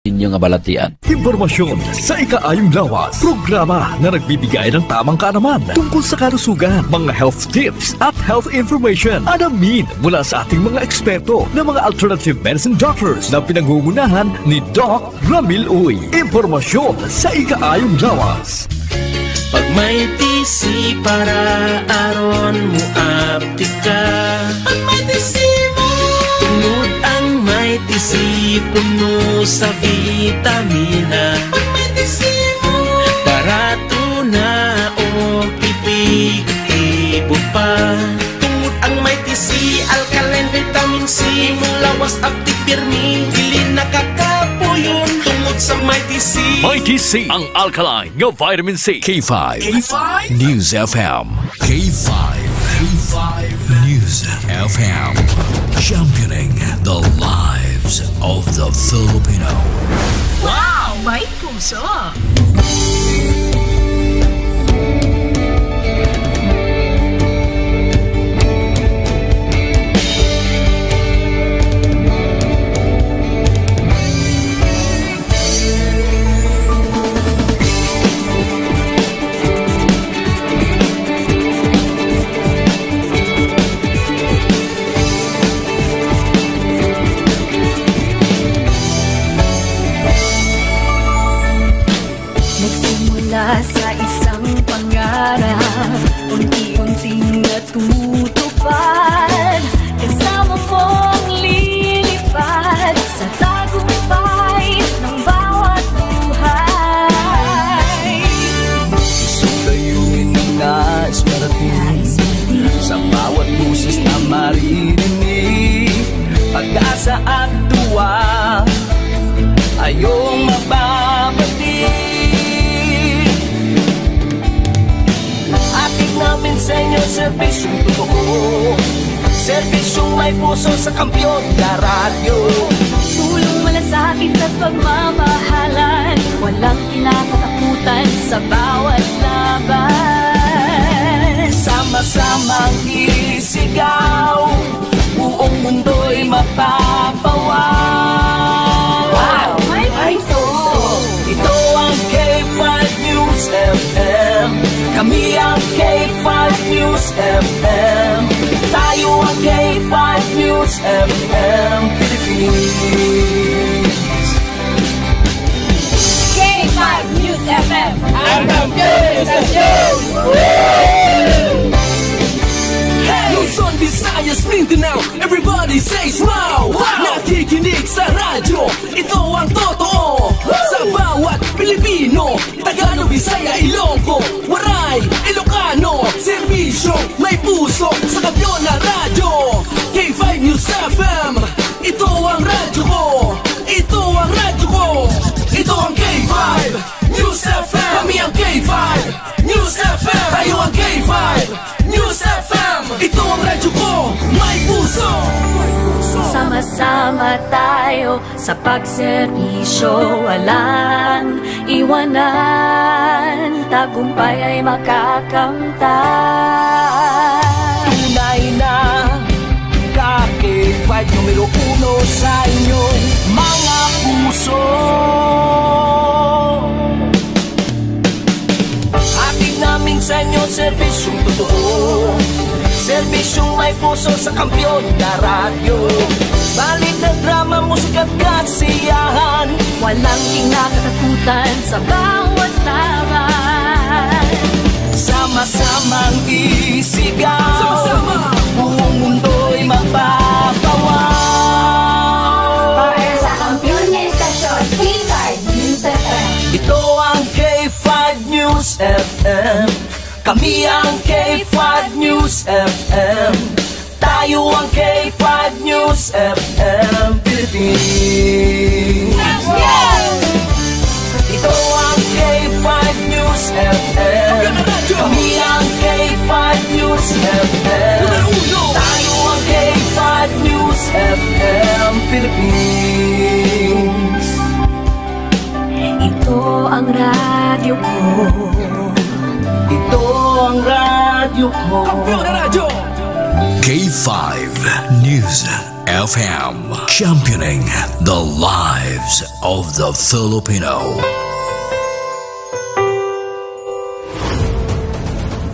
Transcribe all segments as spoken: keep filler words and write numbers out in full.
inyo nga balatian. Impormasyon sa ikaayong lawas. Programa na nagbibigay ng tamang kaalaman tungkol sa kalusugan, mga health tips at health information. Alamin mula sa ating mga eksperto na mga alternative medicine doctors na pinangungunahan ni Doc Ramil Uy. Impormasyon sa ikaayong lawas. Pag may T C para aron mo aptika. Pag may T C mo. Tungod ang may T C puno sa vitamina. Pag may T C mo. Barato na o epektibo pa. Tungod ang may T C, alkaline vitamin C, imong lawas aptik pirmi, dili nakakapuyon tungod sa may T C. May T C, ang alkaline nga vitamin C. K five K five News F M. K five, K five News F M. Championing the lives of the Filipino. Wow! May puso! Nagsimula sa isang pangarap, unti-unting natutupad. Kasama mong lilipad sa tagumpay ng bawat buhay. Isang layunin na nais marating, sa bawat boses na maririnig, pag-asa at duwa ay iyong mababati. Hatid namin sa inyo serbisyong totoo, serbisyong may puso sa Kampiyon na Radyo. Tulong, malasakit at pagmamahalan, walang kinakatakutan sa bawat laban. Sama-samang isigaw, buong mundo'y mapapawaw. Wow! May puso! Ito ang K five News F M. Kami ang K five News F M. Tayo ang K five News F M Philippines. K five News F M. Ang kampiyon sa show! Luzon, Visayas, Mindanao, everybody says wow! Wow! Nakikinig sa radyo, ito ang totoo. Sa bawat Pilipino, Tagalog, Bisaya, Ilonggo, Waray, Ilocano, serbisyo, may puso sa Kampiyon na Radyo. K five News F M, ito ang radyo ko. Ito ang radyo ko. Ito ang K five News F M. Kami ang K five News F M. Tayo ang K five News F M. Ito ang radyo ko. May puso. Sama-sama tayo sa pagserbisyo, walang iwanan, tagumpay ay makakamtan. Tunay na ka K five numero uno sa inyong mga puso. Hatid namin sa inyo serbisyong totoo, serbisyong may puso sa Kampiyon na Radyo. Balita, drama, musika at kasiyahan, walang kinakatakutan sa bawat laban. Sama-samang isigaw, sama-sama, buong mundo'y mapapawaw. Para sa kampiyon nga istasyon, K five News F M. Ito ang K five News F M. Kami ang K five News F M. Tayo ang K five News F M Philippines. Ito ang K five News F M. Kami ang K five News F M. Tayo ang K five News F M Philippines. Ito ang radyo ko. Ito ang radyo ko. Kampiyon na radyo! K five News F M, championing the lives of the Filipino.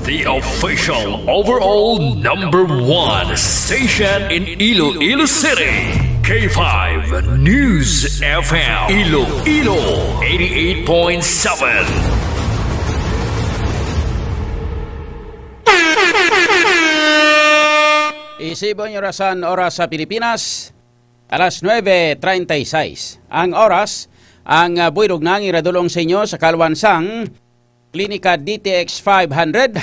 The official overall number one station in Iloilo City, K five News F M, Iloilo, eighty-eight point seven. Isibon yung rasan oras sa Pilipinas, alas nuebe treinta y seis. Ang oras, ang, ah, buydog na nga iradulong sa inyo sa kaluan sang Klinika D T X five hundred,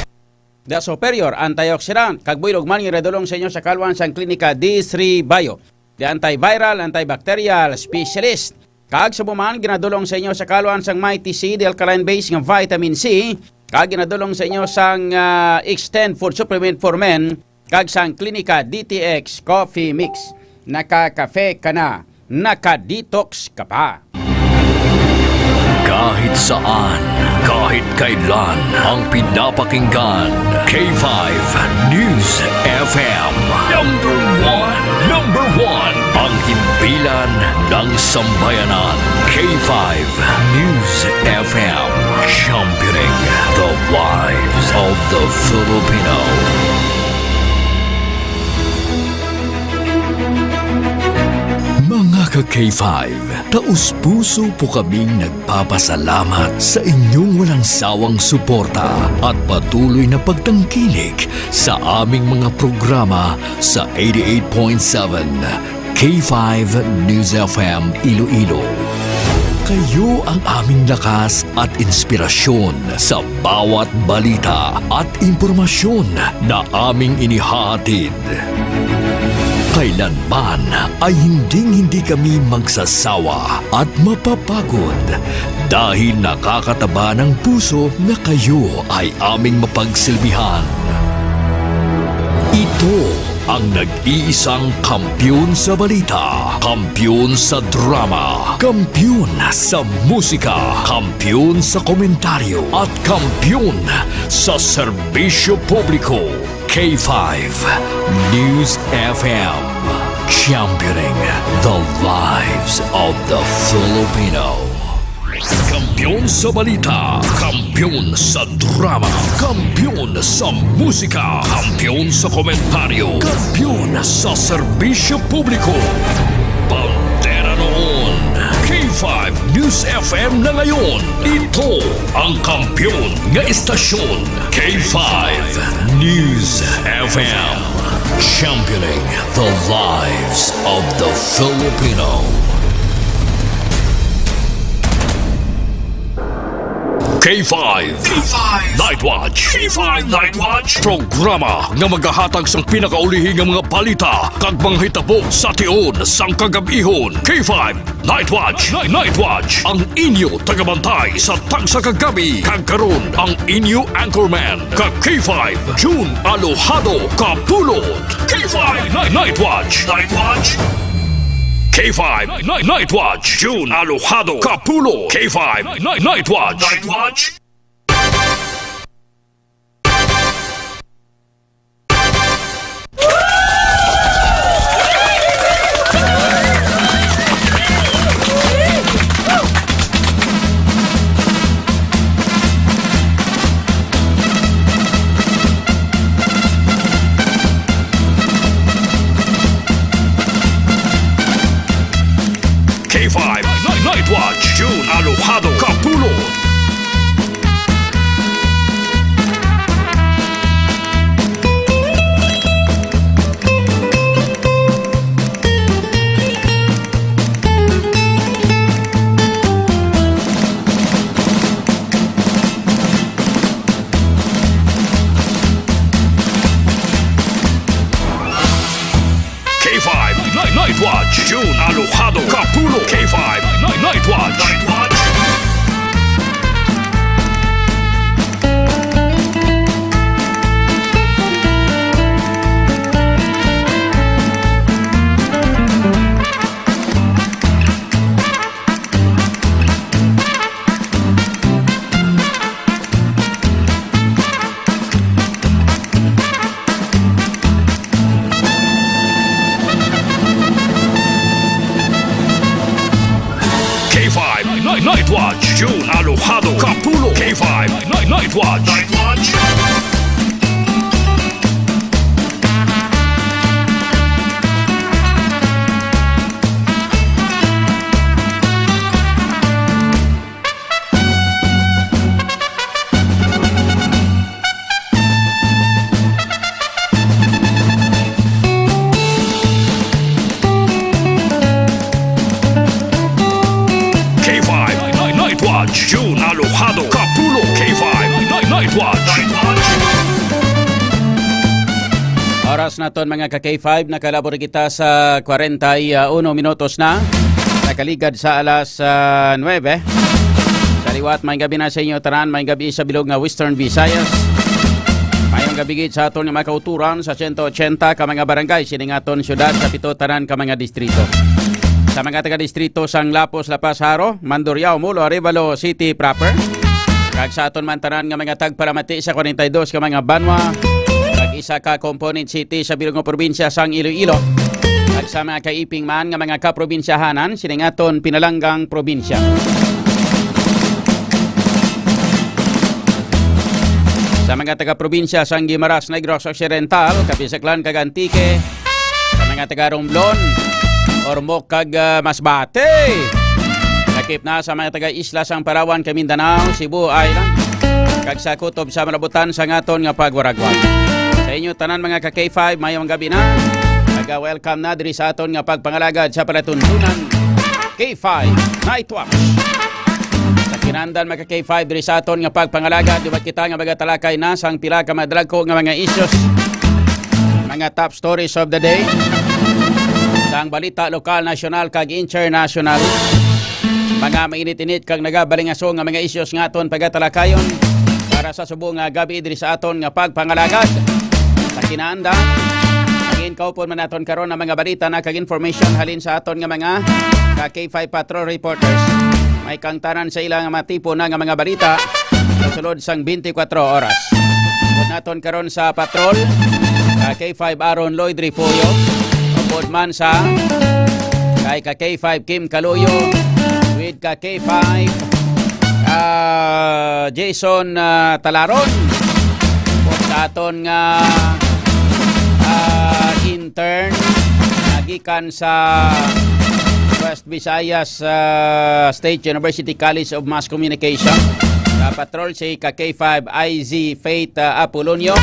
The Superior Antioxidant, kag buydog man nga iradulong sa inyo sa kaluan sang Klinika D three Bio, The Antiviral, Antibacterial Specialist. Kag sa buman, ginadulong sa inyo sa kaluan sang Mighty C, the alkaline base nga vitamin C, kag ginadulong sa inyo sang, ah, Extend Food Supplement for Men, kag sang Klinika D T X Coffee Mix. Nakakafe ka na, naka-detox ka pa. Kahit saan, kahit kailan, ang pinapakinggan, K five News F M. Number one, number one, ang himpilan ng sambayanan. K five News F M, championing the lives of the Filipino. Mga ka-K five, taus-puso po kaming nagpapasalamat sa inyong walang sawang suporta at patuloy na pagtangkilik sa aming mga programa sa eighty-eight point seven K five News F M Iloilo. Kayo ang aming lakas at inspirasyon sa bawat balita at impormasyon na aming inihahatid. Kailanman ay hinding-hindi kami magsasawa at mapapagod dahil nakakataba ng puso na kayo ay aming mapagsilbihan. Ito ang nag-iisang kampiyon sa balita, kampiyon sa drama, kampiyon sa musika, kampiyon sa komentaryo, at kampiyon sa serbisyo publiko. K five News F M, championing the lives of the Filipino. Kampiyon sa balita, kampiyon sa drama, kampiyon sa musika, kampiyon sa komentaryo, kampiyon sa serbisyo publiko. Bandera noon, K five News F M na ngayon. Ito ang kampiyon nga istasyon, K five News F M. Championing the lives of the Filipino. K five. K five Night Watch. K five Night Watch. Programa nga magahatag sang pinakaulihi nga mga balita kag mga hitabo sa tion sang kagab-ihon. K five Night Watch. Night Watch. Ang inyo tagabantay sa tagsa ka gabi. Kag karon, ang inyo anchorman, ka K five, June Alojado Kapulot. K five Night, Night Watch. Night Watch. K five Night, Night Watch. June Alojado Kapulot. K five Night, Night Watch. Night Watch. K five Night, Night Watch, June Alojado Kapulot. K five Night, Night Watch, June Alojado Kapulot. K five Night, Night Watch. Night Watch. Night, Night Watch, June Alojado, Kapulo, K five, Night, Night Watch. Night Watch. K five, Night, Night Watch, June Alojado, Kapulo, K five, Night, Night Watch. Oras naton, mga ka K five, nakalabot kita sa kwarenta y uno minutos na. Nakaligad sa alas, ah, nuebe. Sa liwat, may gabi na sa inyo tanan, may gabi sa bilog nga Western Visayas. Mayong gabi gid sa aton nga mga kauturan sa sento ochenta ka mga barangay sining aton syudad, sa pito tanan ka mga distrito. Sa mga taga-distrito sang Lapos, La Paz, Jaro, Mandurriao, Molo, Arevalo City proper, kag sa aton man tanan nga mga tagpalamati sa kwarenta y dos ka mga banwa, kag isa ka component city sa bilog nga probinsya sang Iloilo, kag sa mga kaiping man nga mga kaprobinsyahanan sining aton pinalanggang probinsya. Sa mga taga-probinsya sang Guimaras, Negros Occidental, Capiz, Aklan, kag Antique, sa mga taga Romblon, Ormoc, kag, ah, Masbate. Lakip na sa mga taga-isla sang Palawan, kag Mindanao, Cebu Island, kag sa kutob sa malabutan sang aton nga pagwaragwag. Sa inyo tanan, mga ka K five, mayong gabi na. Naga-welcome na diri sa aton nga pagpangalagad sa palatuntunan K five Night Watch. Sa kinandan, mga ka K five, diri sa aton nga pagpangalagad, liwat kita nga magatalakay na sang pila ka madalagko nga mga issues, mga top stories of the day, sang balita lokal, nasyonal, kag internasyonal. Mga mainit-init kag nagabalingaso nga mga issues nga aton pagatalakayon para sa subong nga gabi diri sa aton nga pagpangalagad. Sa kinaandan, ang inkawpon man naton karon ang mga balita na kag information halin sa aton nga mga ka K five Patrol reporters. May kangtanan sa ila nga matipo na nga mga balita sa sulod sang twenty-four oras. Upod naton karon sa Patrol, ka K five Aaron Lloyd Refollo. Upod man sa kay ka K five Kim Caloyo with ka K five, ah, Jason, ah, Talaron. Upod sa aton nga, ah, intern, ah, gikan sa West Visayas, ah, State University College of Mass Communication. Sa patrol si ka K five I Z Faith, ah, Apolonio.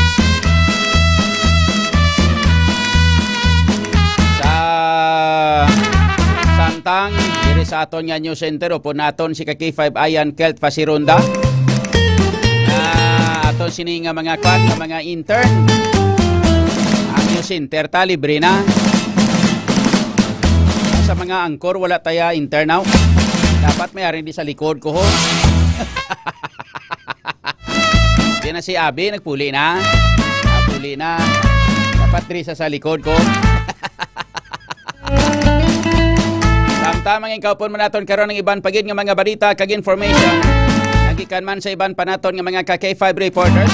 Sa samtang diri sa aton nga news center, upod naton si ka K five Ayan Kelt Fasironda. Ah, aton sini nga mga kwan, nga mga intern. Ang news center ta, libre na. Sa mga angkor, wala taya intern, aw. Dapat may ari di sa likod ko, ho. Di na si Abi, nagpuli na. Nagpuli na. Dapat diri sa, sa likod ko. Samtang mangin kaupon man naton karon ang iban pa gid nga mga balita kag information. Nagikan man sa iban pa naton nga mga ka K five reporters.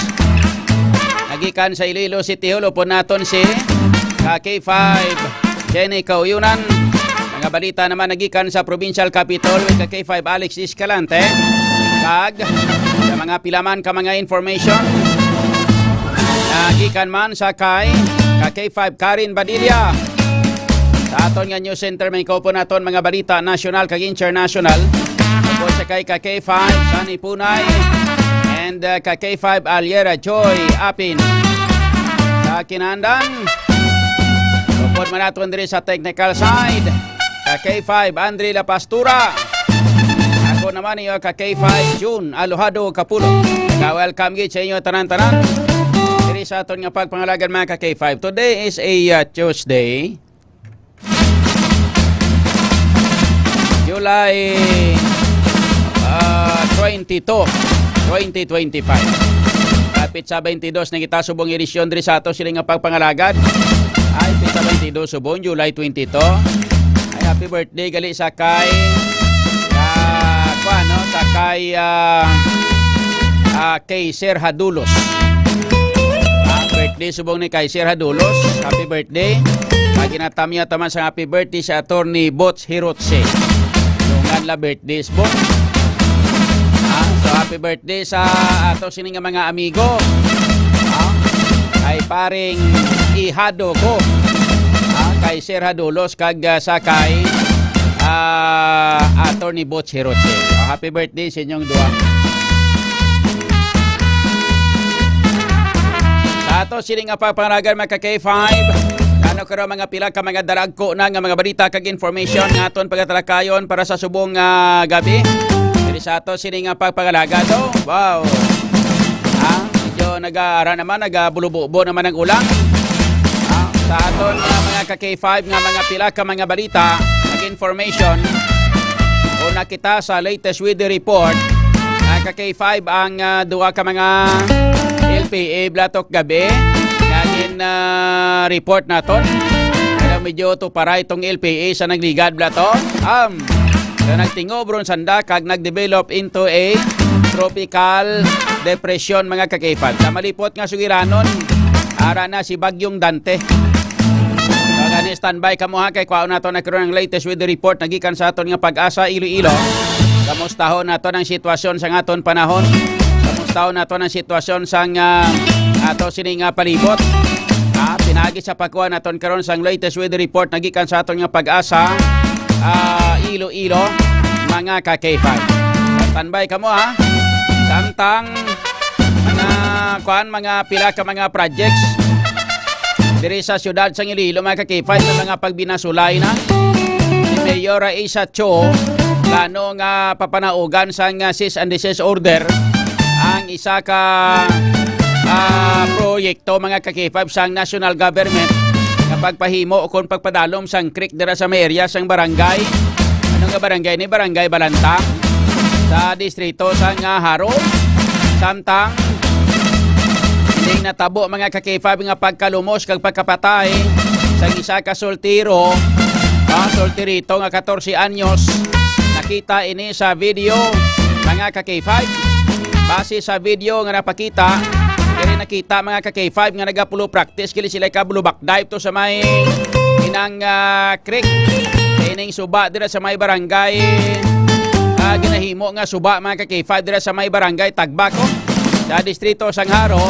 Nagikan sa Iloilo City Hall, upod naton si ka K five Jenny Kauyunan. Mga balita naman nagikan sa Provincial Capitol with ka K five Alex Escalante. Kag sa mga pilaman ka mga information, nagikan man sa kay ka K five Karen Badilla. Sa aton nga news center, may kaupon naton mga balita nasyonal kag internasyonal. Upod sa kay ka K five Sunny Punay and, uh, ka K five Aliera Joy Apin. Sa kinandan, upod man naton diri sa technical side, ka K five Andre La Pastura. Ako naman iyo ka K five June Alojado Kapulo. Ka-welcome gid sa inyo tanan-tanan diri sa aton nga pagpangalagan, mga ka K five. Today is a, uh, Tuesday, July, ah, twenty-two, twenty twenty-five. Kapit sa twenty-two na kita subong edisyon diri sa ato sini nga pagpangalagad. Ay, pita twenty-two subong, July twenty-two. Ay, happy birthday gali sa kay, ah, kuwan, no? Sa kay, ah, ah, kay Sir Hadulos. Ang birthday subong ni kay Sir Hadulos. Happy birthday. Kag ginatamya taman sa happy birthday sa Attorney Bots Hirotse. Dungan la birthdays, Bots. So, happy birthday sa ato sini nga mga amigo. Ah, kay paring Ihado ko. Ah, kay Sir Hadulos kag, ah, sa kay, ah, Attorney Butch Hiroche. Ah, happy birthday sa inyong duha. Sa ato sini nga pagpangalagan, mga ka K five, ano karon mga pila ka mga daragko na nga mga balita kag information nga aton pagatalakayon para sa subong nga gabi. Diri sa ato sini nga pagpangalaga to. Wow. Ha? Medyo nag-aara naman, nagabulububo naman ang ulan. Ha? Sa aton nga mga ka K five nga mga pila ka mga balita, nag-information, una kita sa latest weather report, mga ka K five, ang, ah, duha ka mga L P A blatok gabi nga gin, ah, report naton. Pero medyo tupara itong L P A sa nagligad blatok. Um, so nagtingob ron sanda kag nag-develop into a tropical depression, mga ka K five. Sa malipot nga sugiranon, ara na si Bagyong Dante. So, gani, standby kamo ha, kay kwaon nato na karon ang latest weather report nagikan sa aton nga Pag-asa Iloilo. Kamustahon nato ang sitwasyon sa aton panahon. Kamustahon nato ang sitwasyon sa, ah, ato sini nga palibot. Ah, pinagi sa pagkuha naton karon sang latest weather report nagikan sa aton nga Pag-asa, ah, Iloilo, mga ka K five. Standby kamo ha. Samtang mga, kuan, mga pila ka mga projects diri sa siyudad sang Iloilo, mga ka K five, sa mga pagbinasulay na. Si Mayor Aisa Cho, plano nga papanaugan sang, ah, cease and desist order ang isa ka, ah, proyekto, mga ka K five, sang national government nga pagpahimo o kon pagpadalom sang creek dira sa may area sang barangay. Ano nga barangay ni? Barangay Balantang sa distrito sang, ah, Jaro. Samtang ining natabo, mga ka K five, nga pagkalumos kag pagkapatay sang isa ka soltero, ah, solterito nga katorse anyos, nakita ini sa video, mga ka K five. Base sa video nga napakita, diri nakita, mga ka K five, nga nagapulo practice, kili sila ka-bulubak dive to sa may inang, ah, creek. Ining suba dira sa may barangay, ah, ginahimo nga suba, mga ka K five, dira sa may barangay Tagbako, sa distrito sang Jaro.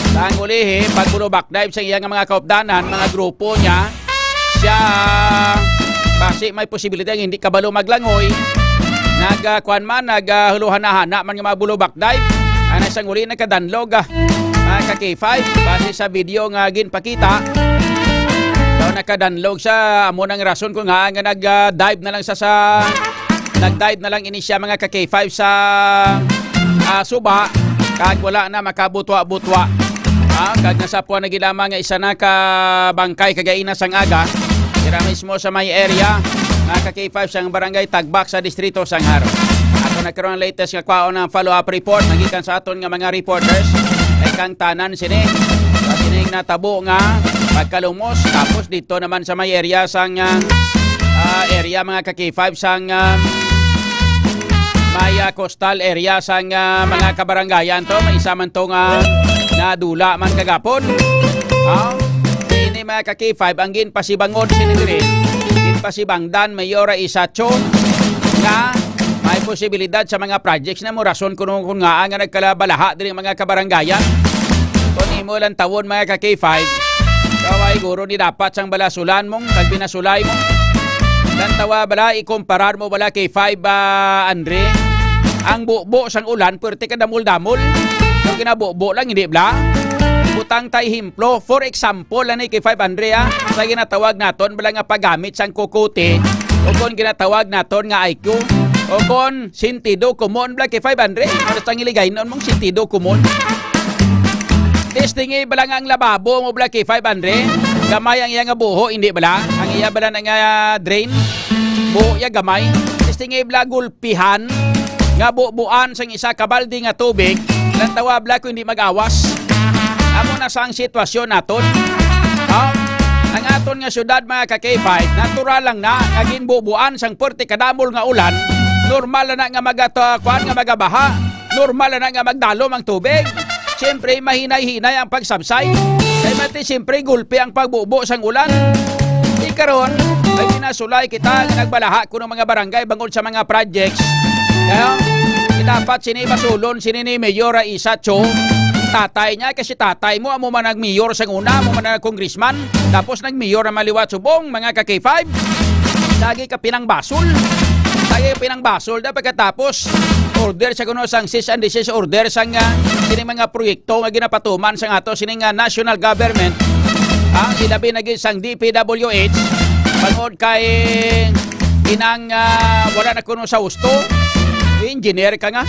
Sa ang ulihi, pag-bulubak dive sa iya nga mga kaupdanan, mga grupo niya, siya, basi may posibilidad nga hindi kabalo maglangoy. Nag, ah, kuwan man, nag, ah, huluhana-hana man nga mga bulubak dive. Ang sang uli nagkadanlog, ah, mga ka K five, base sa video nga ginpakita. So, nakadanlog siya, amo nang rason kung nga, nga nag, ah, dive na lang sa, sa, nag-dive na lang ini siya, mga ka K five, sa, ah, suba, kag wala na makabutwa-butwa. Ah, kag nasapuan na gid lamang nga isa na ka bangkay kagaina sang aga. Dira mismo sa may area, mga ka K five, sang barangay Tagbak sa distrito sang Jaro. Ato na karon ang latest nga kwaon ang follow-up report nagikan sa aton nga mga reporters. Kay kang tanan sini, sa sining natabo nga pagkalumos, tapos dito naman sa may area sang, ah, ah, area, mga ka K five, sang, ah, may, ah, coastal area sang, ah, mga kabarangayan to. May isa man to nga nadula man kagapon. Ah, ini, mga ka K five, ang ginpasibangon sini diri, ginpasibangdan Mayor Isacho nga may posibilidad sa mga projects na mo rason kuno kun nga nga nagkalabalaha diri, mga kabarangayan. Kung imo lang tawon, mga ka K five, kaway guro ni dapat sang balasulan mong kag binasulay mo. Lantawa bala, ikumparar mo bala kay five, ah, Andre? Ang bubo sang ulan, pwerte ka damol-damol. Ang ginabubo lang, hindi bala? Butang ta ehemplo, for example, ani kay five Andre, ah, sa ginatawag naton bala nga paggamit sang kukuti, o kon ginatawag naton nga I Q, o kon sentido komon bala kay five Andre. Ano sang iligay noon mong sentido komon? Testingi bala nga ang lababo mo bala kay five Andre. Gamay ang iya nga buho, hindi bala? Ang iya bala na nga drain, buho iya gamay. Testingi bala gulpihan nga bubuan sang isa ka balde nga tubig, lantawa bala ko hindi mag-awas. Amo na sa ang sitwasyon naton. Ha? Ang aton nga syudad, mga ka K five, natural lang na nga ginbubuan sang puwerte kadamol nga ulan. Normal na, na nga magata-, kuwan nga magabaha. Normal na, na nga magdalom ang tubig. Siyempre, mahinay-hinay ang pagsabsay. Kay mati, siyempre, gulpi ang pagbubo sang ulan. Di karon, may pinasulay kita nga nagbalaha kuno mga barangay bangod sa mga projects. Kaya, kita Dapat sini basulon sini ni Mayor Raisa Cho. Tatay niya, kasi tatay mo, amo man nag-mayor sang una, amo man nag-congressman, tapos nag-mayor na maliwat subong, mga ka-K five. Lagi ka pinangbasol. Lagi ka pinangbasol. Dapat katapos, order sa kuno sang cease and desist order sang, ah, sini mga proyekto nga ginapatuman sang ato sini nga national government. Ah, ilabi na gid sang D P W H, bangod kay inang, ah, wala na kuno sa husto. Engineer ka nga.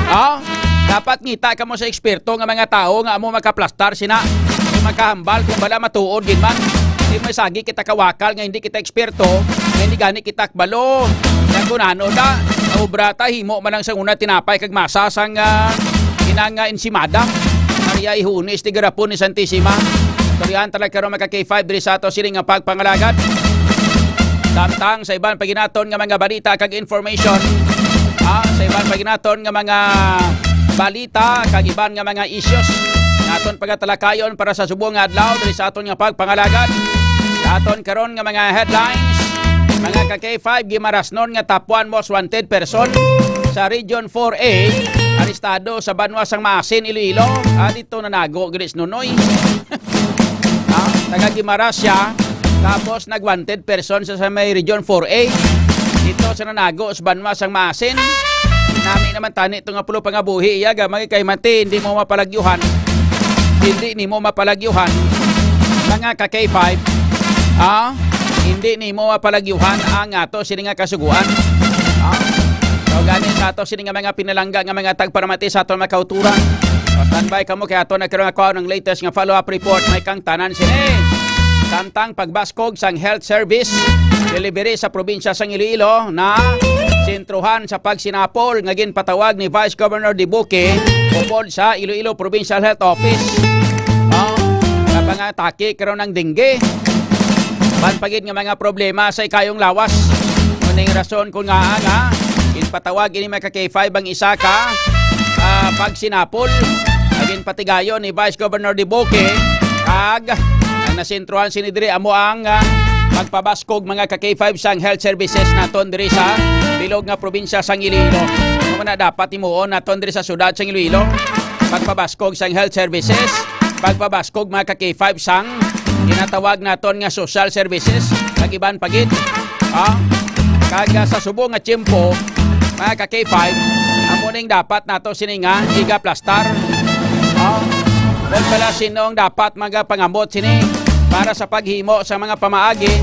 Ah, dapat ngita kamo sa eksperto nga mga tawo nga amo makaplastar sina, nga makahambal kung bala matuod gid man. Di masagi kita kawakal nga hindi kita eksperto, nga hindi gani kita kabalo. Nga kun ano da, obra ta, himo man lang sang una tinapay kag masa sang, ah, inang, ah, ensimada. Maria Ihunis, tigarapon ni Santisima. Istoryahan talaga karon, mga ka-K five, diri sa ato sini nga pagpangalagad. Samtang sa iban pa gid naton nga mga balita kag information, ah, sa iban pa gid naton nga mga balita kag iban nga mga issues, naton pagatalakayon para sa subong nga adlaw diri sa aton nga pagpangalagad. Sa aton karon nga mga headlines, mga ka-K five, gimarasnon nga top one most wanted person sa Region four A, arestado sa banwa sang Maasin, Iloilo. Ah, dito nanago gid si Nonoy. Ah, taga Guimaras siya. Tapos nag-wanted person sa, sa may Region four A. Dito sa nanago sa banwa sang Maasin. Nami naman tani to nga pulo pa nga buhi iya, gamay kay mati, hindi mo mapalagyuhan. Hindi nimo mapalagyuhan. Mga ka-K five, ah, hindi nimo mapalagyuhan ang ato sini nga kasuguan. Ah, so gani sa ato sini nga mga pinalangga nga mga tagparamati sa aton mga kauturan. Pa-standby kamo kay ato na karon nga kuhaon ang latest nga follow-up report, may kangtanan sini. Samtang pagbaskog sang health service delivery sa probinsya sang Iloilo na sentruhan sa pagsinapol nga ginpatawag ni Vice Governor Duque upod sa Iloilo Provincial Health Office. Oh, napangatake karon ang dengue. Ban pa gid nga mga problema sa ikayong lawas. Mao ning rason kung ngaa nga ginpatawag ini, mga ka-K five, ang isa ka, ah, pagsinapol nga ginpatigayon ni Vice Governor Duque, kag ang nasentruhan sini diri amo ang, ah, pagpabaskog, mga ka-K five, sang health services naton diri sa bilog nga probinsya sang Iloilo. Ano man na dapat himuon naton diri sa syudad sang Iloilo? Pagpabaskog sang health services, pagpabaskog, mga ka-K five, sang ginatawag naton nga social services, kag iban pa gid. Ah, kag, ah, sa subong nga tiyempo, mga ka-K five, amo ning dapat nato sini nga igaplastar. Ah, kung pala sinong dapat magapangambot sini para sa paghimo sa mga pamaagi,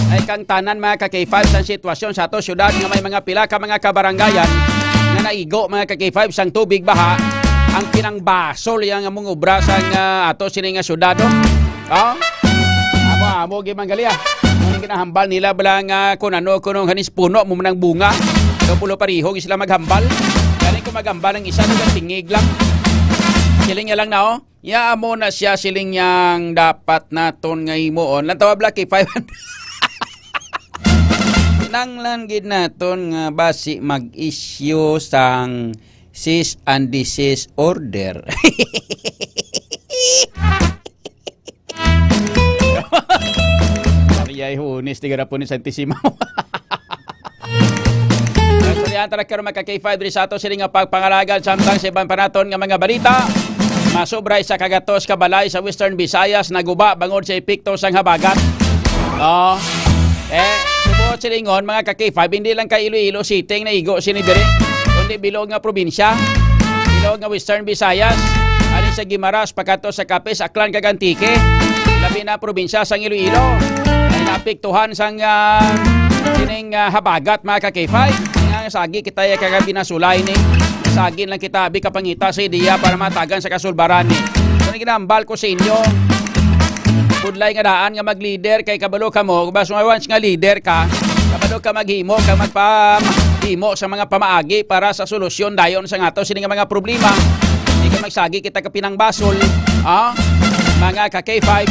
ay kang tanan, mga ka-K five, sa sitwasyon sa ato syudad nga may mga pila ka mga kabarangayan nga naigo, mga ka-K five, sang tubig baha, ang pinangbasol iya nga mong obra sang, ah, ato sini nga syudad, oh. Oh? Amo-amo gid man gali, ah. Ang ginahambal nila bala nga kun ano, kun ano, hanis puno mo man ang bunga. So, pulo pareho gid sila maghambal. Galing ko maghambal ang isa, nagatingig lang. Siling niya lang na, oh. Ya, amo na siya, siling niyang dapat naton nga himuon. Lang tawag, Black, kay five hundred. Kinahanglan gid naton nga basi mag-issue sang cease and desist order. Maria Ihunis, tigarapon ni Santisima. Istoryahan ta na karon, mga ka-K five, diri sa ato sini nga pagpangalagad, samtang sa iban pa naton nga mga balita. Masobra isa ka gatos ka balay sa Western Visayas naguba bangod sa epekto sang habagat. Oh. Eh, subuot silingon, mga ka-K five, hindi lang kay Iloilo City ang naigo sini diri, kundi bilog nga probinsya, bilog nga Western Visayas, ali sa Guimaras, pagkadto sa Capiz, Aklan, kag Antique. Labi na probinsya sang Iloilo ay naapektuhan sang, ah, kining, ah, habagat, mga ka-K five. Nga sagi kita ya kagabinasulay ni. Sagi lang kita, abi, kapangita sa ideya para matagan sa kasulbaran ni. Kung ginambal ko sa inyo, budlay nga daan nga mag-leader kay kabalo ka mo, basta once nga leader ka, kabalo ka maghimo, ka magpa-, himo sa mga pamaagi para sa solusyon dayon sa ato sini nga mga problema. Di ka magsagi kita ka pinangbasol, ah, mga ka-K five.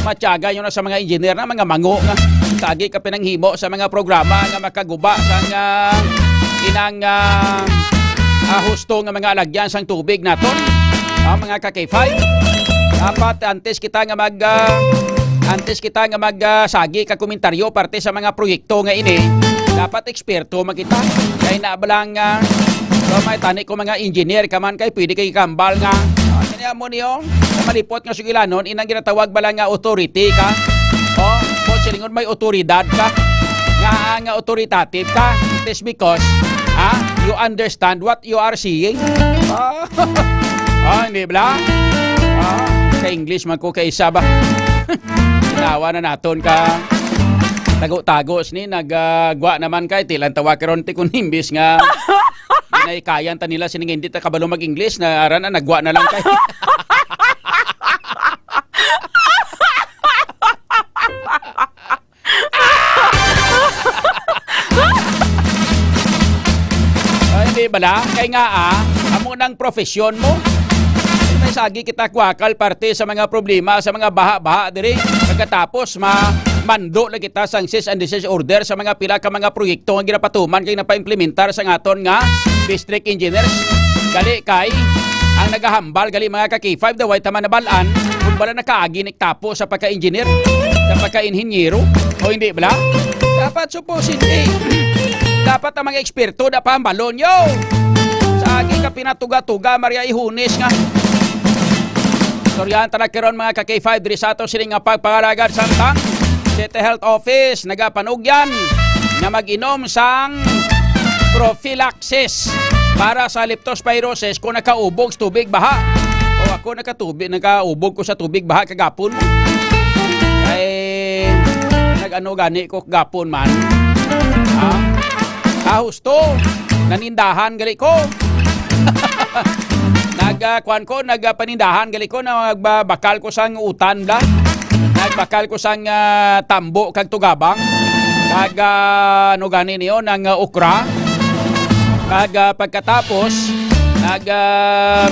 Matyaga yun na sa mga engineer na mga mango nga sagi ka pinanghimo sa mga programa nga makaguba sa nga inang, ah, ah, husto nga mga alagyan sang tubig naton, ah, mga ka-K five. Dapat antes kita nga mag, ah, antes kita nga mag, ah, sagi ka komentaryo parte sa mga proyekto nga ini, Dapat eksperto man kita. Kay na ba lang, ah, so may tani ko mga engineer ka man kay pwede kay kambal nga. Ah, kanya mo niyo, sa malipot nga sugilanon, inang ginatawag ba lang nga authority ka? Oh, kung silingon may autoridad ka, nga, nga authoritative ka, it is because, ah, you understand what you are seeing. Ah, ah, hindi bala? Ah, sa English man ko kay isa ba? Ginawa na naton ka. Tago-tago sini, nagagwa naman kay tilan tawa karon ti kun imbis nga ginahikayan ta nila sini nga hindi ta kabalo mag-English, na ara na nagwa na lang kay. Ay, hindi bala? Kay nga, ah, amo nang profesyon mo. May sagi kita kwakal parte sa mga problema, sa mga baha-baha diri. Pagkatapos, ma-, mando lang kita sang cease and desist order sa mga pila ka mga proyekto nga ginapatuman kay napaimplementar sa aton nga district engineers. Gali kay ang nagahambal gali mga ka K five daw ay taman nabalaan kung wala nakaagi ni tapo sa pagka-engineer, sa pagka-inhinyero, o hindi bala? Dapat supposedly, dapat ang mga eksperto na pahambalon, yo! Sa agi ka pinatuga-tuga, Maria Ihunes nga. Istoryahan ta na karon, mga ka K five, diri sa ato sini nga pagpangalagad samtang City Health Office nagapanugyan nga mag-inom sang prophylaxis para sa leptospirosis kung nakaubog sa tubig baha. O ako nakatubig, nakaubog ko sa tubig baha kagapon. Ay, nag-ano gani ko gapon man. Ah, ah, husto. Nanindahan gali ko. Nag, ah, kuwan ko, nag, ah, panindahan gali ko, nagbabakal ko sang utan bala. Nagbakal ko sang, ah, tambo kag tugabang. Kag, ah, ano gani niyo, nang, ah, okra. Kag, ah, pagkatapos, nag, ah,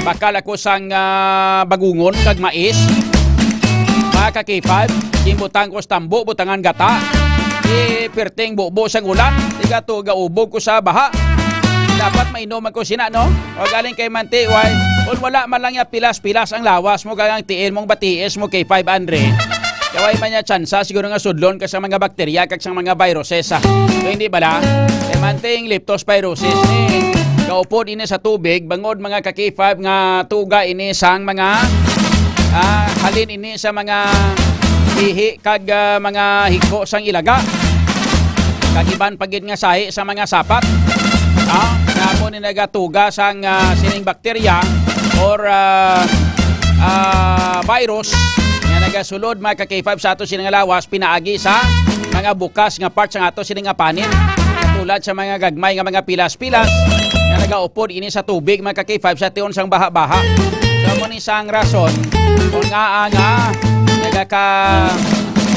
bakal ako sang, ah, bagungon kag mais. Mga ka K five, ginbutang ko sa tambo, butangan gata. Di perting bubo sang ulan, tiga to gaubog ko sa baha. Dapat mainom ako sina, no? O galing kay Manti, why? Kung wala man lang ya pilas-pilas ang lawas mo, kag ang tiil mong batiis mo kay five hundred. Kaway man niya tsansa, siguro nga sudlon ka sa mga bakterya kag sa mga viruses, ah. So, hindi bala? Kay manting leptospirosis ni. Kaupod ini sa tubig, bangod mga ka K five nga tuga ini sang mga, ah, halin ini sa mga ihi kag, ah, mga hiko sang ilaga. Kag iban pa gid nga sahi sa mga sapat. Ah, nga mo ni nagatuga sang, ah, sining bakterya or, ah, ah, virus nga nagasulod, mga ka K five, sa ato sini nga lawas pinaagi sa mga bukas nga parts sang ato sini nga panit, katulad sa mga gagmay nga mga pilas-pilas nga nagaupod ini sa tubig, mga ka K five, sa tion sang baha-baha. So, amo ni sang rason kung nga, ah, nga nagaka-,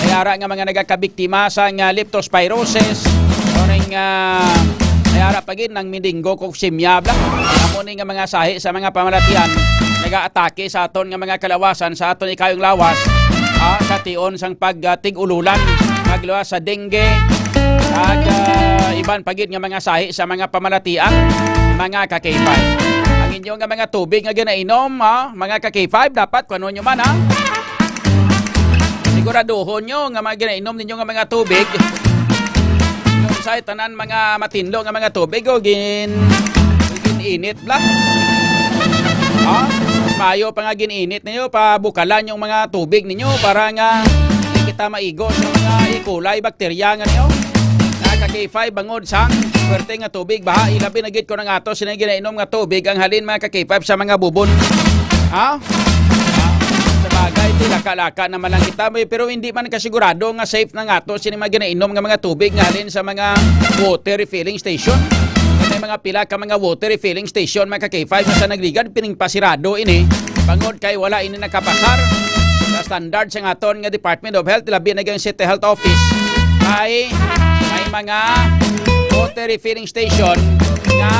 may ara nga mga nagakabiktima sang, ah, leptospirosis, o ning, ah, may ara pa gid nang meningococciemia bala. Amo ni nga mga sahi sa mga pamalatian nagaatake sa aton nga mga kalawasan, sa aton ikayong lawas, ah, sa tion sang pag, ah, tig-ululan, magluwas sa dengue, kag, ah, iban pa gid nga mga sahi sa mga pamalatian, mga ka K five. Ang inyo nga mga tubig nga ginainom, ah, mga ka K five, dapat kuno nyo man, ha? Siguraduhon nyo nga mga ginainom ninyo nga mga tubig, unsay tanan mga matinlo nga mga tubig o gin-, gin-init bala. Ha? Mas maayo pa nga gin-init ninyo, pabukalan yung mga tubig ninyo para nga di kita maigo sa mga E. coli bakterya nga niyo. Mga ka K five, bangod sang swerte nga tubig, baha, ilabi na gid ko nang ato sini ginainom nga tubig ang halin, mga ka K five, sa mga bubon. Ha? Ha? Sa bagay, ti, laka-laka naman lang kita, may, pero hindi man kasigurado nga safe na nga to sini mga ginainom nga mga tubig nga halin sa mga water refilling station. May mga pila ka mga water refilling station, mga ka K five, nga sa Nagligan, piningpasirado ini. Bangod kay wala ini nakapasar sa standard sa aton nga Department of Health, labi na ang City Health Office, kay may mga water refilling station nga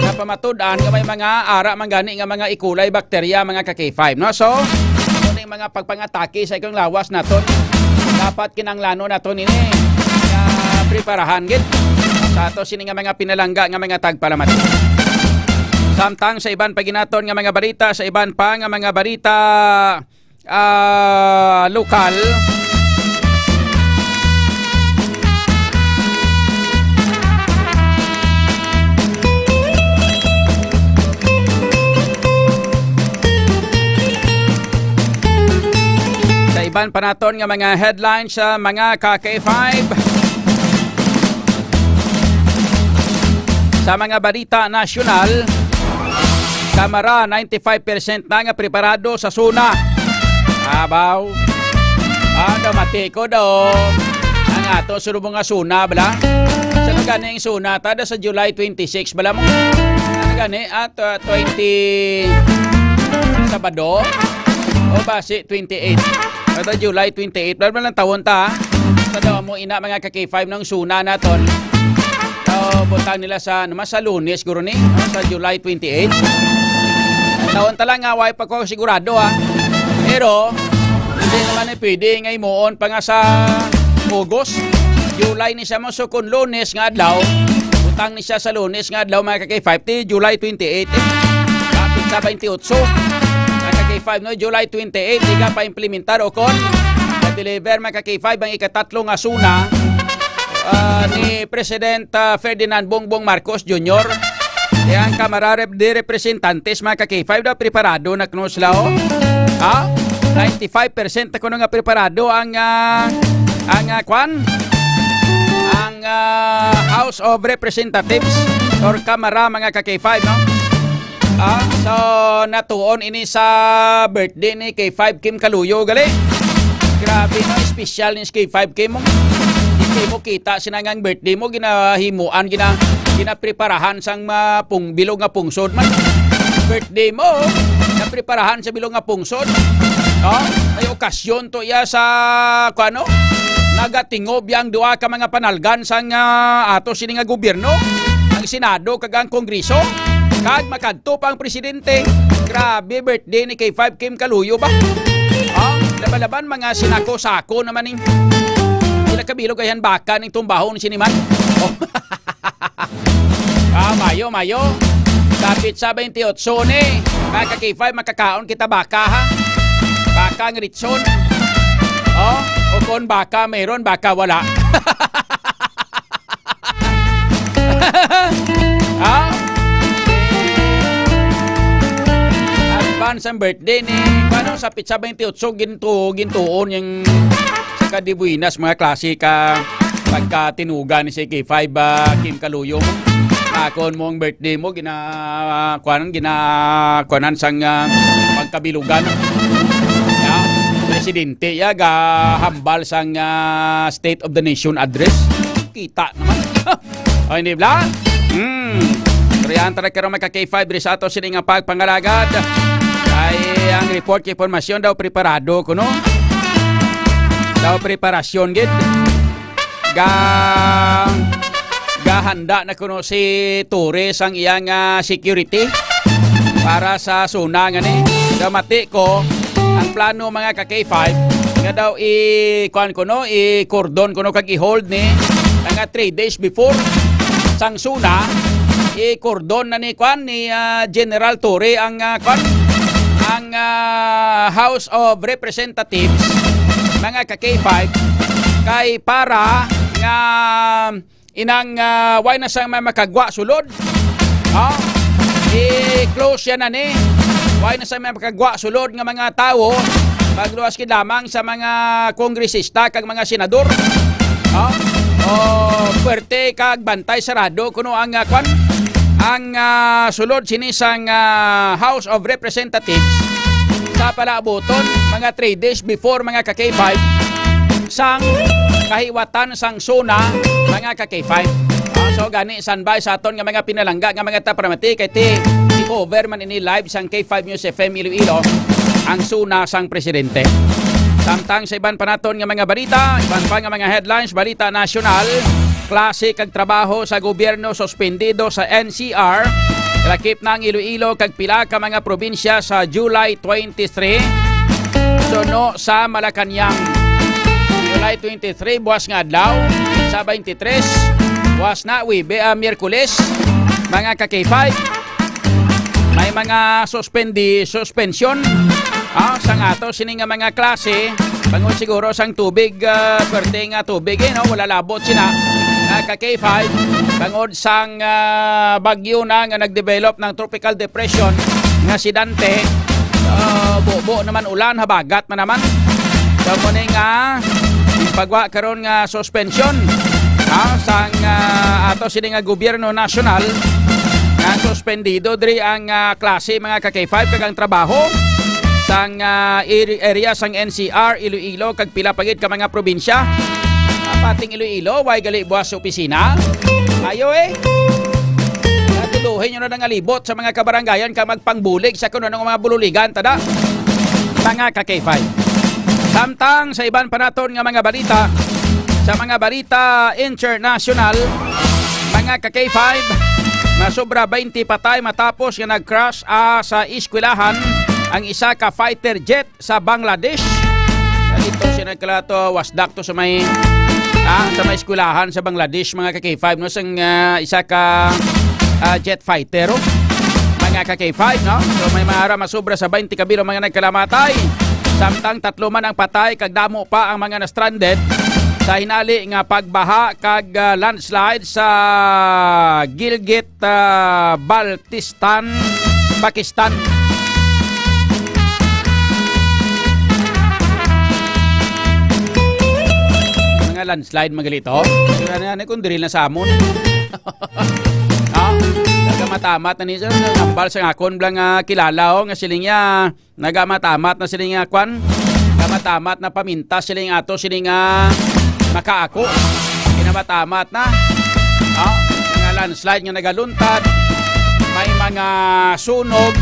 napamatud-an nga may mga ara man gani nga mga E. coli bakterya, mga ka K five, no? So, kung yung mga pagpangatake sa ikong lawas naton, dapat kinanglanon naton ini nga preparahan gid sa ato sini nga mga pinalangga nga mga tagpalamat. Samtang sa iban pa ginaton nga mga balita, sa iban pa nga mga balita, ah, lokal. iban pa naton nga mga headlines sa mga ka K five. Sa mga balita nasyonal, Kamara, ninety-five percent na nga preparado sa SONA. Abaw. Ano, mati ko do. Ang ato subong nga SONA, bala? Sa gani ang SONA, tada sa July twenty-six, bala mo? Ano gani? At, uh, twenty, Sabado? O basi, twenty-eight. Ito, July twenty-eight. Bala lang tawon ta, ha? Sa daw mo ina, mga ka K five, ng SONA naton. So, butang nila sa, ano, mas sa Lunes, guro ni, no? Sa July twenty-eight. Tawon ta lang nga, way pa ko sigurado, ha? Pero, hindi naman ay pwede nga imuon pa nga sa August. July ni siya mo, so kung Lunes nga adlaw, butang ni siya sa Lunes nga adlaw, mga ka K five, ti July twenty-eight, eh. Kapit sa twenty-eight. So, mga ka K five, no, July twenty-eight, di ka pa implementar o kon na-deliver, mga ka K five, ang ikatatlo nga SONA, ah, ni President, ah, Ferdinand Bongbong Marcos Junior. Yang Kamara rep-, de Representantes, mga ka K five, daw preparado na kuno sila, oh. Ha? Ninety-five percent na kuno nga preparado ang, ah, ang, ah, kwan? Ang, ah, House of Representatives or Kamara, mga ka K five, no? Ah, so, natuon ini sa birthday ni K five Kim Kaluyo, gali. Grabe, no? Espesyal ni K five Kim mo. Hindi mo kita sina nga ang birthday mo, ginahimuan, gina-, ginapreparahan sang mapung-, bilog nga pungsod man. Birthday mo, napreparahan sa bilog nga pungsod. No? May okasyon to iya sa, kuano? Nagatingob yang duha ka mga panalgan sang, ah, ato sini nga gobyerno, ang Senado kag ang Kongreso, kag makadto pa ang presidente. Grabe, birthday ni K five Kim Kaluyo ba? Oh, laban-laban, mga sinako-sako naman ning sila kabilog, ayan, baka ning tumbahon sini man. Oh. Ah, mayo, mayo. Kapit sa twenty-eight ni, mga ka K five, makakaon kita baka, ha? Baka ang ritson. Oh, o kon baka mayroon, baka wala. Ha? Advance ang birthday ni, paano sa pitsa twenty-eight, gintu-, gintuon yung sa kadibuinas, mga klase ka pagkatinugan ni si K five, ah, Kim Kaluyo. Akon mo ang birthday mo, gina-, kuanan, gina-, kuanan sang, ah, pagkabilugan. Ya, presidente, ya, gahambal sang, ah, State of the Nation Address. Kita naman. O, hindi bala? Hmm. Turian ta na karon, mga ka K five, diri sa ato sini nga pagpangalagad. Ay, ang report kay impormasyon daw preparado kuno. Daw preparasyon gid. Ga-, gahanda na kuno si Torres ang iyang, ah, security para sa SONA nga ni. Gamati ko ang plano, mga ka K five, nga daw i-, kuan kuno, i-cordon kuno kag i-hold ni nga three days before sang SONA, i-cordon na ni kuan ni, ah, General Torre ang, ah, kuan, ang, ah, House of Representatives, mga ka K five, kay para nga inang, ah, way na sang may makagwa sulod. Oh, i-close yan na ni. Way na sang may makagwa sulod nga mga tawo, pagluwas gid lamang sa mga kongresista kag mga senador. Oh, oh, puwerte kag bantay sarado kuno ang, ah, kwan, ang, ah, sulod sini sang, ah, House of Representatives sa palaabuton mga three days before, mga ka K five, sang kahiwatan sang SONA, mga ka K five. Ah, so gani, standby sa aton nga mga pinalangga nga mga tapramati, kay ti, i-cover man ini live sang K five News F M Iloilo ang SONA sang presidente. Samtang sa iban pa naton nga mga balita, iban pa nga mga headlines, balita nasyonal, klase kag trabaho sa gobyerno suspendido sa N C R, lakip na ang Iloilo kag pila ka mga probinsya sa July twenty-three. Suno sa Malacañang, July twenty-three, buwas nga adlaw. Sa twenty-three, buwas na, Wibe, ah, Miyerkules, mga ka K five. May mga suspendi-, suspension, ah, sang ato sini nga mga klase, bangod siguro sang tubig, ah, perte nga tubig, eh, no? Wala labot sina, ah, ka K five, bangod sang, ah, bagyo na nga nag-develop ng tropical depression nga si Dante. Ah, bubo naman ulan, habagat na naman. So, mao ni nga pagwa karon nga suspensyon, ha, sang, ah, ato sini nga gobyerno nasyonal, nga suspendido diri ang, ah, klase, mga ka-K five, kag ang trabaho sang, ah, area sang N C R, Iloilo, kag pila pa gid ka mga probinsya. Ah, pating Iloilo, way gali buwas sa opisina. Ayo, eh. Natuduhin nyo na nangalibot sa mga kabarangayan ka magpangbulig sa kuno nga mga bululigan, tada. Mga ka-K five. Samtang sa iban pa naton nga mga balita, sa mga balita international, mga ka-K five, masobra twenty patay matapos nga nag-crash, ah, sa eskwelahan ang isa ka fighter jet sa Bangladesh. Dito siya nagkalato, wasdak to sa may, ah, sa may eskwelahan sa Bangladesh, mga ka-K five, no? Sang, ah, isa ka, ah, jet fighter, oh. Mga ka-K five, no? So, may maara masobra sa twenty kabilang mga nagkalamatay. Samtang tatlo man ang patay, kag damo pa ang mga na-stranded sa hinali nga pagbaha kag, ah, landslide sa Gilgit, ah, Baltistan, Pakistan. Mga landslide, mga galito. Kaya na, na kung drill na sa amon. Ah, nagamatamat na ni sir. Nambal sa akon blang, ah, kilala, oh, nga siling niya, nagamatamat na siling nga kwan. Nagamatamat na paminta siling ato siling nga makaako. Kinamatamat na. Ah, mga landslide nga nagaluntad. May mga sunog.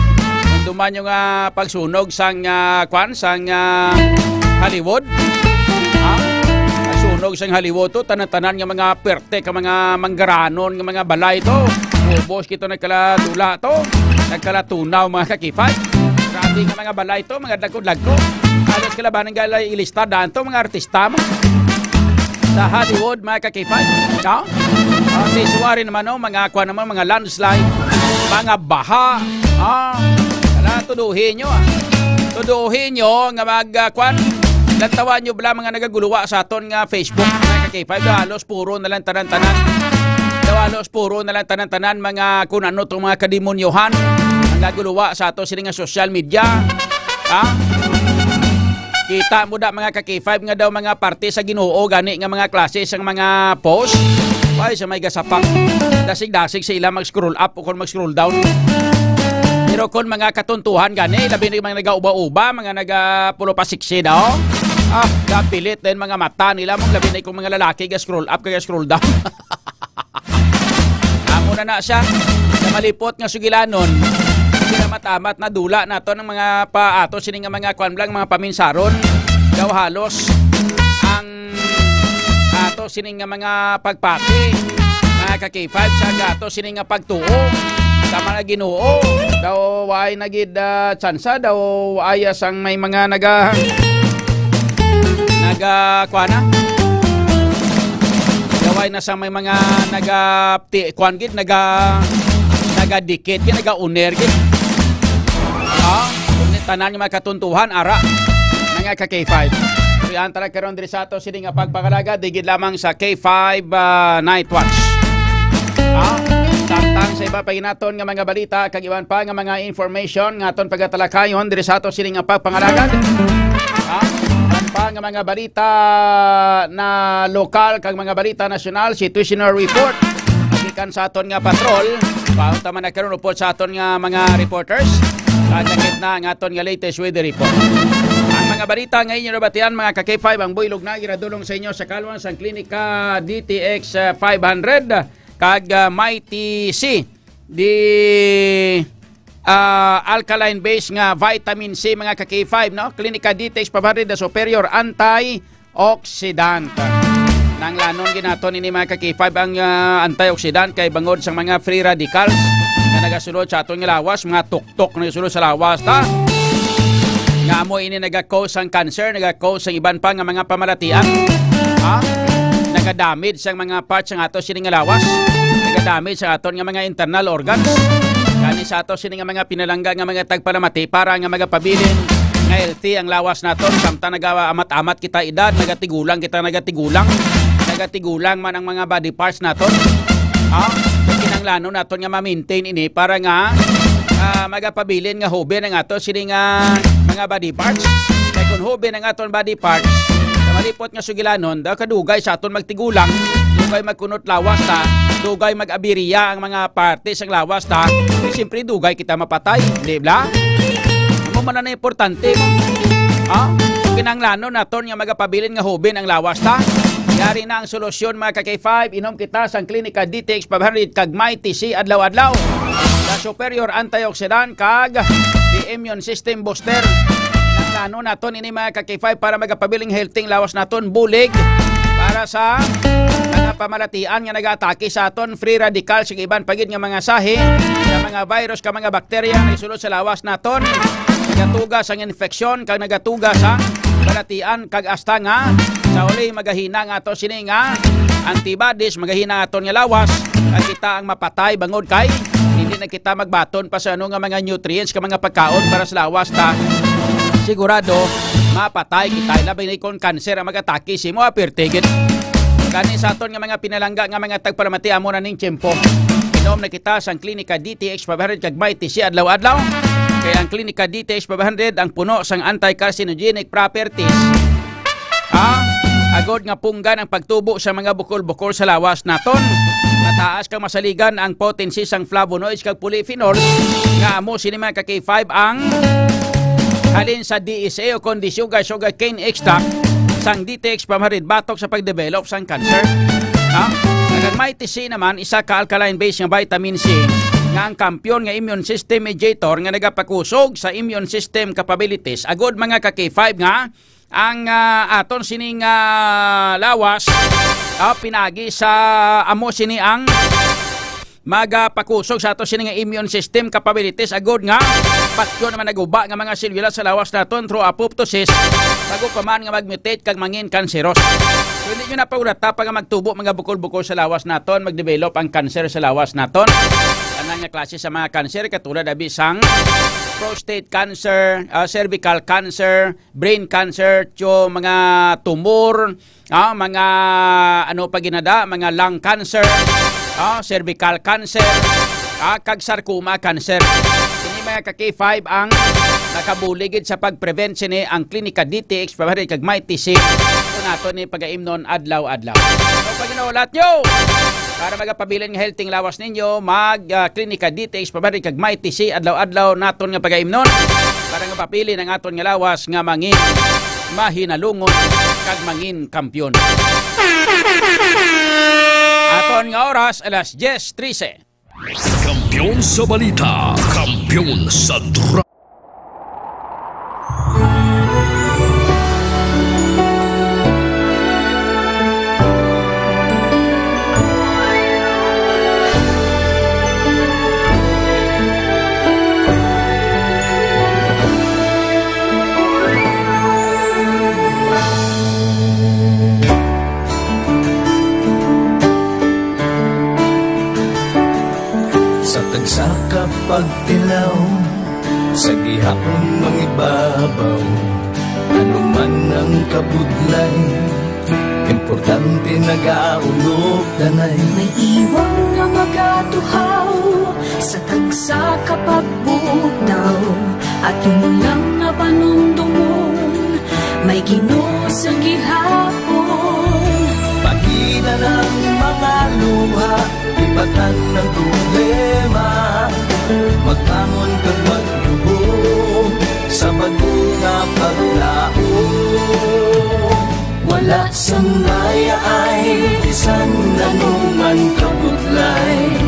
Nandun man yung, ah, pagsunog sang, ah, kwan, sang, ah, Hollywood. Ah, ang sunog sang Hollywood to, tanan-tanan nga mga perte ka mga manggaranon nga mga balay to. Ubos kito nagkaladula to. Nagkalatunaw, mga ka-K five. Grabe nga mga balay to, mga dagko-dagko. Halos kalabanan galay ilista daan to, mga artista mo. Sa Hollywood, mga ka-K five. No? Ah, visuary naman, no? Mga kwan naman, mga landslide, mga baha. Ah, wala, tuduhin nyo, ah. Tuduhin nyo nga mag, ah, kwan. Lantawan nyo bala mga nagaguluwa sa aton nga Facebook, mga ka-K five. Halos puro na lang tanan-tanan. Daw halos puro na lang tanan-tanan mga kun ano tong mga kadimonyohan ang naguluwa sa ato sini nga social media. Ha? Kita mo da, mga ka-K five, nga daw mga parte sa Ginoo gani nga mga klase sang mga post. Ay, sa may gasapak. Dasig-dasig sa ila mag-scroll up o kung mag-scroll down. Pero kung mga katuntuhan gani, labi na yung mga nagauba-uba, mga nagapulopasiksi daw. Ah, gapilit din mga mata nila mo, labi na yung mga lalaki ga-scroll up kag scroll down. Amo na na siya. Sa malipot nga sugilanon, sila matamat na dula nato ng mga pa ato sini nga mga kwan lang, mga paminsaron. Daw halos ang ato sini nga mga pagpati, mga ka-K five, sa ato sini nga pagtuo sa mga Ginoo. Daw waay na gid, ah, tsansa, daw waay sang may mga naga naga kuan na. Daw waay na sang may mga naga ti, kuan gid, naga nagadikit gid, naga-uner gid. Ah, tanan nga mga katuntuhan ara, mga ka-K five. Turian tara karon diri sa ato sini nga pagpangalaga, di gid lamang sa K five, ah, Night Watch. Ah, samtang sa iba pa ginaton nga mga balita kag iban pa nga mga information nga aton pagatalakayon diri sa ato sini nga pagpangalagad. Ah, iban pa nga mga balita na lokal kag mga balita nasyonal, situational report gikan sa aton nga patrol. Paunta man na karon upod sa aton nga mga reporters. Sa dakit na ang aton nga latest weather report. Ang mga balita nga inyo nabatian, mga ka-K five, ang buylog na giradulong sa inyo sa kalwan sang Klinika D T X five hundred kag, ah, Mighty C di, ah, alkaline base nga vitamin C, mga ka-K five, no? Klinika D T X five hundred, the superior anti oxidant. Nanglanon ginaton ini, mga ka-K five, ang, ah, antioxidant kay bangod sa mga free radicals nga nagasulod sa aton nga lawas, mga tuktok na nagasulod sa lawas, ta? Nga amo ini naga-cause ang cancer, naga-cause ang iban pa nga mga pamalatian. Ha? Nagadamage ang mga parts sa ato sini nga lawas. Nagadamage sa aton nga mga internal organs. Gani sa ato sini nga mga pinalangga nga mga tagpalamati para nga magapabilin nga healthy ang lawas naton, samtang nagaamat-amat kita edad, nagatigulang kita, nagatigulang, nagatigulang man ang mga body parts naton. Ha? Kinahanglanon naton nga ma-maintain ini para nga, ah, magapabilin nga hoben ang ato sini nga mga body parts. Kay Hubin ang aton body parts. Sa malipot nga sugilanon, daw kadugay sa aton magtigulang, dugay magkunot lawas ta, dugay mag-abiriya ang mga parte sang lawas ta. Di siyempre dugay kita mapatay, di ba? Amo man na importante. Ha? Kinahanglanon naton nga magapabilin nga hubin ang lawas ta. Yari na ang solusyon, mga ka-K five. Inom kita sang Klinika D T X five hundred kag Mighty C adlaw-adlaw. Sa superior antioxidant kag the immune system booster. Ang plano naton ini, mga ka-K five, para magapabiling healthy ang lawas naton, bulig para sa mga pamalatian nga nagaatake sa aton, free radicals, ug iban pa gid nga mga sahi sa mga virus kag mga bakterya nga nagsulod sa lawas naton. Nagatuga sang infeksyon kag nagatuga sa balatian kag asta nga sa uli magahina nga ato sini nga antibodies, magahina aton nga lawas, kag kita ang mapatay bangod kay hindi na kita magbaton pa sa ano nga mga nutrients ka mga pagkaon para sa lawas ta. Sigurado mapatay kita, labi na kon cancer ang mag-atake sa imo, apirtigit. Gani sa aton nga mga pinalangga nga mga tagpalamati, amo na ning tiyempo. Inom na kita sang Klinika D T X five hundred kag Mighty C adlaw-adlaw. Kay ang Klinika D T X five hundred ang puno sang anti-carcinogenic properties. Ha? Agod nga punggan ang pagtubo sa mga bukol-bukol sa lawas naton. Mataas kag masaligan ang potency sang flavonoids kag polyphenols nga amo sini, mga ka-K five, ang halin sa D S A o kon di sugar, sugar cane extract sang D T X five hundred batok sa pagdevelop sang cancer. Ha? Ang Mighty C naman, isa ka alkaline base nga vitamin C nga ang kampiyon nga immune system mediator nga nagapakusog sa immune system capabilities. Agod, mga ka-K five, nga ang, ah, aton sining, ah, lawas, ah, pinagi sa amo sini ang magapakusog sa ato sini nga immune system capabilities, agod nga patyon naman naguba nga mga selula sa lawas naton through apoptosis, bago pa man nga mag-mutate kag mangin kanseros. So, hindi nyo na paulata pa nga magtubo mga bukol-bukol sa lawas naton, mag-develop ang cancer sa lawas naton. Tanan nga klase sa mga cancer, katulad abi sang prostate cancer, ah, cervical cancer, brain cancer, tyo, mga tumor, ah, mga ano pa ginada, mga lung cancer, ah, cervical cancer, ah, kag sarcoma cancer. Ini, mga ka-K five, ang nakabulig gid sa pag-prevent sini ang Klinika D T X five hundred kag Mighty C. Ito nato ni pagaimnon adlaw-adlaw. Ano pa ginahulat nyo? Para magapabilin nga healthy ang lawas ninyo, mag, ah, Klinika D T X five hundred kag Mighty C adlaw-adlaw naton nga pagaimnon. Para nga papili ang aton nga lawas nga mangin mahinalungon kag mangin kampiyon. Aton nga oras, alas diyes trese. Kampiyon sa balita, kampiyon sa dra- Sa tagsa ka pagtilaw, sa gihapon mangibabaw, ano man ang kabudlay, importante nagaulog danay. May iwang nga magatuhaw sa tagsa ka pagbugtaw, aton lang nga panumdumon, may Ginoo sa gihapon. Pagila ng mga luha, lipatan ng problema, magbangon kag magluhod sa bag-o nga paglaom. Wala sang mayaay bisan anuman kabudlay.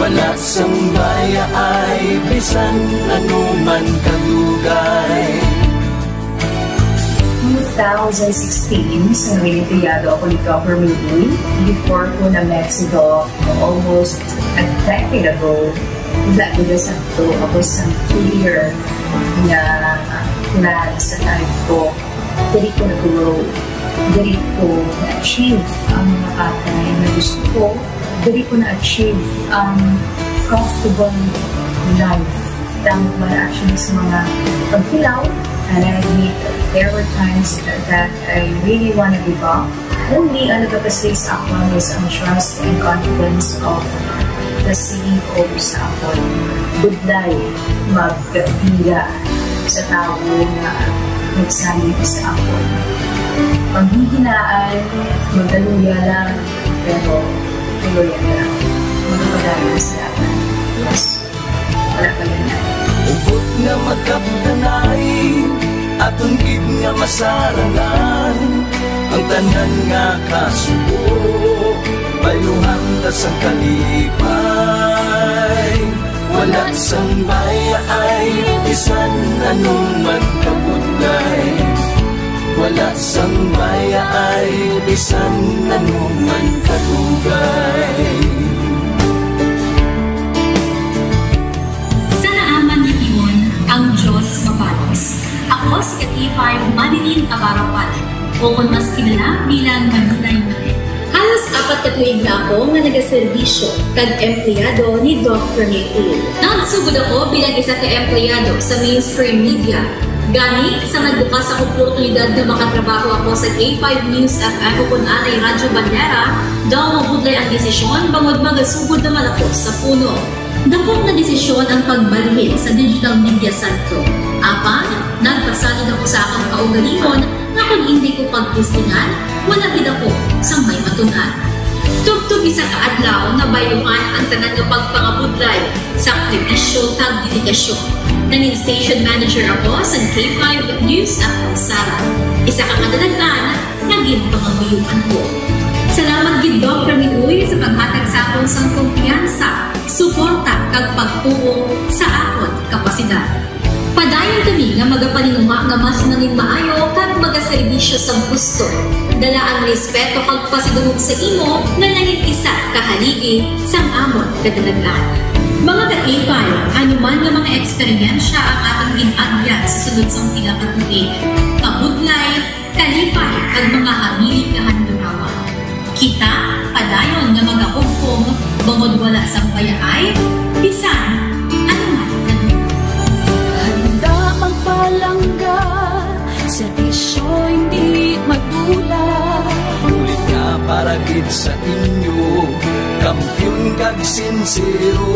Wala sang mayaay bisan anuman kadugay. Two thousand sixteen, sa Olimpiado ako ni Governor Louie, before ko na Mexico, almost a decade ago, that was a, ako sa clear na plan sa life ko. Diri ko nag-grow. Diri ko na-achieve ang mga bagay na gusto ko. Diri ko na-achieve ang comfortable life. Tama man actually sa mga pagkilaw, and I admit there were times that I really wanna give up. Only ang nagapasay sa akon is ang trust and confidence of the C E O sa akon. Budlay magpila sa tawo nga Sabi ko sa akon, paghihinaan, magkaluya lang, pero tuloy lang. Magpadayon sa laban. Yes. Wala pa yan. Ubot nga magkaptanay, aton gid nga masarangan ang tanan nga kasubo. Bayluhan ta sang kalipay, wala sang bayaay, bisan anuman kabudlay. Wala sang bayaay, bisan anuman kadugay. Sa naaman nga tion, ang Diyos mabalos. Ako si K five Marilyn Abarapan, o kon mas kilala bilang Maninay Manet. Halos apat ka tuig na ako nga nagaserbisyo kag empleyado ni Doc Rene Uy. Nagsugod ako bilang isa ka empleyado sa mainstream media. Gani, sa nagbukas ang oportunidad nga makatrabaho ako sa K five News F M o kon anay Radyo Bandera, daw mabudlay ang desisyon bangod magasugod naman ako sa puno. Dako nga desisyon ang pagbalhin sa digital media sentro. Apang, nagpasalig ako sa akong kaugalingon nga kon indi ko pagtistingan, wala gid ako sang may matun-an. Tubtob isa ka adlaw, nabayluhan ang tanan nga pagpangabudlay, sakripisyo, kag dedikasyon. Nangin station manager ako sa K five News F M Sara. Isa ka kadalag-an nga ginpangamuyoan ko. Salamat gid, Doc Rene Uy, sa paghatag sa akon sang kumpiyansa, suporta, kag pagtuo sa akon kapasidad. Padayon kami nga magapaninguha nga mas nangin maayo kag magaserbisyo sang husto. Dala ang respeto kag pasidungog sa imo nga nangin isa ka haligi sang amon kadalag-an. Mga ka-K five, ano man nga mga eksperyensya ang aton gin-agyan sa sulod sang pila ka tuig, kabudlay, kalipay, kag mga hamili nga handurawa. Kita padayon nga magahugpong bangod wala sang bayaay, bisan ano man. Handa magpalangga, serbisyo hindi magdula. Bulig nga para gid sa inyo, kampiyon kag sinsero.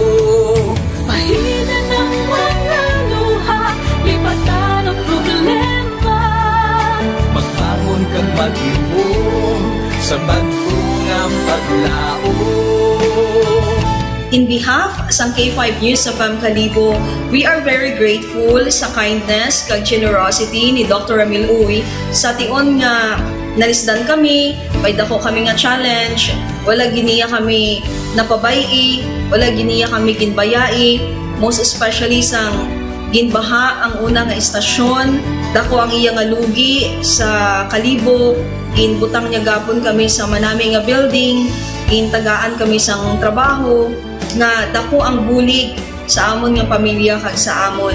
Bahinan ang mga luha, lipatan ang problema. Magbangon kag maghimom sa bag-o nga paglaom. In behalf sang K five News F M Kalibo, we are very grateful sa kindness kag generosity ni Doctor Ramil Uy. Sa tion nga nalisdan kami, may dako kami nga challenge, wala gid niya kami napabay-i, wala gid niya kami ginbayai, most especially sang ginbaha ang una nga istasyon, dako ang iya nga lugi sa Kalibo, ginbutang niya gapon kami sa manami nga building, gintagaan kami sang trabaho, nga dako ang bulig sa amon nga pamilya kag sa amon.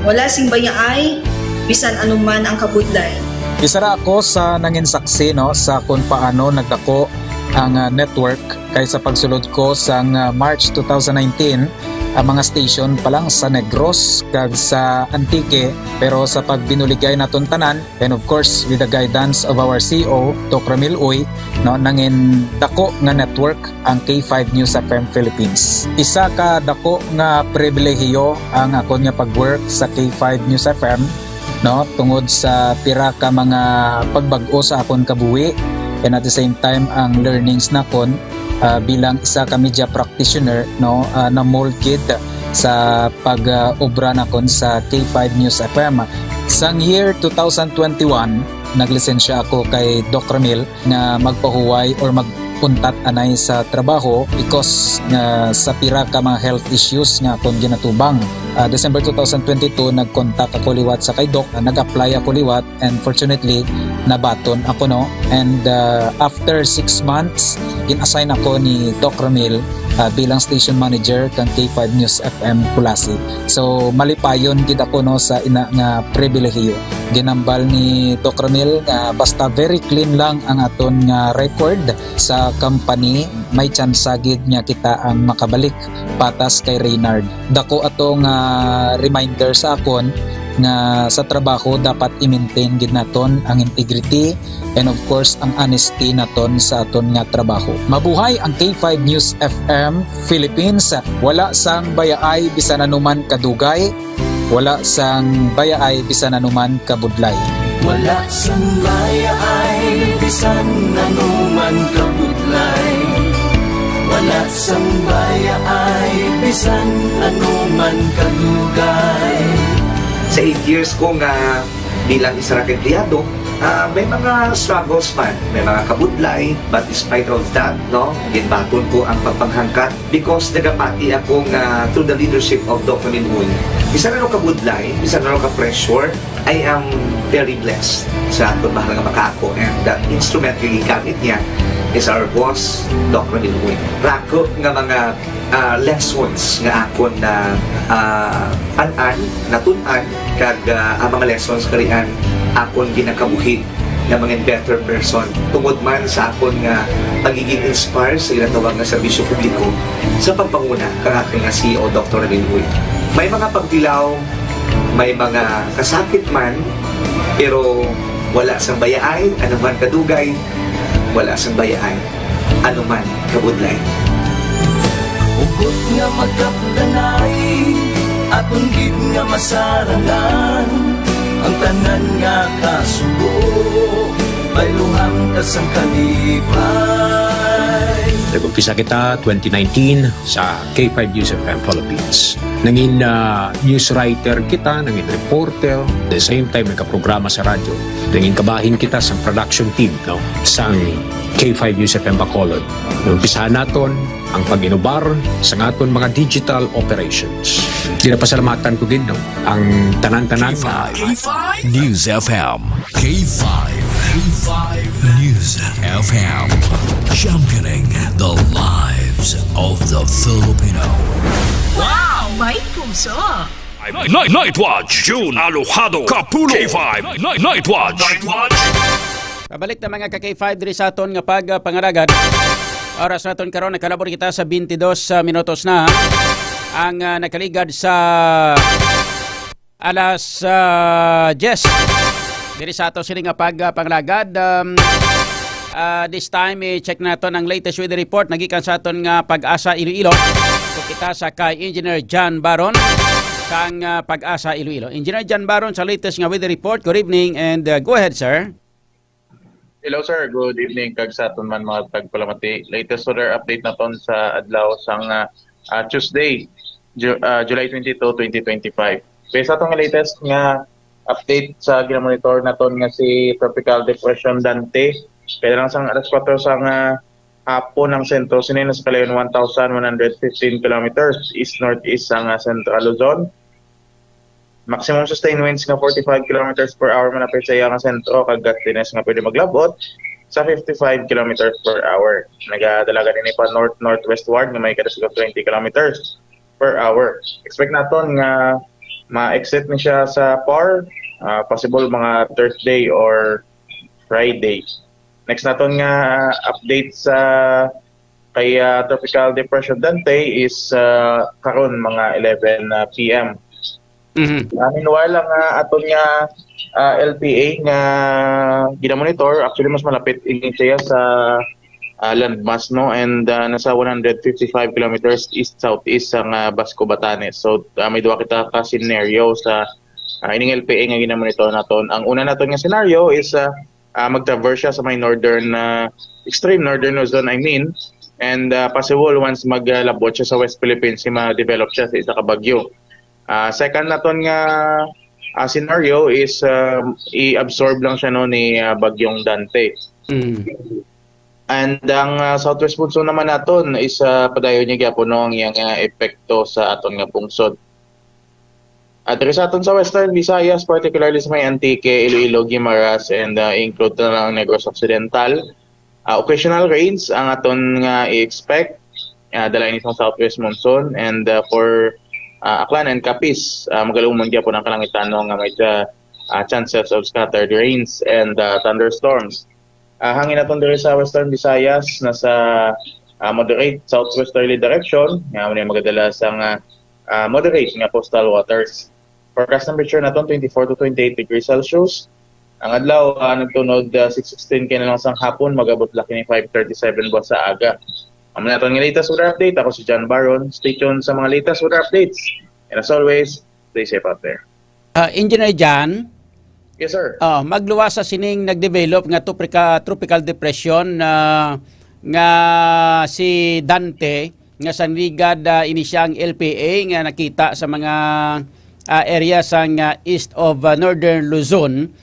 Wala sing bayaay, bisan anuman ang kabudlay. Isa ra ako sa nangin saksi, no, sa kung paano nagdako ang, ah, network, kay sa pagsulod ko sang, ah, March two thousand nineteen, ang mga station pa lang sa Negros kag sa Antique, pero sa pagbinuligay naton tanan, and of course, with the guidance of our C E O, Doc Ramil Uy, no, nangin dako nga network ang K five News F M Philippines. Isa ka dako nga pribilehiyo ang akon nga pag-work sa K five News F M, no, tungod sa pira ka mga pagbag-o sa akon kabuhi, and at the same time, ang learnings nakon, ah, bilang isa ka media practitioner, no, ah, na-mold gid sa pag, ah, obra nakon sa K five News F M. Sang year two thousand twenty-one, naglisensya ako kay Doc Ramil nga magpahuway or mag-untat anay sa trabaho because nga sa pira ka mga health issues nga akon ginatubang. Ah, December two thousand twenty-two, nag-contact ako liwat sa kay Doc, ah, nag-apply ako liwat, and fortunately, nabaton ako, no? And, ah, after six months, gin-assign ako ni Doc Ramil, ah, bilang station manager kang K five News F M Culasi. So, malipayon gid ako, no, sa ina nga pribilehiyo. Ginambal ni Doc Ramil nga basta very clean lang ang aton nga record sa company, may tsansa gid nga kita ang makabalik patas kay Reynard. Dako ato nga reminder sa akon nga sa trabaho dapat i-maintain gid naton ang integrity and of course ang honesty naton sa aton nga trabaho. Mabuhay ang K five News F M Philippines. Wala sang bayaay bisan anuman kadugay, wala sang bayaay bisan anuman kabudlay. Wala sang bayaay, bisan anuman kabudlay. Wala sang bayaay, bisan anuman kadugay. Sa eight years ko nga bilang isa ka empleyado, ah, may mga struggles man, may mga kabudlay, but despite of that, no, ginbaton ko ang pagpanghangkat because nagapati ako nga through the leadership of Doc Ramil Uy, bisan ano kabudlay, bisan ano ka-pressure, I am very blessed sa akon mahal nga makaako, and the instrument nga gigamit niya is our boss, Doc Ramil Uy. Rako nga mga, ah, lessons nga akon na, ah, an-an, natun-an, kag, ah, ang mga lessons karian akon ginakabuhi nga mga better person tungod man sa akon nga pagiging inspire sa ginatawag nga serbisyo publiko sa pagpanguna kang aton nga C E O, Doctor Ramil Uy. May mga pagtilaw, may mga kasakit man, pero wala sang bayaay, anuman kadugay, wala sang bayaay, anuman kabudlay. Hugot nga magkapdanay, aton gid nga masarangan, ang tanan nga kasubo, bayluhan ta sang kalipay. Nag-umpisa kita twenty nineteen sa K five News F M Philippines. Nangin, ah, news writer kita, nangin reporter, the same time nagkaprograma sa radyo. Nangin kabahin kita sa production team, no, sang K five News F M Bacolod. Umpisahan naton ang pag-inubar sa aton mga digital operations. Ginapasalamatan ko gid, no, ang tanan-tanan nga K five News F M. K five. K five News F M. Championing the lives of the Filipino. Wow! May puso! Night, Night, Night Watch, June, Alojado, Kapulo, K five, Night, Night Watch. Night Watch. Pabalik na, mga ka-K five, diri sa aton nga pagpangalagad. Oras naton karon, nakalabor kita sa twenty-two, ah, minutos na ang, ah, nakaligad sa alas, ah, diyes. Diri sa ato sini nga pagpangalagad, um, ah, this time, i-check naton ang latest weather report nagikan sa aton nga Pag-asa Iloilo. So, kita sa kay Engineer John Baron sang, ah, Pag-asa Iloilo. Engineer John Baron sa latest nga weather report. Good evening and, ah, go ahead, sir. Hello, sir. Good evening kag sa aton man mga tagpalamati. Latest weather update naton sa adlaw sang, ah, ah, Tuesday, Ju-, ah, July twenty-two, twenty twenty-five. Based sa atong latest nga update sa ginamonitor naton nga si Tropical Depression Dante, kaya lang sang alas kuwatro sang, ah, hapon ang sentro sini nasa kalayon one thousand one hundred fifteen kilometers east-northeast sang, ah, Central Luzon. Maximum sustained winds nga forty-five kilometers per hour malapit sa iya nga sentro, kag gustiness nga pwede maglabot sa fifty-five kilometers per hour. Nagadalagan ini pa north-northwestward nga may kadasig twenty kilometers per hour. Expect naton nga ma-exit ni siya sa par, ah, possible mga Thursday or Friday. Next naton nga update sa kay, ah, Tropical Depression Dante is, ah, karon mga eleven, ah, P M. Mhm. Ah, meanwhile, ang, ah, aton nga, ah, L P A nga ginamonitor, actually, mas malapit ini siya sa, ah, landmass, no? And, ah, nasa one hundred fifty-five kilometers east-southeast sang, ah, Basco, Batanes. So, ah, may duha kita ka scenario sa, ah, ining L P A nga ginamonitor naton. Ang una naton nga scenario is, ah, ah, mag-traverse siya sa may northern, ah, extreme northern Luzon, I mean. And, ah, possible, once maglabot siya sa West Philippines, si ma-develop siya sa isa ka bagyo. Ah, second naton nga, ah, scenario is, ah, i-absorb lang siya, no, ni, ah, Bagyong Dante. Mm. And ang, ah, southwest monsoon naman naton is, ah, padayon niya gyapon, no, ang iyang, ah, epekto sa aton nga pungsod. At diri sa aton sa Western Visayas, particularly sa may Antique, Iloilo, Guimaras, and, ah, include na lang ang Negros Occidental, ah, occasional rains ang aton nga i-expect. Ah, dala ini sang southwest monsoon, and, ah, for, ah, Aklan and Capiz, ah, magalumon gyapon ang kalangitan, no, nga may, ah, ah, chances of scattered rains and, ah, thunderstorms. Ah, hangin naton diri sa Western Visayas nasa, ah, moderate southwesterly direction, nga amo ni magadala sang, ah, ah, moderate nga coastal waters. Forecast temperature naton twenty-four to twenty-eight degrees Celsius. Ang adlaw, ah, nagtunod, ah, six sixteen K na lang sang hapon, mag-abot lang kini five thirty-seven buwas sa aga. Amo na aton nga latest weather update. Ako si John Baron. Stay tuned sa mga latest weather updates. And as always, stay safe out there. Ah, Engineer John, Yes, sir. Ah, magluwas sa sining nagdevelop nga tropica-, tropical depression na nga si Dante, nga sa Nigad, ah, ini siya ang L P A nga nakita sa mga, ah, area sang, ah, east of, ah, Northern Luzon.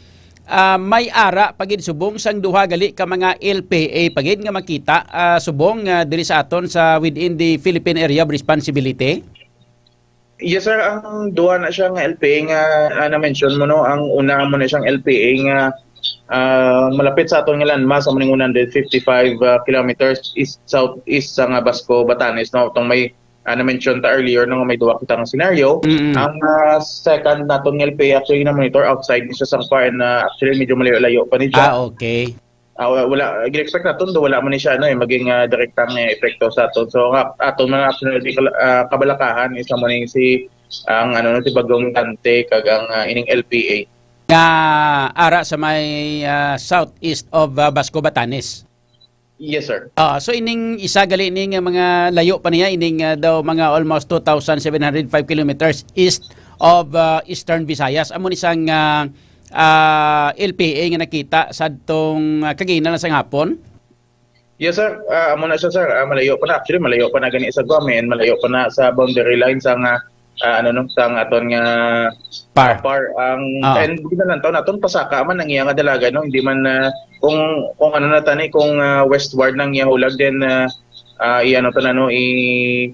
Ah, may ara pa gid subong sang duha gali ka mga L P A pa gid nga makita, ah, subong, ah, diri sa aton sa within the Philippine Area of Responsibility. Yes, sir. Ang duha na siya nga L P A nga, ah, na-mention mo, no? Ang una mo na siyang L P A nga, ah, malapit sa aton nga landmass, amo ning one hundred fifty-five, ah, kilometers east, southeast sa nga Basco, Batanes, no? Itong may, ah, na-mention ta earlier, no? May duha kita nga scenario. Mm-mm. Ang, ah, second naton nga L P A, actually, na-monitor outside ni siya sa PAR, and, ah, actually, medyo malayo-layo pa ni siya. Ah, okay. Ah, wala, wala. Gin-expect naton do wala man ni siya, ano, eh, maging, ah, direktang, eh, epekto sa aton. So, ang ap-, aton mga actually kal-, ah, kabalakahan is amo ning si, ang, ano, si Bagyong Dante kag ang, ah, ining L P A. Nga ara sa may, ah, southeast of, ah, Basco, Batanes. Yes, sir. Ah, so ining isa gali ni nga mga layo pa niya, ining, ah, daw mga almost two thousand seven hundred five kilometers east of, ah, Eastern Visayas. Amo ni sang, ah, ah, L P A nga nakita sadtong, ah, kagina lang sang hapon? Yes, sir. Ah, amo na siya, sir. Ah, malayo pa na. Actually, malayo pa na gani sa Guam, eh, and malayo pa na sa boundary line sa nga, ah, ano, no, sa nga aton nga PAR. PAR. Ang, ah, and ginalantaw naton, pasaka man ang iya nga dalagan, no? Hindi man, ah, kung, kung ano na tani, kung, ah, westward nang iya hulag, then, ah, ah, i-ano ta na, no, i-,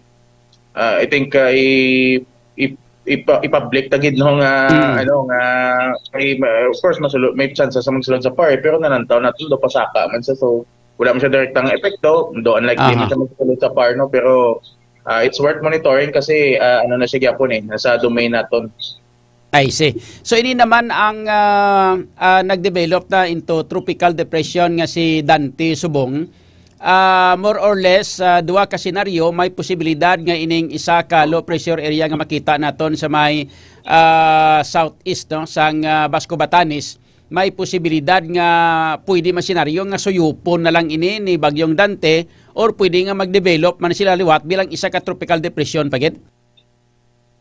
ah, I think, ah, i-, i-, ipa-, i-public ta gid, no, nga, mm, ano, nga, may, ma-, of course, masulo-, may chance sa magsulod sa PAR, eh, pero nalantaw naton do pasaka man siya, so, wala man siya direktang epekto, do unlikely man, aha, siya magsulod sa PAR, no, pero, ah, it's worth monitoring kasi, ah, ano na siya gyapon, eh, nasa domain naton. I see. So, ini naman ang, ah, ah, nagdevelop na into tropical depression nga si Dante Subong. Ah, more or less, ah, duha ka senaryo, may posibilidad nga ining isa ka low pressure area nga makita naton sa may, ah, southeast, no, sang, ah, Basco Batanes. May posibilidad nga pwede man senaryo nga suyupon na lang ini ni Bagyong Dante, or pwede nga magdevelop man sila liwat bilang isa ka tropical depression pa gid.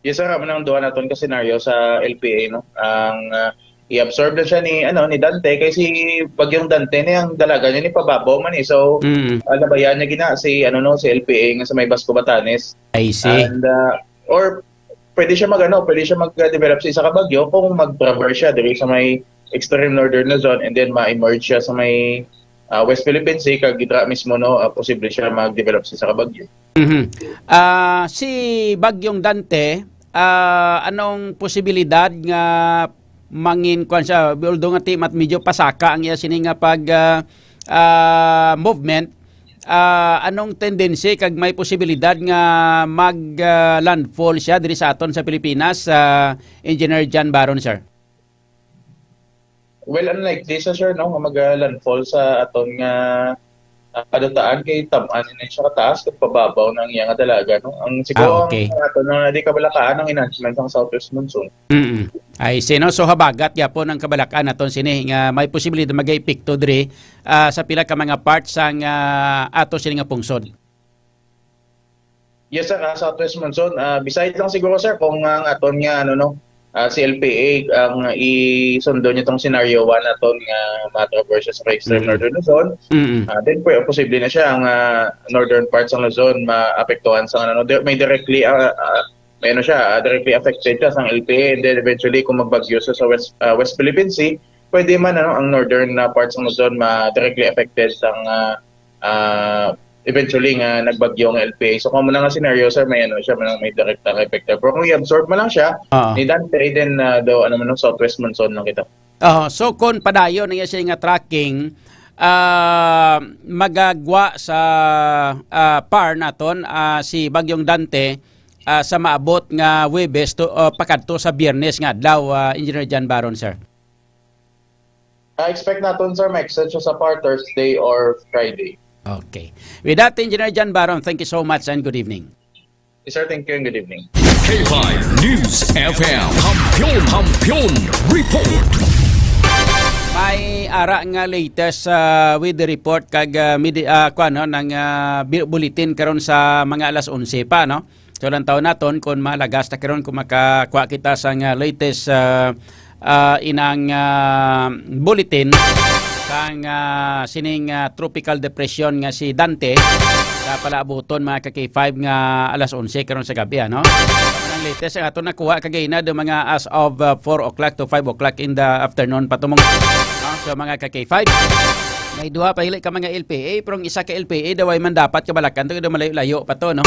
Yes, sir. Amo nang duha naton ka senaryo sa L P A, no? Ang, ah, i-absorb na siya ni, ano, ni Dante, kay si Bagyong Dante ni ang dalaga niya ni pababaw man, eh. So, mm, ah, labayan niya gina si, ano, no, si L P A nga sa may Basco Batanes. I see. And, ah, or pwede siya mag, ano, pwede siya mag-develop sa isa ka bagyo kung mag-traverse siya diri sa may extreme northern Luzon and then ma-emerge siya sa may, ah, West Philippine Sea, kag dira mismo, no, ah, posible siya mag-develop sa isa ka bagyo. Mhm. Ah, si Bagyong Dante, ah, anong posibilidad nga mangin-, kwan siya, although nga ti-, mat-, medyo pasaka ang iya sini nga pag, ah, ah, movement, ah, anong tendency kag may posibilidad nga mag, ah, landfall siya diri sa aton sa Pilipinas, ah, Engineer John Baron, sir? Well, unlikely sa, sir, no, nga mag-, ah, landfall sa aton nga, ah, kadutaan kay tam-an ini siya kataas kag pababaw ng iya nga dalaga, no. Ang siguro, ah, okay, ang aton nga di kabalakaan ang enhancement sang southwest monsoon. Mm. I see, no? So, habagat gyapon ang kabalakan naton sini nga may posibilidad mag-epekto diri, ah, sa pila ka mga parts sang, ah, ato sini nga pungsod. Yes, sir. Ah, Southwest Monsoon, ah, beside lang siguro, sir, kung ang aton nga, ano, no, ah, si L P A ang isundo niya tong scenario one naton nga ma-traverse sa extreme, mm, northern Luzon, mm, ah, then pwe-, posible na siya ang, ah, northern parts ng Luzon maapektuhan sa, ano, di-, may directly, ah, ah, may, ano, siya, ah, directly affected siya sa L P A, and then eventually kung magbagyo siya sa West, ah, West Philippine Sea, pwede man, ano, ang northern na parts ng Luzon ma-directly affected sa, ah, ah, eventually nga nagbagyo ang L P A. So, kung muna nga scenario, sir, may, ano, siya, may, may direct effect. Pero kung i-absorb mo lang siya, ah, ni Dante, then, ah, do, ano man, no, southwest monsoon lang kita. Ah, so, kung padayon ang iya siya nga tracking, ah, magagwa sa, ah, par naton, ah, si Bagyong Dante, ah, sa maabot nga Huwebes to, ah, pakadto sa Biyernes nga adlaw, ah, Engineer John Baron, sir? Ah, expect naton, sir, ma-extend siya sa par Thursday or Friday. Okay. With that, Engineer John Baron, thank you so much and good evening. Yes, sir, thank you and good evening. K five News F M, Kampiyon, Kampiyon Report. May ara nga latest, ah, weather report kag, ah, midi-, ah, kuwan, no, ng, ah, bi-, bulletin karon sa mga alas onse pa, no? So, lantaw naton kung malagas ta karon kung makakuha kita sa nga latest, ah, ah, inang, ah, bulletin sang, ah, sining, ah, tropical depression nga si Dante sa palaabuton, mga ka-K five, nga alas onse karon sa gabi, ano? Ang latest ang ato nakuha kagina do mga as of, ah, four o'clock to five o'clock in the afternoon pa tumong, no? So, mga ka-K five, may duha pa hili ka mga L P A, pero ang isa ka L P A daw ay man dapat kabalakan to, daw malayo-layo pa to, no?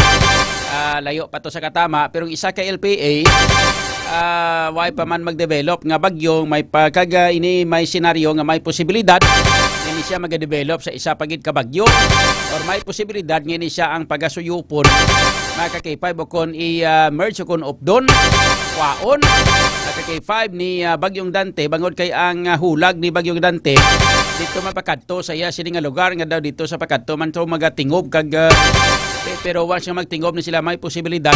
Ah, layo pa to sa katama, pero ang isa ka L P A, ah, way pa man mag-develop nga bagyo, may pagkaga ini, may senaryo nga may posibilidad nga ini siya magadevelop sa isa pa gid ka bagyo, or may posibilidad nga ini siya ang pagasuyupon, mga ka-K five, o kon i-merge o kon updon, kwaon, mga ka-K five, ni, ah, Bagyong Dante, bangod kay ang, ah, hulag ni Bagyong Dante dito mapakadto sa iya sini nga lugar nga daw dito sa pakadto man to magatingob kag, ah, pe-, pero once nga magtingob ni sila, may posibilidad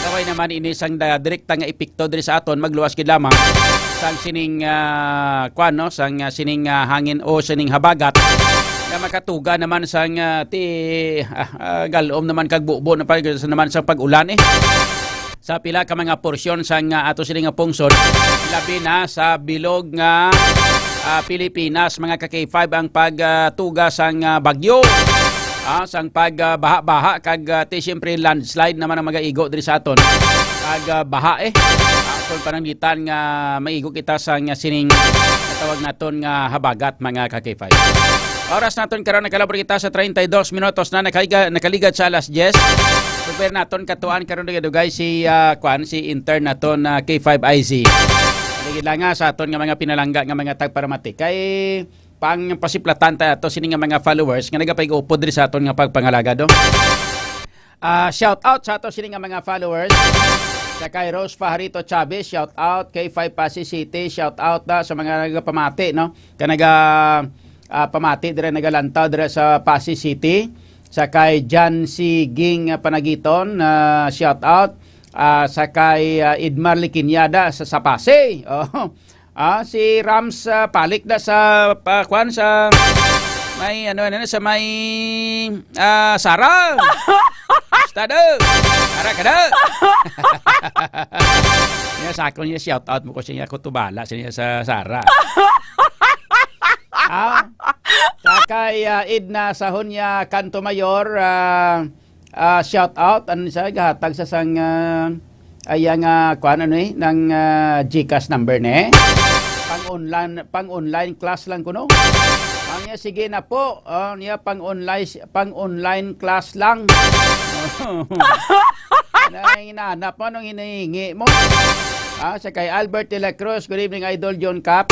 kaway naman ini sang da-, direkta nga epekto diri sa aton, magluwas gid lamang sang sining, ah, kwan, no, sang, ah, sining, ah, hangin o sining habagat nga makatuga naman sang, ah, ti, ah, ah, galom naman kag bubo na pa naman sang pag-ulan, eh. Sa pila ka mga porsyon sang, ah, ato sini nga pungsod, labi na sa bilog nga, ah, Pilipinas, mga ka-K five, ang pagtuga sang, ah, bagyo, ah, sang pag, ah, baha-baha kag, ah, ti siyempre landslide naman ang magaigo diri sa aton. Pag, ah, baha, eh, ang aton pananglitan nga maigo kita sang, ah, sining natawag naton nga habagat, mga ka-K five. Oras naton karon, nakalabot kita sa treinta y dos minutos na nakaiga-, nakaligad sa alas diyes. Prepare naton katuan karon dugay-dugay si, ah, kwan, si intern naton na K five I Z. Lagi lang nga sa aton nga mga pinalangga nga mga tagparamati. Kay pang pasiplatan ta ato sini nga mga followers nga nagapayupod diri sa aton nga pagpangalaga, do. Ah, shout out sa ato sini nga mga followers. Sa kay Rose Fajarito Chavez, shout out. K five Passi City, shout out, ah, sa mga nagapamati, no? Ka naga, ah, pamati dire, nagalantaw dire sa Passi City. Sa kay John C. Ging, ah, Panagiton, ah, shout out. Ah, sa kay, ah, Idmar Liquiñada sa, sa Passi. Oh. Ah, si Rams, ah, Palik da sa, pa, kwan, sa may, ano, ano, sa may, ah, Sara. Basta daw. Sara ka daw. Niya sa akon niya, shout out mo ko siya, kutubala siya sa Sara. Ah, sa kay, ah, Edna Sahonia Canto Mayor, ah, ah, shout out, ano siya, gahatag sa sang, ah, ay, ang, ah, kuan, ano, eh, ng, ah, GCash number, ne? Pang online, pang online class lang kuno. Ang niya, sige na po. Oh, niya, pang online, pang online class lang. Nang hinanap mo, nung hinihingi mo. Ah, sa kay Albert de la Cruz, good evening, Idol John Cap.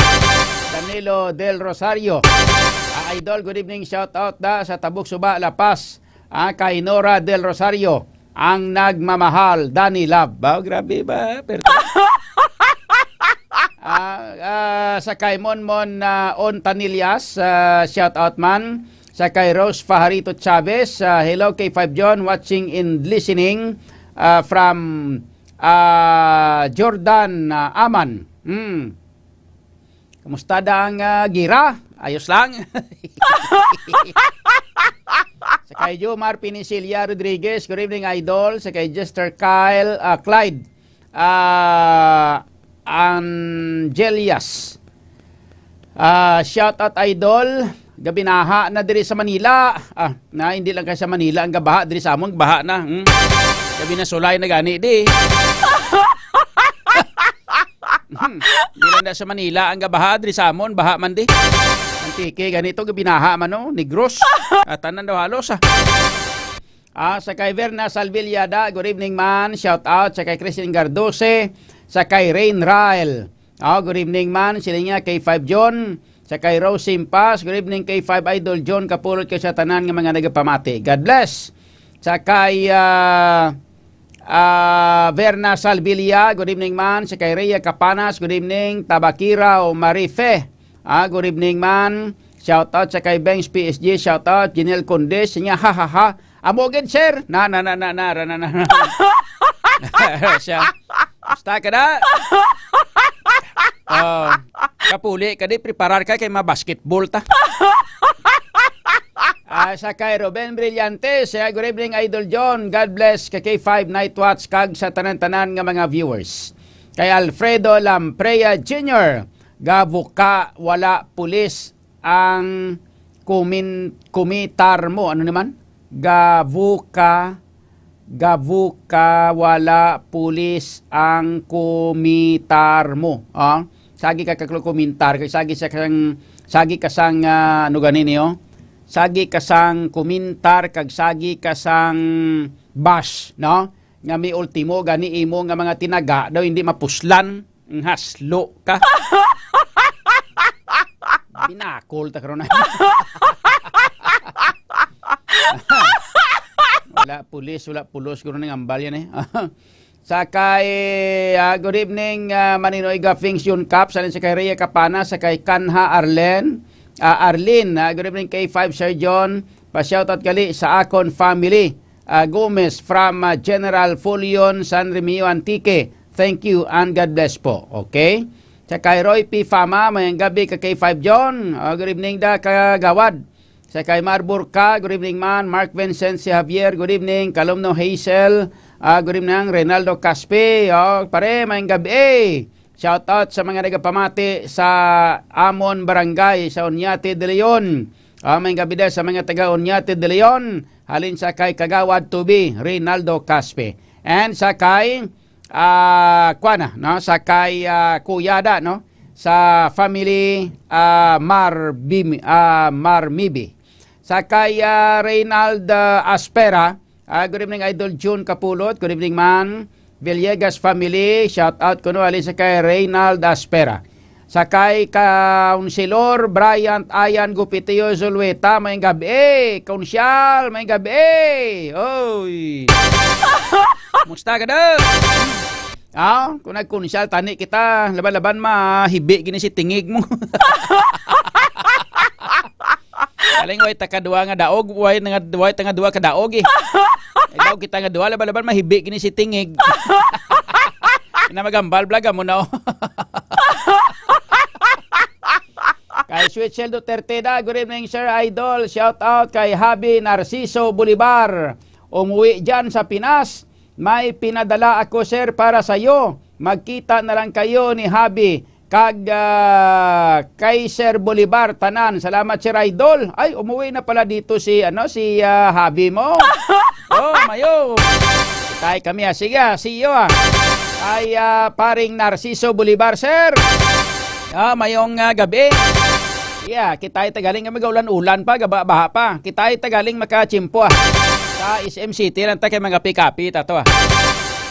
Danilo Del Rosario. Ah, Idol, good evening, shout out da sa Tabuk Suba, La Paz. Ah, kay Nora Del Rosario, ang nagmamahal, Danny Love. Ba, grabe ba? Pero, ah, ah, sa kay Monmon, ah, Ontanillas, ah, shout out man. Sa kay Rose Fajarito Chavez, ah, hello, K five John, watching and listening, ah, from, ah, Jordan, ah, Aman. Hmm. Kumusta da ang, ah, gira? Ayos lang. Sa kay Jomar Pinisilia Rodriguez, good evening, Idol. Sa kay Jester Kyle, ah, Clyde, ah, Angelias. Ah, shout out, Idol. Gabinaha na diri sa Manila. Ah, na, hindi lang kay sa Manila ang gabaha, diri sa amon baha na. Hmm? Gabi na, sulay na gani di. Hmm. Di lang na sa Manila ang gabaha, diri sa amon baha man di. Antique, ganito, gabinaha man, no? Negros. At tanan daw halos, ah. Ah, sa kay Verna Salvillada, good evening man. Shout out sa kay Christine Gardose, sa kay Rain Rael. Ah, good evening man. Sila niya, K five John, sa kay Rose Simpas. Good evening, K five Idol John. Kapulot kay sa tanan nga mga nagapamati. God bless. Sa kay, ah, ah, Verna Salvilla, good evening man. Sa kay Rhea Capanas, good evening. Tabakiraw Marife, ah, good evening man. Shout out sa kay Bengs P S G, shout out. Jinel Condes, niya, ha, ha, ha. Amo gid, sir. Na, na, na, na, na, na, na, na. Siya. Basta ka na. Oh, kapuli ka di, preparar ka kay ma-basketball ta. Ah, sa kay Ruben Brillantes, eh, good evening, Idol John. God bless ka K five Night Watch kag sa tanan-tanan nga mga viewers. Kay Alfredo Lamprea Junior, gabuka wala pulis ang kumin-, kumitar mo. Ano naman? Gabuka, gabuka wala pulis ang kumitar mo. Oh, sagi ka kag kumintar, kay sagi sa kang, sagi ka sang, ah, ano gani niyo? Sagi ka sang kumintar kag sagi ka sang bash, no? Nga may ultimo gani imo nga mga tinaga daw hindi mapuslan. Ang haslo ka. Binakol ta karon. Wala pulis, wala pulos, guro nang ambal yan eh. Sa kay, ah, good evening, ah, Maninoy Gafings Yun Cap, sa sa kay Rhea Capana, sa kay Kanha Arlen, ah, Arlene, ah, good evening, K five Sir John, pa-shoutout gali sa akon family, ah, Gomez from, ah, General Fulion, San Remio, Antique. Thank you and God bless po. Okay? Sa kay Roy P. Fama, mayang gabi ka K five John. Ah, good evening da kagawad. Sa kay Mar Burka, good evening man. Mark Vincent C. Javier, good evening. Kalumno Hazel, ah, good evening. Reynaldo Caspe, oh, pare, mayang gabi. Shout out sa mga nagapamati sa amon barangay sa Oñate de Leon. Ah, mayang gabi da sa mga taga Oñate de Leon. Halin sa kay Kagawad Tubi, Reynaldo Caspe. And sa kay, ah, kuwan na, no? Sa kay, ah, Kuyada, no? Sa family, ah, Marbimi-, ah, Marmibi. Sa kay, ah, Reynald, ah, Aspera, ah, good evening, Idol June Kapulot. Good evening, man. Villegas family, shout out kuno ali sa kay Reynald Aspera. Sa kay Councilor Bryant Ayan Gupitio Zulueta, may gabi. Kunsyal, may gabi. Oy. Musta ka daw? Ah, kung nagkunsyal tani kita, laban-laban mahibi gini si tingig mo. Galing way ta ka duwa nga daog, way nga way ta nga duwa ka daog eh. Ay daw kita nga duwa, laban-laban mahibi gini si tingig. Na magambal blaga mo na, oh. Kay Sweet Shell Duterte da, good evening, Sir Idol. Shout out kay Habi Narciso Bolivar. Umuwi dyan sa Pinas. May pinadala ako, sir, para sa iyo. Magkita na lang kayo ni Habi kag, ah, kay Sir Bolivar tanan. Salamat, Sir Idol. Ay, umuwi na pala dito si, ano, si, ah, Habi mo. Oh, mayo. Tay kami, ah. Sige, ah. See you, ah. Ay, ah, paring Narciso Bolivar, sir. Ah, mayong, ah, gabi. Yeah, kita ay tagaling nga mag-ulan-ulan pa, gaba-baha pa. Kita ay tagaling makachimpo, ah. Sa S M City lang ta kay mga pikapi ta to, ah.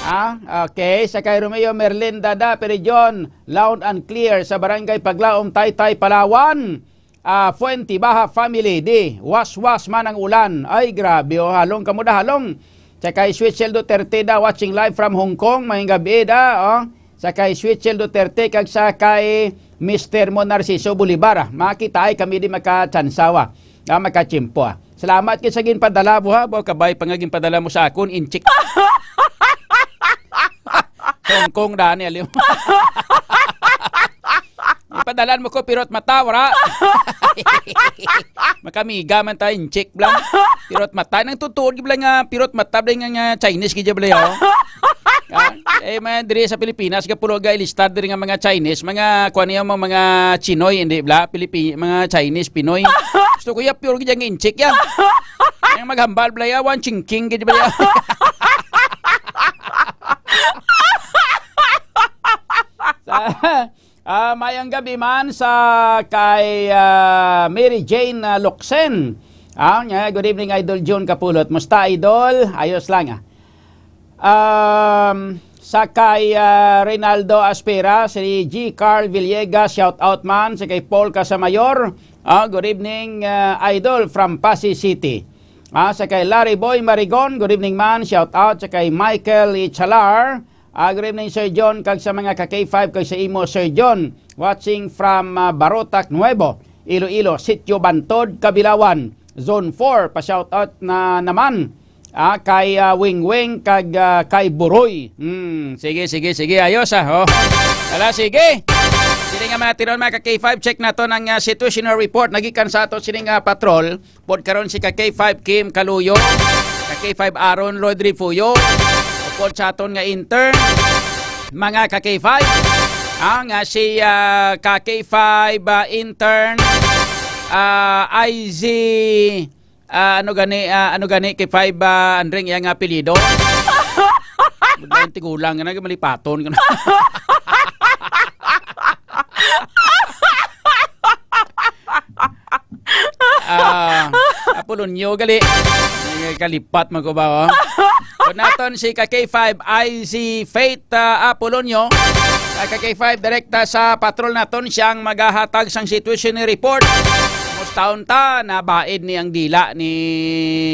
Ah, okay. Sa kay Romeo Merlin Dada Perijon, loud and clear sa Barangay Paglaom, Taytay, Palawan. Ah, Fuente Baja family, di waswas man ang ulan. Ay, grabe, oh, halong kamo da, halong. Sa kay Sweet Shell Duterte da, watching live from Hong Kong, mayong gabi da, oh. Sa kay Sweet Shell Duterte, kag sa kay Mister Mo Narciso Bolivar, ah. Makita ay kami di makatsansawa, ah, makachimpo, ah. Salamat kay sa ginpadala mo, ha. Bo, kabay pa nga ginpadala mo sa akon, inchik. Hong Kong daan, aliw. Ipadalan mo ko, pirot mata, wara. Makamiga man tayo, inchik blang. Pirot mata, nang tutuod blang nga, pirot mata blang nga, nga Chinese gid blang, oh. Ah, eh, man, diri sa Pilipinas, gapulo ga ilistar diri nga mga Chinese, mga, kuwan niya, mga, mga Chinoy, hindi bla, Pilipi-, mga Chinese, Pinoy. Gusto ko ya, pure gid ang inchik ya. Ang maghambal bla ya, wan chingking gid bla ya. Sa, ah, mayang gabi man sa kay, ah, Mary Jane, ah, Locsen. Ah, nya, good evening, Idol June Kapulot. Musta, Idol? Ayos lang, ah. Um, sa kay, ah, Reynaldo Aspera, si G Carl Villegas, shout out man. Sa kay Paul Casamayor, ah, good evening, ah, Idol, from Passi City. Ah, sa kay Larry Boy Marigon, good evening man, shout out. Sa kay Michael Ichalar, ah, good evening, Sir John, kag sa mga ka K five, kag sa imo, Sir John, watching from, ah, Barotac Nuevo, Iloilo, Sitio Bantod, Kabilawan, Zone four, pa-shout out na naman. Ah, kay, ah, Wingwing kag, ah, kay Buroy. Hmm, sige, sige, sige. Ayos, ah. Oh. Ala, sige. Sini nga mga tinuod, mga ka K five, check naton ang, ah, situational report. Nagikan sa ato sini nga patrol. Pod karon si ka K five Kim Kaluyo, ka K five Aaron Lloyd Refuyo. Pod sa aton nga intern. Mga ka K five, ang, ah, si, ah, ka K five, ah, intern, ah, I Z, ah, ano gani, ah, ano gani, K five, ah, Andring, iyang apelyido? Biglang tigulang ka na, malipaton ka na. Ah, Apolonio gali. Ay, kalipat man ko ba, oh? Kung naton si ka K five I Z Faith, ah, Apolonio. Ah, ka K five direkta sa patrol naton siyang magahatag sang situation ni report. Mustahon ta, nabaid ni ang dila ni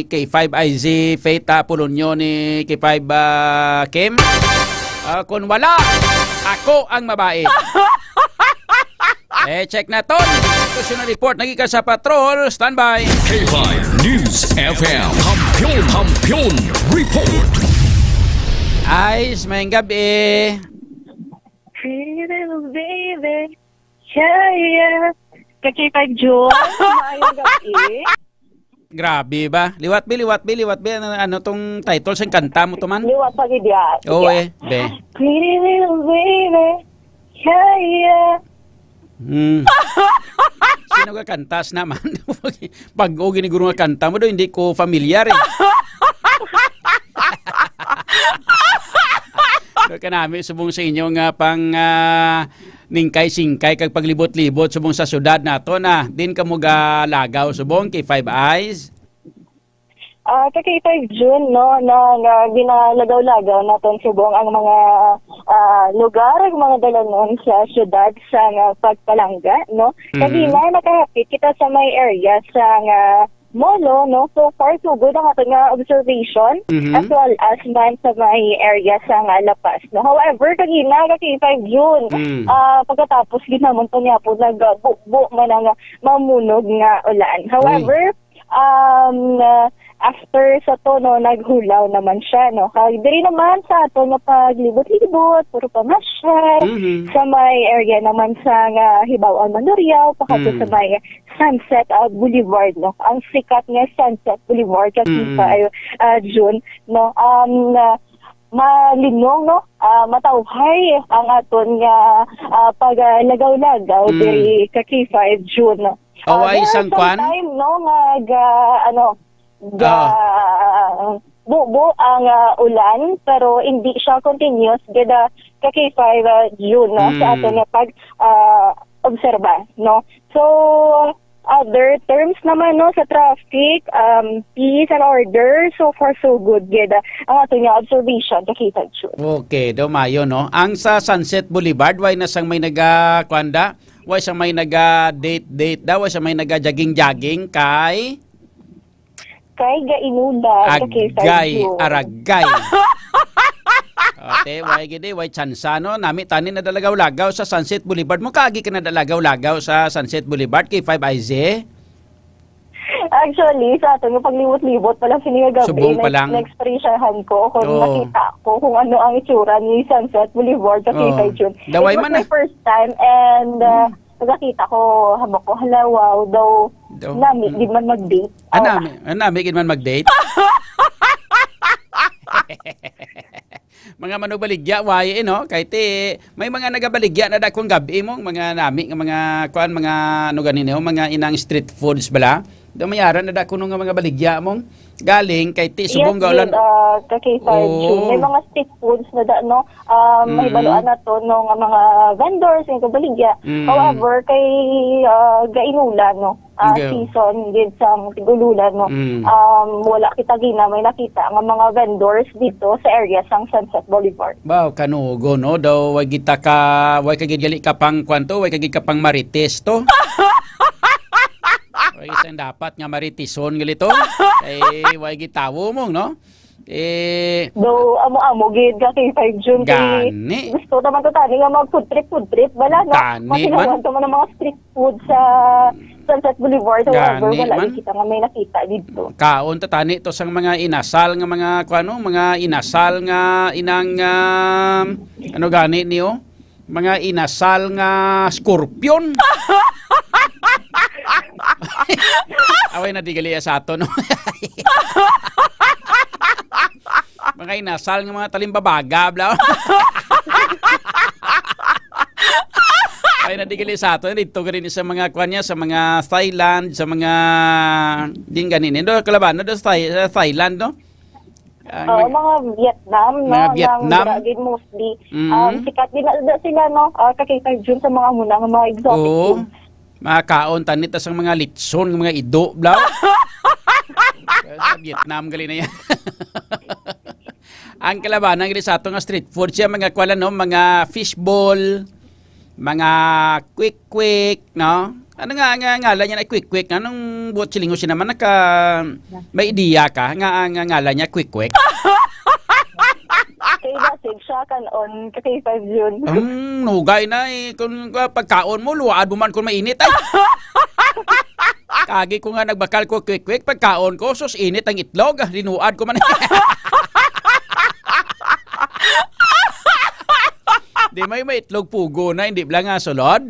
K five I Z Faith, ah, Apolonio ni K five, ah, Kim. Ah, kung wala, ako ang mabaid. Eh, check naton. Ito siya na report. Nagika sa patrol. Standby. K five News F M. Kampiyon, Kampiyon Report. Ice, may gabi. Pretty little baby. Yeah, yeah. Ka K five June. Maayong gabi. Grabe ba? Liwat bi, liwat bi, liwat bi. Ano, ano tong title sang kanta mo to man? Liwat pa gid ya. Oo, eh, be. Pretty little baby. Yeah, yeah. Hmm. Sino ka kantas naman? Pag-o gini guro nga kanta mo do, hindi ko familiar eh. Do kanami subong sa inyo nga pang, ah, ningkay-singkay kag paglibot-libot subong sa syudad nato na. Din kamo galagaw subong kay Five Eyes? Ah, sa K five June, no, na, nga ginalagaw-lagaw naton subong ang mga, ah, lugar, ang mga dalanon sa syudad sa nga pagpalangga, no? Mm. Kagina, nakahapit kita sa may area sa nga Molo, no? So far, so good ang aton nga observation, Mhm. as well as man sa may area sa nga La Paz, no? However, kagina, ka K five June, Mm. ah, pagkatapos, ginamon pa niya po, nagbubo man ang mamunog nga ulan. However, Uy. Um, uh, after sa to, no, naghulaw naman siya, no. Kag diri naman sa ato nga paglibot-libot, puro pamasyal, Mhm. sa may area naman sa nga Hibaw-an Mandurriao, pakadto Mm. sa may Sunset, uh, Boulevard, no. Ang sikat nga Sunset Boulevard, kasi Mm. pa, uh, June, no. Um, uh, malinong, no, ah, matawhay ang aton nga, ah, paglagaw-lagaw Mm. diri ka K five June, no. Aw, Ah, ay, there are isang some kwan? time, no, nga ga-, ano, ga-, Ah. bubo ang, ah, ulan, pero hindi siya continuous gid, ah, ka K five, ah, June, no, sa Mm. aton nga pag, ah, obserba, no. So, other terms naman, no, sa traffic, um, peace and order, so far so good gid, ah, ang aton nga observation, ka K five June. Okay, daw mayo, no? Ang sa Sunset Boulevard, way na sang may naga, kuwan da? Way sang may naga date-date da? Way sang may naga jogging-jogging kay? Kay gainulan, ka K five June. Agay, aragay. Ate, way gid eh, way tsansa, no? Nami tani nadalagaw-lagaw sa Sunset Boulevard. Mo kaagi ka nadalagaw-lagaw sa Sunset Boulevard, K five I Z? Actually, sa aton nga paglibot-libot pa lang sini nga gabi, Subong pa na-, lang. na-ekspresyahan ko kung Oo. nakita ko kung ano ang itsura ni Sunset Boulevard sa Oo. K five June. Daway It was man my na. first time and, uh, Hmm. pagkakita ko, hambak ko, "Hala, wow, daw, Daw. nami, Mm. di man mag-date." Ah, Oh. nami, ah, nami, gid man mag-date? Mga manubaligya, way, eh, no? Kay ti, may mga nagabaligya na dakong gabi mo, mga nami nga mga, kuan, mga, ano gani niyo, mga inang street foods bala. Daw may ara na dako nga mga baligya mo. Galing kay ti, Yes, subong ga ulan. Gid, ah, ka K five Oo. June. May mga street foods na da, no? Um, Mm. mahibaluan na to, no, nga mga vendors, nga kabaligya. Mm. However, kay, ah, gainulan, no? ah, Go. season gid sang tig-ululan, no? Mm. Um, wala kita gina may nakita nga mga vendors dito sa area sang Sunset Boulevard. Baw, kanugo, no? Daw, way kita ka, way ka gid gali ka pang, kwan to, way ka gid ka pang marites to. Way isang dapat nga maritison gali to. Kay, way gid tawo mo, no? Eh, Though, amo-amo gid ka kay five June, kay Gani. gusto naman to tani nga mag food trip, food trip, wala, no? Tani Makilawan man. ka man ang mga street food sa Sunset Boulevard. However, Gani wala man. gid kita nga may nakita dito. Kaon ta tani to sang mga inasal nga mga, kuano, mga inasal nga inang, um, ano gani niyo? Mga inasal nga scorpion. Away na di gali sa ato, no? Mga inasal nga mga talimbabaga, bla. Ay, na di gali sa aton, dito ka rin sa mga, kwan niya, sa mga Thailand, sa mga, din ganini, no? Kalabanan, do sa Thai-, sa Thailand, no? Ah, Oo, mag- mga Vietnam, no? Mga Vietnam. Ang gid mostly. Mm. Um, sikat din na, na sila, no? Ah, kakita Jun sa mga muna, nga mga exotic Oo. food. Makaon tanit sang mga litson, mga ido, bla. Sa Vietnam, gali na yan. Ang kalabanan gali sa ato nga street food siya, mga kwala, no? Mga fishball, mga quick-quick, no? Ano nga, nga ngalan niya na quick-quick? Anong buot silingo siya naman? Naka, may idea ka nga ang ngalan niya quick-quick? Kay Dasig siya kan on, kay five June. Hmm, nugay na eh. Kung uh, pagkaon mo, luwaad mo man kung mainit. Ay. Kagi ko nga nagbakal ko quick-quick, pagkaon ko, sus, init ang itlog. Ah, linuad ko man. Di may may itlog pugo na, hindi bala nga sulod?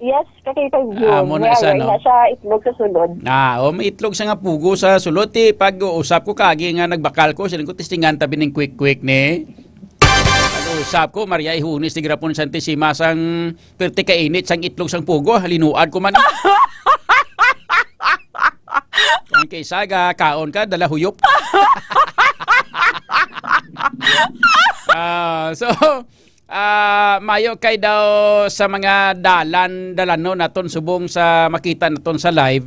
Yes, kakita yun. Amo na Nga, isa, wala no? na siya itlog sa sulod. Ah, o may itlog sa nga pugo sa sulod. Ti, pag usap ko kagi nga nagbakal ko, siling ko testingan tabi ning quick-quick ni. Pag usap ko, Maria Ihunis, tigrapon Santissima sang perti ka init sang itlog sang pugo, linuad ko man. Ang kay saga, kaon ka, dala huyop. Ah, so, ah, mayo kay daw sa mga dalan, dalanon naton subong sa makita naton sa live.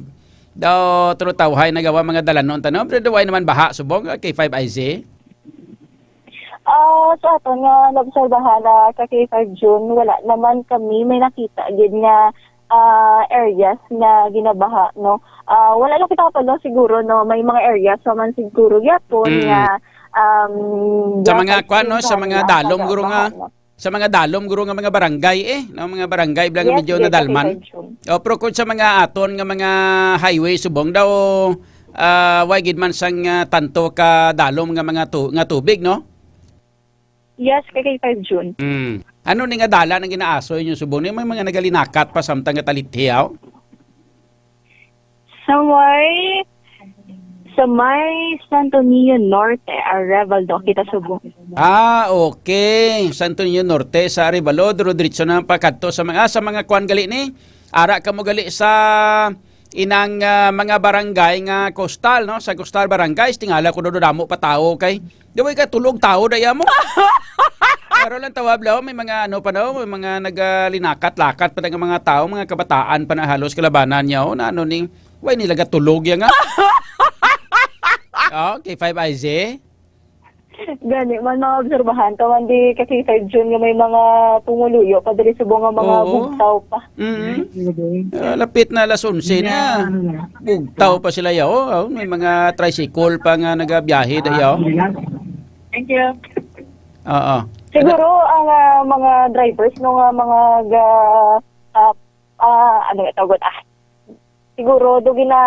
Daw tulo tawhay nagawa mga dalanon tanom, pero daw ay naman baha subong kay five I Z. Ah, sa aton nga naobserbahan na sa K five June, wala naman kami may nakita gid nga ah, areas nga ginabaha, no? Ah, wala lang kita pa, no, siguro, no, may mga areas pa man siguro gyapon Mm. nga um, Sa mga gyapon kwan, no, sa nga mga dalom, guro nga, nabaha, no? sa mga dalom, guro nga mga barangay, eh, no, mga barangay bala nga Yes, medyo yes, nadalman. Sa K five June. O, pero kung sa mga aton nga mga highway subong daw, ah, way gid man sang ah, tanto ka dalom nga mga tu- nga tubig, no? Yes, kay, kay five June. Mm. Ano ni nga dalan ang ginaasoy niyo subong ni may mga nagalinakat pa samtang nga talithiaw? Sa may sa may Santo Niño Norte, Arevalo, kita subong. Ah, okay. Santo Niño Norte sa Arevalo, duro diretso na ang pagkadto sa mga sa mga kwan gali ni. Ara ka mo gali sa inang ah, mga barangay nga coastal, no? Sa coastal barangays, tingala ko do damo pa tawo kay di ba ka tulog tawo daya mo? Pero lang tawab lang, may mga ano pa daw, may mga nagalinakat-lakat pa nga mga tao, mga kabataan pa na halos kalabanan niya, oh, na ano ning, way nila gatulog ya nga. Oh, K five I Z. Gani man mga obserbahan ka man di ka K five June nga may mga pumuluyo pa diri subong nga mga Oo. bugtaw pa. Mm. Ah, lapit na alas onse na. Yeah. Bugtaw pa sila yaw. Oh, may mga tricycle pa nga nagabiyahe da yaw. Thank you. Oo. Siguro ang ah, mga drivers no nga mga ga ah, ah, ano nga tawag ah, siguro do gina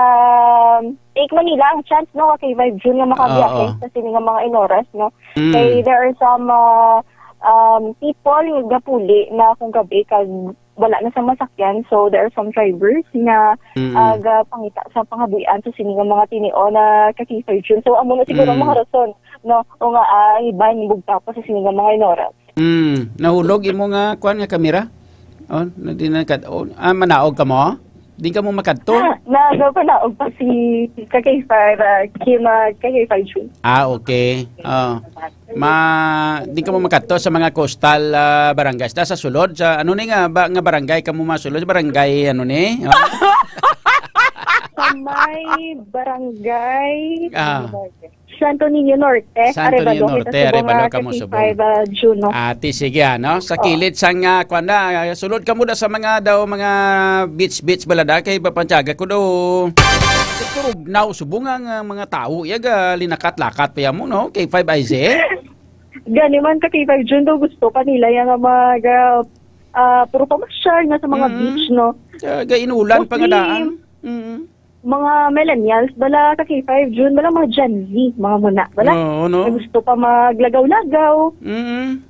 take man nila ang chance no kay five June nga makabiyahe Oo. sa sini nga mga inoras no. Mm. Kay there are some ah, um, people nga gapuli na kung gabi kag wala na sa masakyan. So there are some drivers nga Mm. ah, gapangita sa pangabuhian sa sini nga mga tinion na kay five June. So amo na siguro ang Mm. mga rason no o nga ah, iban bugta pa sa sini nga mga inoras. Mm, nahulog imo nga kuan nga kamera? Oh, na di na kat oh, ah, manaog ka mo? Di ka mo makadto? Ah, nagapanaog pa si K K five, ah, Kim, ah, K K five June. Ah, okay. Oh. Ma, di ka mo makadto sa mga coastal ah, barangays da sa sulod sa ano ni nga ba nga barangay ka mo masulod sa barangay ano ni? Oh. Sa may barangay Ah. Santo Niño Norte, Santo Niño Arevalo, Norte, kita subong Arevalo, nga kamo subong. K K five, ah, Juno. Ati, sige, ano? Sa Oo. kilid sang, ah, kwan na, ah, sulod ka muna sa mga daw, mga beach-beach balada kay papantiaga ko daw. Turugnaw subong ang ah, mga tao, iya ga linakat-lakat pa mo, no? K five I Z. Gani man ka K five June daw gusto pa nila yang mag ah, ah, puro pamasyal na sa mga Mm. beach, no? Ah, ga inulan pa nga Mostly, daan. Mm. mga millennials, bala ka K five June, bala mga Gen Z, mga muna, bala. Oo, no? Nga gusto pa maglagaw-lagaw. Mm.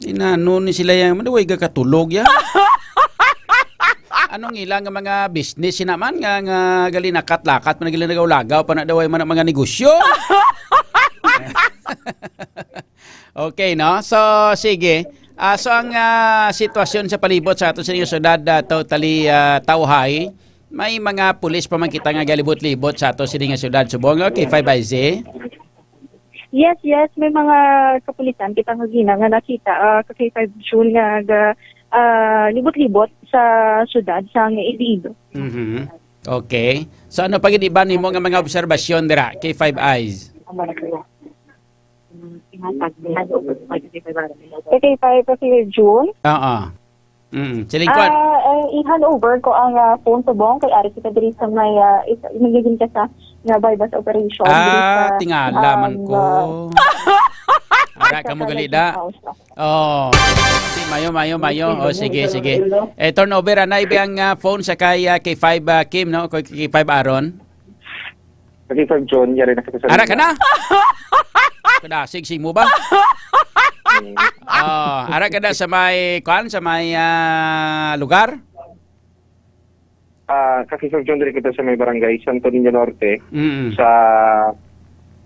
Inano ni sila yang, "Ano, way gakatulog yan?" Anong ilang nga mga business sila man nga, nga gali nakat-lakat pa na gali nagaw-lagaw pa na daw ay man ang mga negosyo? Okay, no? So, sige. Ah, so ang, ah, sitwasyon sa palibot sa ato sini nga syudad, ah, totally, ah, tawhay. May mga pulis pa man kita nga galibot-libot sa ato sini nga syudad subong, no? K five I Z. Yes, yes, may mga kapulisan kita nga gina nga nakita, ah, ka K five June nga ga, ah, libot-libot sa syudad sang Iloilo. Mhm. Okay. So ano pa gid iban nimo nga mga obserbasyon dira, K five Eyes? Sa K five kasi June. Oo. Mm, siling ko. Ah, eh, i-hand over ko ang, ah, phone subong kay ari kita diri sa may, ah, is-, nagiging ka sa nga buy-bust operation diri Ah, sa, tingala man um, ko. ah, Ara sa ka mo gali Palace da. House. Oh. Si Mayo, Mayo, Mayo. Oh, sige, sige. Eh, turnover, anay ba ang, ah, phone sa kay, ah, K five, ah, Kim, no? Kay K five Aaron. Kasi Sir John, yari na kita sa Ara ka lima. na? Kada, sigsi mo ba? Mm. Oh, ara ka na sa may, kuan, sa may, ah, lugar? Ah, kasi Sir John, diri kita sa may barangay Santo Niño Norte, Mm. sa,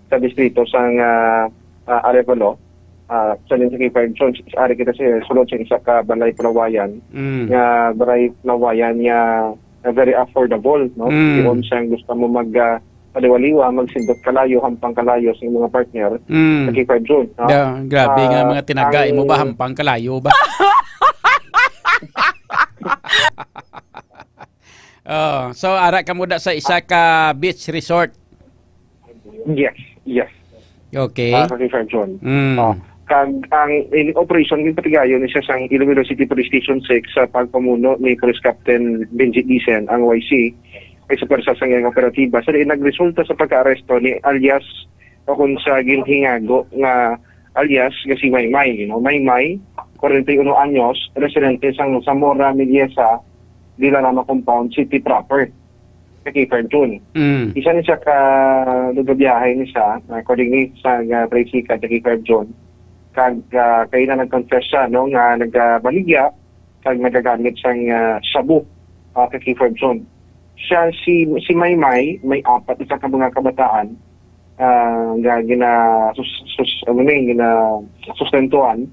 sa distrito sang, ah, ah, Arevalo. Ah, sa Lindsay K five John, ari kita sa sulod sa isa ka balay palawayan, Mm. nga balay palawayan nga, nga very affordable, no? Mm. Diyon siya gusto mo mag, ah, paliwaliwa, magsindot kalayo, hampang kalayo sa mga partner Mm. sa K five John, no? Da, grabe nga Ah, mga tinaga, ang imo ba hampang kalayo ba? Oh, so ara ka mo da sa isa ka beach resort. Yes, yes. Okay. Ah, sa K five John. Mm. Oh, kag ang in-, operation, ginpatigayon ni siya sang Iloilo City Police Station six sa pagpamuno ni Police Captain Benji Dicen, ang Y C, ay sa pwersa sang iyang operatiba. Sa diin nagresulta sa pagkaaresto ni alias o kung sa ginhingago nga alias nga si Maymay, you know, Maymay, kwarenta y uno anyos, residente sang Zamora Miliesa, Dilarama Compound, City Proper, sa K five June. Mm. Isa ni siya ka nagabiyahe ni siya, according ni sa, ah, tricycle sa K five June. Kag, ah, kay na nag-confess siya, no, nga nagabaligya kag nagagamit sang, ah, shabu, ah, sa K five June. Siya, si, si Maymay, may apat isa ka mga kabataan, ah, nga gina-, sus-, sus-, ano ni, gina-, sustentuhan,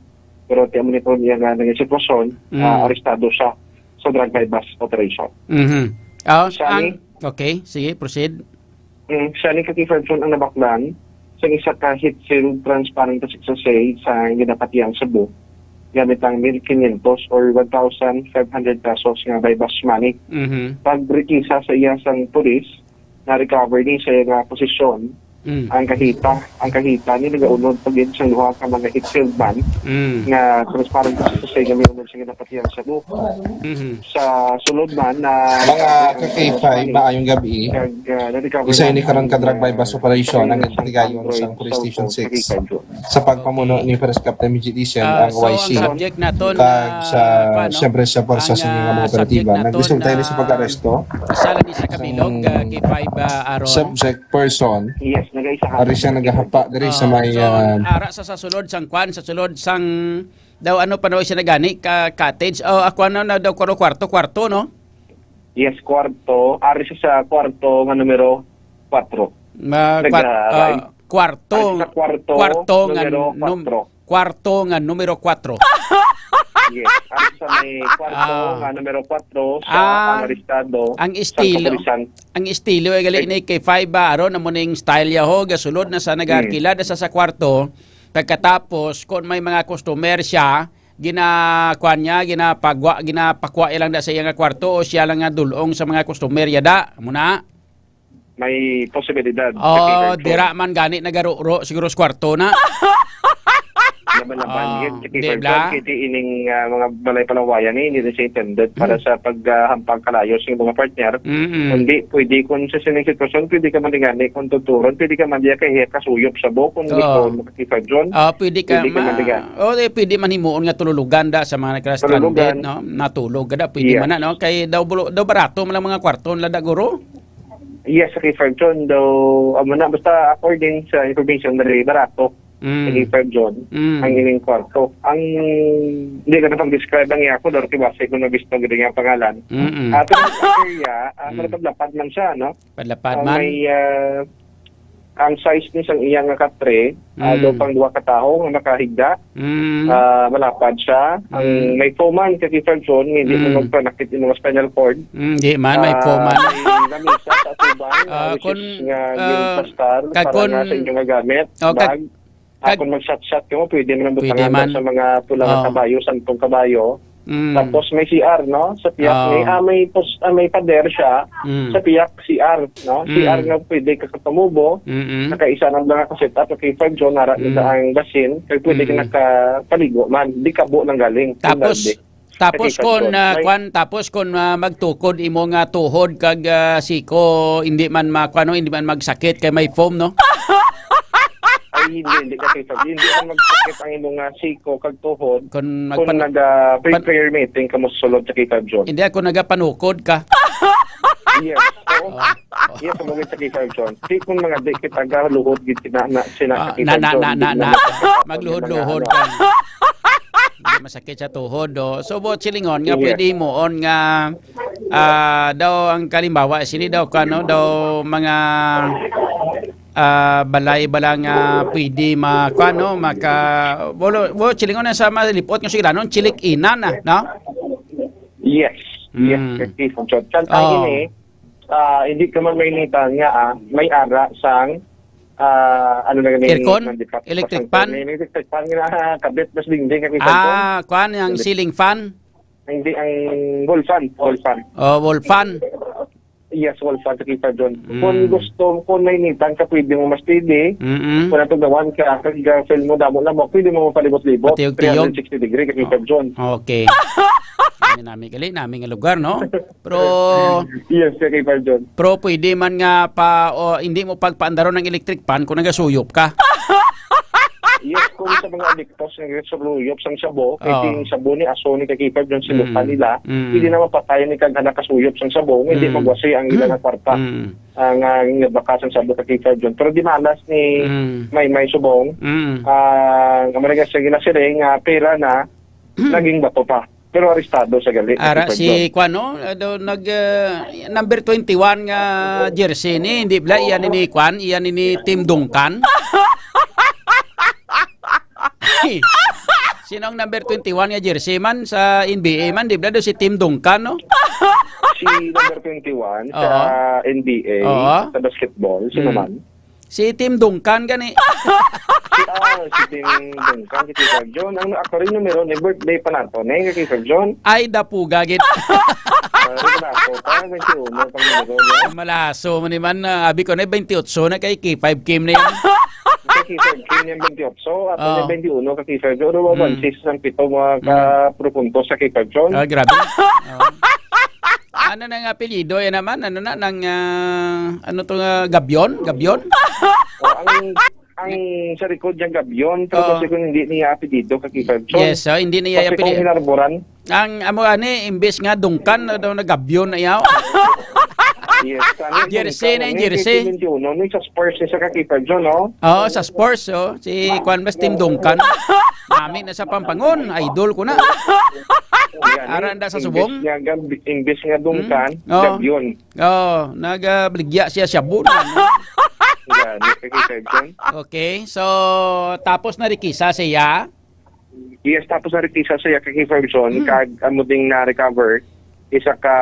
pero ti amo ni po niya nga naging sitwasyon, Mm. ah, arestado siya sa drug buy-bust operation. Mhm. Oh, Siya ang, ni? okay, sige, proceed. Mm, siya ni Kaki Ferguson ang nabaklan sa isa ka heat-sealed transparent plastic sachet sa ginapatiang Cebu gamit ang mil quinientos or one thousand five hundred pesos nga buy-bust money. Mhm. Pagrekisa sa iya sang pulis, na-recover ni sa iya nga posisyon Mm. ang kahita. Ang kahita ni nagaunod pa gid sang duha ka mga heat-sealed bag Mm. nga transparent sa sachet nga may unod sa ginapatiang Cebu. Mhm. Sa sulod man na Mga ka-K five, maayong gabi. Kag, ah, na-recover Isa na ini karon ka ang, drug buy-bust ah, operation ang Android ginpatigayon sa Police Station six. Sa pagpamuno ni First Captain Michi Dicen, Ah, ang so, Y C. ang subject naton, Kag ah, sa, kuwan, no? siyempre, sa pwersa Ang, sa inyong mga ah, operatiba. subject naton, Nagresulta ini sa ah, pag-aresto isa lang ni sa kabilog, sang ah, K five, ah, Aaron. subject person. Yes, nag-isa ka. Ari siya nagahapa diri sa Oh, may, so, ah, ara sa, sa sulod sang kwan, sa sulod sang daw, ano pa daw siya nagani, ka cottage? Oh, ako, ano na daw, kwarto, kwarto, no? Yes, kwarto. Ari siya sa kwarto nga numero kwatro. Ma-, kwat-, Nagarain. ah, kwarto, Ari sa kwarto, kwarto nga numero num-, kwatro. kwarto nga numero kwatro. Yes, ari sa may kwarto Ah. nga numero kwatro sa Ah, ang arestado ang sa estilo, kapulisan. ang estilo ay gali Eh, ni K five ba, aron amo ning style ya ho, gasulod na sa Hmm. nag-arkila, na sa, sa kwarto. Pagkatapos, kung may mga customer siya, gina-, kuwan niya, ginapagwa-, ginapakwa lang da sa iya nga kwarto o siya lang nga dulong sa mga customer ya da. Amo na. May posibilidad sa Oh, K five dira man gani nagaruro siguro sa kwarto na. Laban-laban Oh, yun sa di K five ba? Kay di ining, ah, mga balay palawayan eh, hindi na siya intended para Hmm. sa pag, ah, hampang kalayo sa mga partner. Mm-mm. Kundi pwede kung sa sining sitwasyon, pwede ka man gani kung tuturon, pwede ka man diya kay kasuyop sa buhok kung Oo. gusto mo ka K five John. Ah, pwede ka Pwede ka ma-, man diya. oh, eh, pwede man himuon nga tululugan da sa mga nagka-stranded, Tululugan. no? Natulog ka da, pwede Yes. man na, no? Kay daw bulo-, daw barato man lang mga kwarto nila da, guro. Yes, okay, Ferguson, though, amo na, basta according sa information na rin, barato, Mm. hindi, Ferguson, Mm. ang ining kwarto. Ang, hindi ko na pag-describe ang iya ko, dahil kibasa ko na gusto ko nga pangalan. Mm-mm. Ato ang area, ah, Mm. malapadlapad man siya, no? Padlapad Ah, man? may, ah, Ang size ni sang iya nga katre, ah, Mm. daw pang duha ka tawo nga nakahigda. Mm. Ah, malapad siya. Ang Mm. may foam man, Ka K five John, nga hindi mo Mm. magpanakit yung mga spinal cord. Mm, di man, may Ah, foam man. may lamisa sa atubang, Ah, ah, which kun, is nga ah, ginplastar kag para kun, nga sa inyo nga gamit, oh, kag, bag. Ah, kag kun magsat-sat ka mo, pwede man ang Pwede butang man. Sa mga pula nga Oh. kabayo, santong kabayo. Mm. Tapos may C R, no? Sa piyak Oh. may, ah, may pos-, ah, may pader siya. Mm. Sa piyak C R, no? Mm. C R nga pwede ka kapamubo. Mm-mm. Nakaisa lang nga ka-set up, Ka K five John, nara Mm. na ang basin, kay pwede ka Mm. nakapaligo man. Di kabo lang galing. Tapos, Hindi. tapos Ka K five kun, John. ah, May kwan, tapos kun, ah, magtukod imo nga tuhod kag, ah, siko, hindi man ma-, kwan, no? Hindi man magsakit kay may foam, no? Ay, hindi, hindi, Ka K five John. Hindi man magsakit ang imo nga siko kag tuhod Kun kun magpan-, naga pan- prayer meeting ka mo sulod, Ka K five John. Hindi, ako nagapanukod ka. Yes, oo. Oh, oh. Yes, amo gid, Ka K five John. Di kun mga di kita galuhod gid sina, na, sina Ah, Ka K five na, na, John. na, na, Hindi na. na. Magluhod-luhod Mga ano. ka. Hindi masakit sa tuhod, oh. So, buot silingon nga Yes. pwede himuon nga, ah, daw ang kalimbawa, sini daw, kano, daw mga, ah, balay bala nga pwede ma-, kuan, no, maka-, buot, buot silingon na sa malipot nga sugilanon, chilik-inan na, no? Yes. Yes, Mm. Ka K five John. Kanta Oh. ini, ah, hindi ka man mainitan nga, ah, may ara sang, ah, ano na gani, Aircon? Nandito pa, Electric pa, fan? May electric fan nga nakakabit, mas dingding, Ka K five John. Ah, kuan, ang Hindi. ceiling fan? Hindi, ang wall fan, wall fan. Oh, wall fan. Yes, wall fan, Ka K five John. Mm. Kung gusto, kung nainitan ka, pwede mo mas pwede. Mm-mm. Kung natugawan ka, kag, ah, feel mo damo na mo, pwede mo mapalibot-libot. Patiyog-tiyog. Three hundred sixty degree, Ka K five John. Oh, okay. Nami, nami, gali, nami nga lugar, no? Pero, Yes, Ka K five John. pero pwede man nga pa, o, hindi mo pagpaandaron ng electric fan kung nagasuyop ka. Yes, kung sa mga adiktos nga suluyop sang sabo, kay Oh. ting sabo ni aso ni Ka K five John, sinukan Mm. nila, Mm. hindi na mapatay ni kag anak kasuyop sang sabo, nga hindi Mm. magwasi ang ila nga kwarta. Mm. Ah, nga, nga baka sang sabo, Ka K five John. Pero di malas ni Mm. May May Subong, Mm. ah, nga malaga sa ginasiring, nga pera na, Mm. naging bato pa. Pero arestado sa gali, Ara, Ka K five John. si Kwan, no? Ado, nag, ah, number twenty-one nga jersey ni, hindi bala, iyan ni Kwan, iyan ni Tim Duncan. Sino ang number twenty-one nga jersey man sa N B A man? Di ba daw si Tim Duncan, no? Si number twenty-one sa Oo. N B A, Oo. sa basketball, sino Mm. man? Si Tim Duncan gani. Si, ah, si Tim Duncan, si Tita John. Ang ako rin numero ni birthday pa nato, ne, kay Tita John. Ay, dapuga gid. Ah, rin na ako. Parang twenty-one pang numero niya. Malaso man ni man, ah, abi ko na, twenty-eight na kay K five Kim na yan. Kay K five Kim yung twenty-eight. So, ato Ah. yung twenty-one kay K five John. Ano ba, Mm. one six ang pito mga Mm. ka-, pro puntos sa K five John? Ah, grabe. Ah. Ano na nga apelyido yan naman? Ano na, nang, ah, ano to nga, Gabion? Gabion? Oh, ang, ang sa likod niyang Gabion, pero Oh. kasi kung hindi niya apelyido, Ka K five John. Yes, oh, hindi niya Kasi apelyido. Kung hinarboran. Ang amo ani, imbes nga Duncan, ano na, Gabion na yaw. Yes, ano, Jersey Duncan, na yung ano, jersey. Twenty-one, no? Yung sa Spurs, yung sa Ka K five John, no? Oo, sa Spurs, oh. Si Kwan Bas, Tim Duncan. Nami na sa Pampangon, idol ko na. Yan, Aran da sa imbes Subong? Nga Gab-, imbes nga Duncan, Hmm? Oh. Gabion. Oh, nagabaligya siya, shabu na, no? Gani, Ka K five John. Okay, so, tapos narikisa siya? Yes, tapos narikisa siya, Ka K five John, Hmm. kag amo ding na-recover, isa ka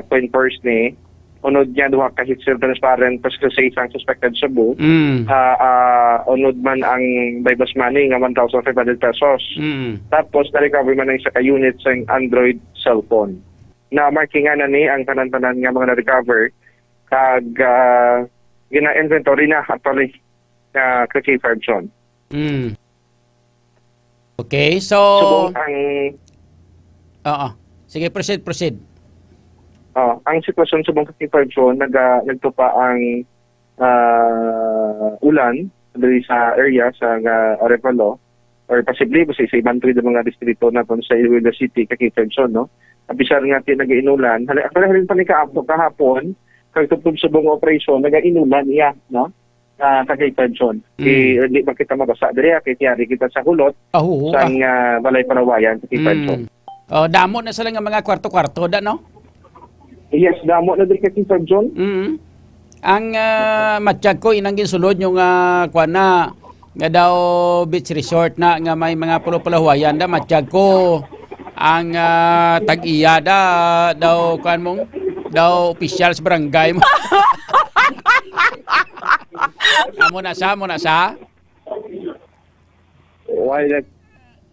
coin purse ni, unod niya duha ka heat-sealed transparent purse sa isang suspected shabu. Mm. Ah, ah, unod man ang buy-bust money nga one thousand five hundred pesos. Mm. Tapos, na-recover man ang isa ka unit sa Android cellphone. Na-markingan na ni ang tanan-tanan nga mga na-recover, kag, ah, gina-inventory na, actually, ah, Ka K five John. Mm. Okay, so Subong ang Oo. Sige, proceed, proceed. Oh, ang sitwasyon subong Ka K five John, naga-, nagtupa ang, ah, ulan diri sa area sa, nga, Arevalo, or posible sa, sa iban pa gid mga distrito naton sa Iloilo City, Ka K five John, no? Ang bisan nga ti nagainulan, hali-, actually, halin pa ni kahapon, kahapon, kag tubtob subong nga operasyon, nagainulan iya, no? Ah, Ka K five John. Mm. Di, di ba kita mabasa diri, ah, kay tiyari kita sa hulot, Ah, oo, sang, ah. ah, balay palawayan, Ka K five John. Mm. Oh, damo na sila nga mga kwarto-kwarto, da, no? Yes, damo na diri, Ka K five John. Mm. Ang, ah, matiyag ko, inang ginsulod nyo nga, kuwan na, nga daw beach resort na, nga may mga pulupulahuwayan da, matiyag ko, ang, ah, tag-iya da, daw, kuwan mong, daw official sa barangay mo. Amo na sa, amo na sa? Why that?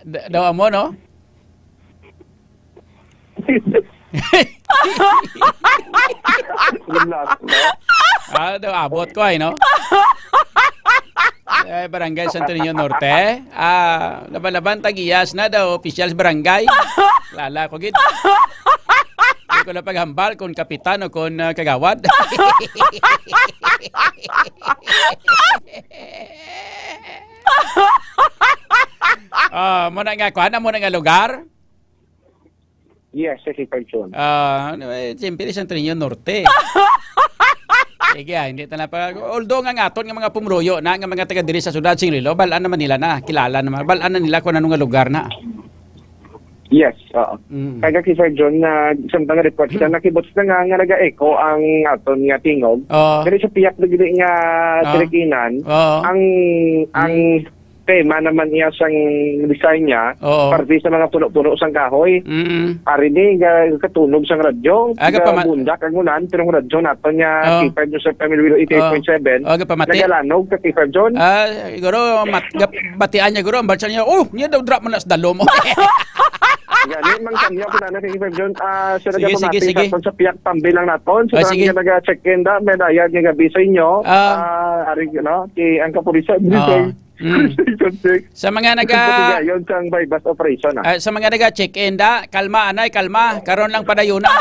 D-, daw amo, no? Good luck, no? Ah, daw abot ko ay, no? Eh, Barangay Santo Niño Norte. Ah, laban-laban, tag-iyas na daw, officials barangay. Lala ko gid. Hindi ko na paghambal kung kapitan o kung, ah, kagawad. Ah, mo na nga, kuan, mo na nga lugar? Yes, sa Kiparchon. Ah, ano, eh, siyempre, Santo Niño Norte. Sige, ah, hindi ta na pa. Although nga, nga aton nga mga pumruyo na, nga mga taga diri sa syudad, sing Iloilo, balaan naman nila na, kilala naman, balaan na nila kung ano nga lugar na. Yes, oo. Mm. Kaya, Sir John, na samtang nga report kita, Mm. nakibot na nga, nga naga-echo ang aton nga tingog. Oo. Pero sa piyak na gini nga Oo. tirikinan, Oo. ang, ang Mm. tema naman niya sang design niya, Oo. parte sa mga puno-puno sang kahoy. Mm. Ari ni, ga-, katunog sang radyo, Ah, ga pama- bundak ang ulan, pero ang radyo naton nga Oo. K five News F M Iloilo eighty-eight point seven, Oo. Oo, ga pamati. nagalanog ka, Sir John. Ah, siguro, mat-, gap-, batian niya, guro, ang balsa niya, "Oh, niya daw drop mo na sa dalom." Gani, mang kamyo ko na na kay Sir John. Ah, sir, Sige, sige, nagapamati sige. sa aton sa piyak tambi lang naton. Sa Ah, mga sige. naga-check-in da, may dayag nga gabi sa inyo. Ah. Ah, ari, no, kay ang kapulisan, Ah. Sir. Mm. Station six. Sa mga naga- Sa Tigayon, sa Baybas Operation, ah. Ah, sa mga naga-check-in da, kalma, anay, kalma. Karon lang padayon na.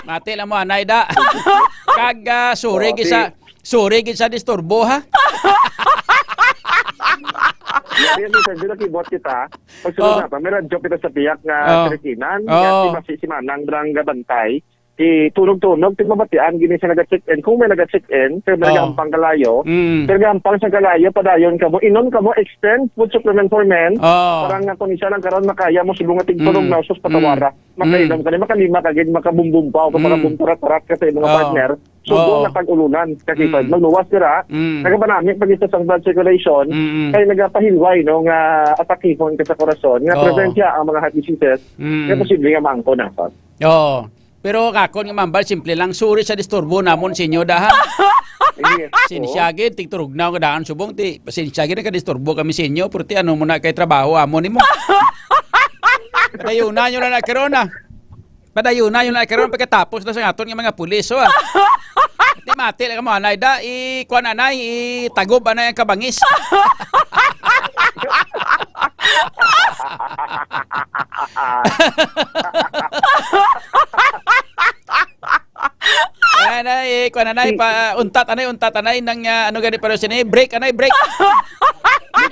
Mati lang mo, anay, da. Kag, ah, sorry, Okay. gisa, Sorry gid sa disturbo, ha? Yari, yari, sir, di nakibot kita. Pagsunod Oh. na pa, may radyo kita sa piyak nga Oh. tirikinan. Oh. Kaya si Masi, si Manang, drang gabantay. Ti tunog-tunog, ti mabatian, gini sa naga-check-in. Kung may naga-check-in, pero may Oh. nagahampang kalayo, Mm. pero nagahampang sa kalayo, padayon ka mo, inon ka mo, extend food supplement for men. Oh. Parang nga kung isa lang karon, makaya mo, subong nga tigtulog Mm. na, sus, patawara. Mm. Makainom ka na, makalima ka gid, makabumbumpa o Mm. makabuntara-tarat ka sa imong Oh. partner. Subo Oo. na pag-ulunan, kasi Mm. pag magluwas dira, Mm. nagapanami pag isa sang blood circulation, Mm-mm. kay nagapahilway, no, nga atakihon ka sa korason, nga Oo. presensya ang mga heart diseases, Mm. nga posible nga maangkon naton. Oo. Pero kakon nga mambal, simple lang, sorry sa disturbo namon sa inyo, da, ha? Yes, Sinsya oo. gid, tigturog na nga daan subong, ti, sinsya gid, nakadisturbo kami sa inyo, pero ti, ano mo na kay trabaho, amo nimo? Padayon na nyo na na karon, ah. Padayuna yun na karon pagkatapos na sa aton nga mga pulis, oh, ah. Di mati lang mo, anay, da, i-, kuwan, anay, itagob, anay, ang kabangis. Anay, kuwan, anay, pa, untat, anay, untat, anay, nang, ah, ano gani pa rin sini? Break, anay, break.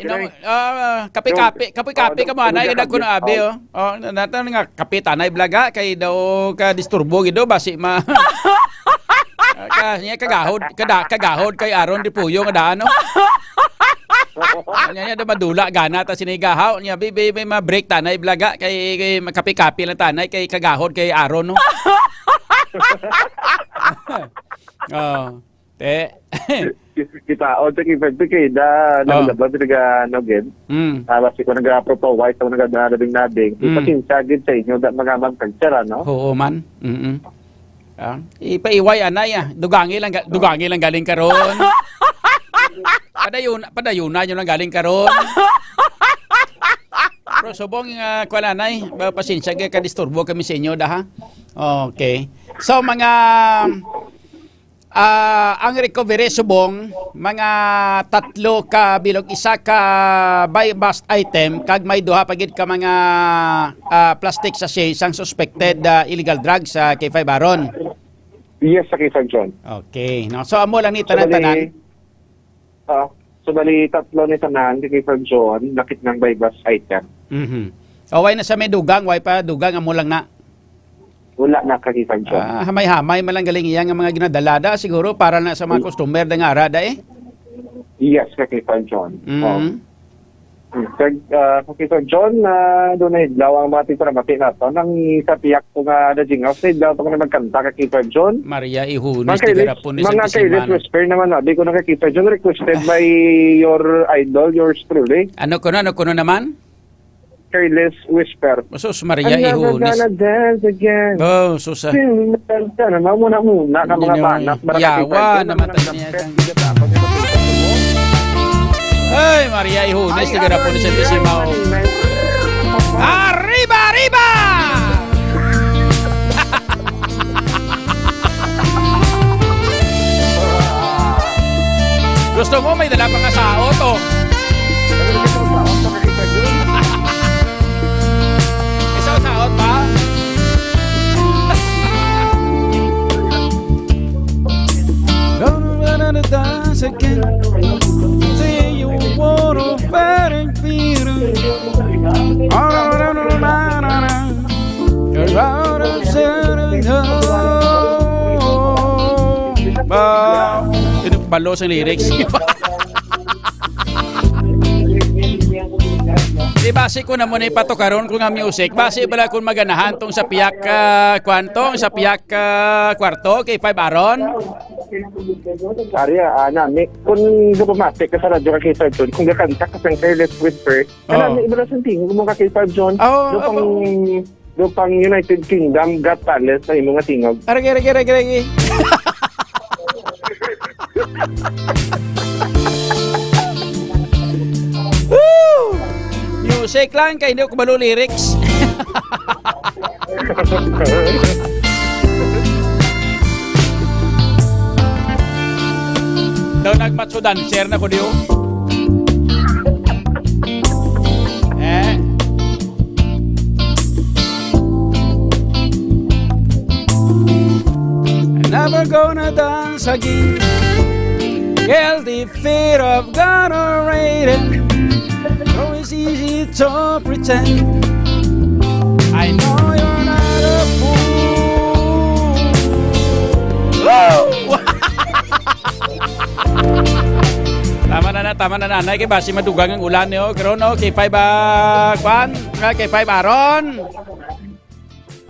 Inom, ah, kape-kape, kape-kape ka mo, anay, Oh, nagkuno abi, oh. Oh, na-, na-, na-, nga, kape tanay blaga, kay daw ka disturbo gid daw, basi ma-, ka-, niya kagahod, kada-, kagahod kay Aaron Repuyo nga daan, no? Nya, nya, daw madula, gana, ta sinigahaw, niya, bi-, bi-, bi-, ma-break tanay blaga, kay, kay makape-kape lang tanay, kay kagahod kay Aaron, no? Oh. Te. Kita, o, te, kay Fred, te, kay da, Oh. naglaban, te, naga, ano, gid. Mm. Ah, basi ko naga-propose, ako naga-, nabing-nabing. Mm. Ipasensya gid sa inyo, da, mga magkagtsara, no? Oo man. Mm-mm. Ah, ipaiway, anay, ah. Dugangi lang ga-, dugangi lang galing karon. Padayon, padayon na yun lang galing karon. Pero subong, ah, kuwan, anay, ba, pasensya, kay kadisturbo kami sa inyo, da, ha? Okay. So, mga, Ah, ang recovery subong, mga tatlo ka bilog, isa ka buy bust item, kag may duha pa gid ka mga, ah, plastic sachet sang suspected, ah, illegal drugs sa K five Aaron. Yes, sa K five John. Okay, no? So, amo lang ni So, bali, tanan-tanan. ah, so, bali, tatlo ni tanan, K five John, nakit ng buy bust item. Mhm. O, way na sa may dugang, way pa dugang, amo lang na. Wala na, Kakipag John. Ah, hamay-hamay man lang galing iya nga mga ginadalada, siguro para na sa mga Mm. customer da nga ara da eh. Yes, Kakipag John. Mm. Oh. Kag, ah, kag K five John, ah, doon na hidlaw ang mga tigparamati nato. Nang sa piyak ko nga na jingaw, sa hidlaw pa ko na magkanta kag K five John. Maria Ihunis, mga Kailis, tigarapon ni mga Santa Kailis Simano. Whisper naman, abi ko na kag K five John, requested by your idol, yours truly. Ano kuno, ano kuno naman? Careless Whisper. Sus, Maria Ihunis. I'm never gonna dance again. Oh, susa. Sinundan ka naman, muna-muna ka, mga banat, mga yawa naman tayo niya. Ay, Maria Ihunis, tigarapon ni Santa Simao. Arriba, arriba! Gusto mo may dala pa nga saot, oh. Isa ang saot pa? Gonna run out of dance again. Say you wanna fight and feel it. Wow! Sino balo sa lyrics? Di basi ko na mo na ipatukaron ko nga music. Basi bala kung maganahan tong sa piyak, ah, kwanto, sa piyak, ah, kwarto, K five Aaron? Ari, ah, nami, kung dumamasik ka sa radyo ka, K five John, kung gakanta ka sang Careless Whisper, Oh. Kanami, iba na sa tingog mo ka, K five John. Oh, do pang, apo. Do pang United Kingdom Got Talent na imo nga tingog. Aragi, aragi, aragi, aragi. Woo! Music lang, kay hindi ko kabalo lyrics. Daw nagmatso dancer na ko, di, oh. Eh. I'm never gonna dance again. Guilty feet of gonorrhea. Always easy to pretend. I know you're not a fool. Woo! Tama na na, tama na na. Anay kay basi madugang ang ulan niyo. Karon, no, K five, ah, kwan, ah, K five Aaron.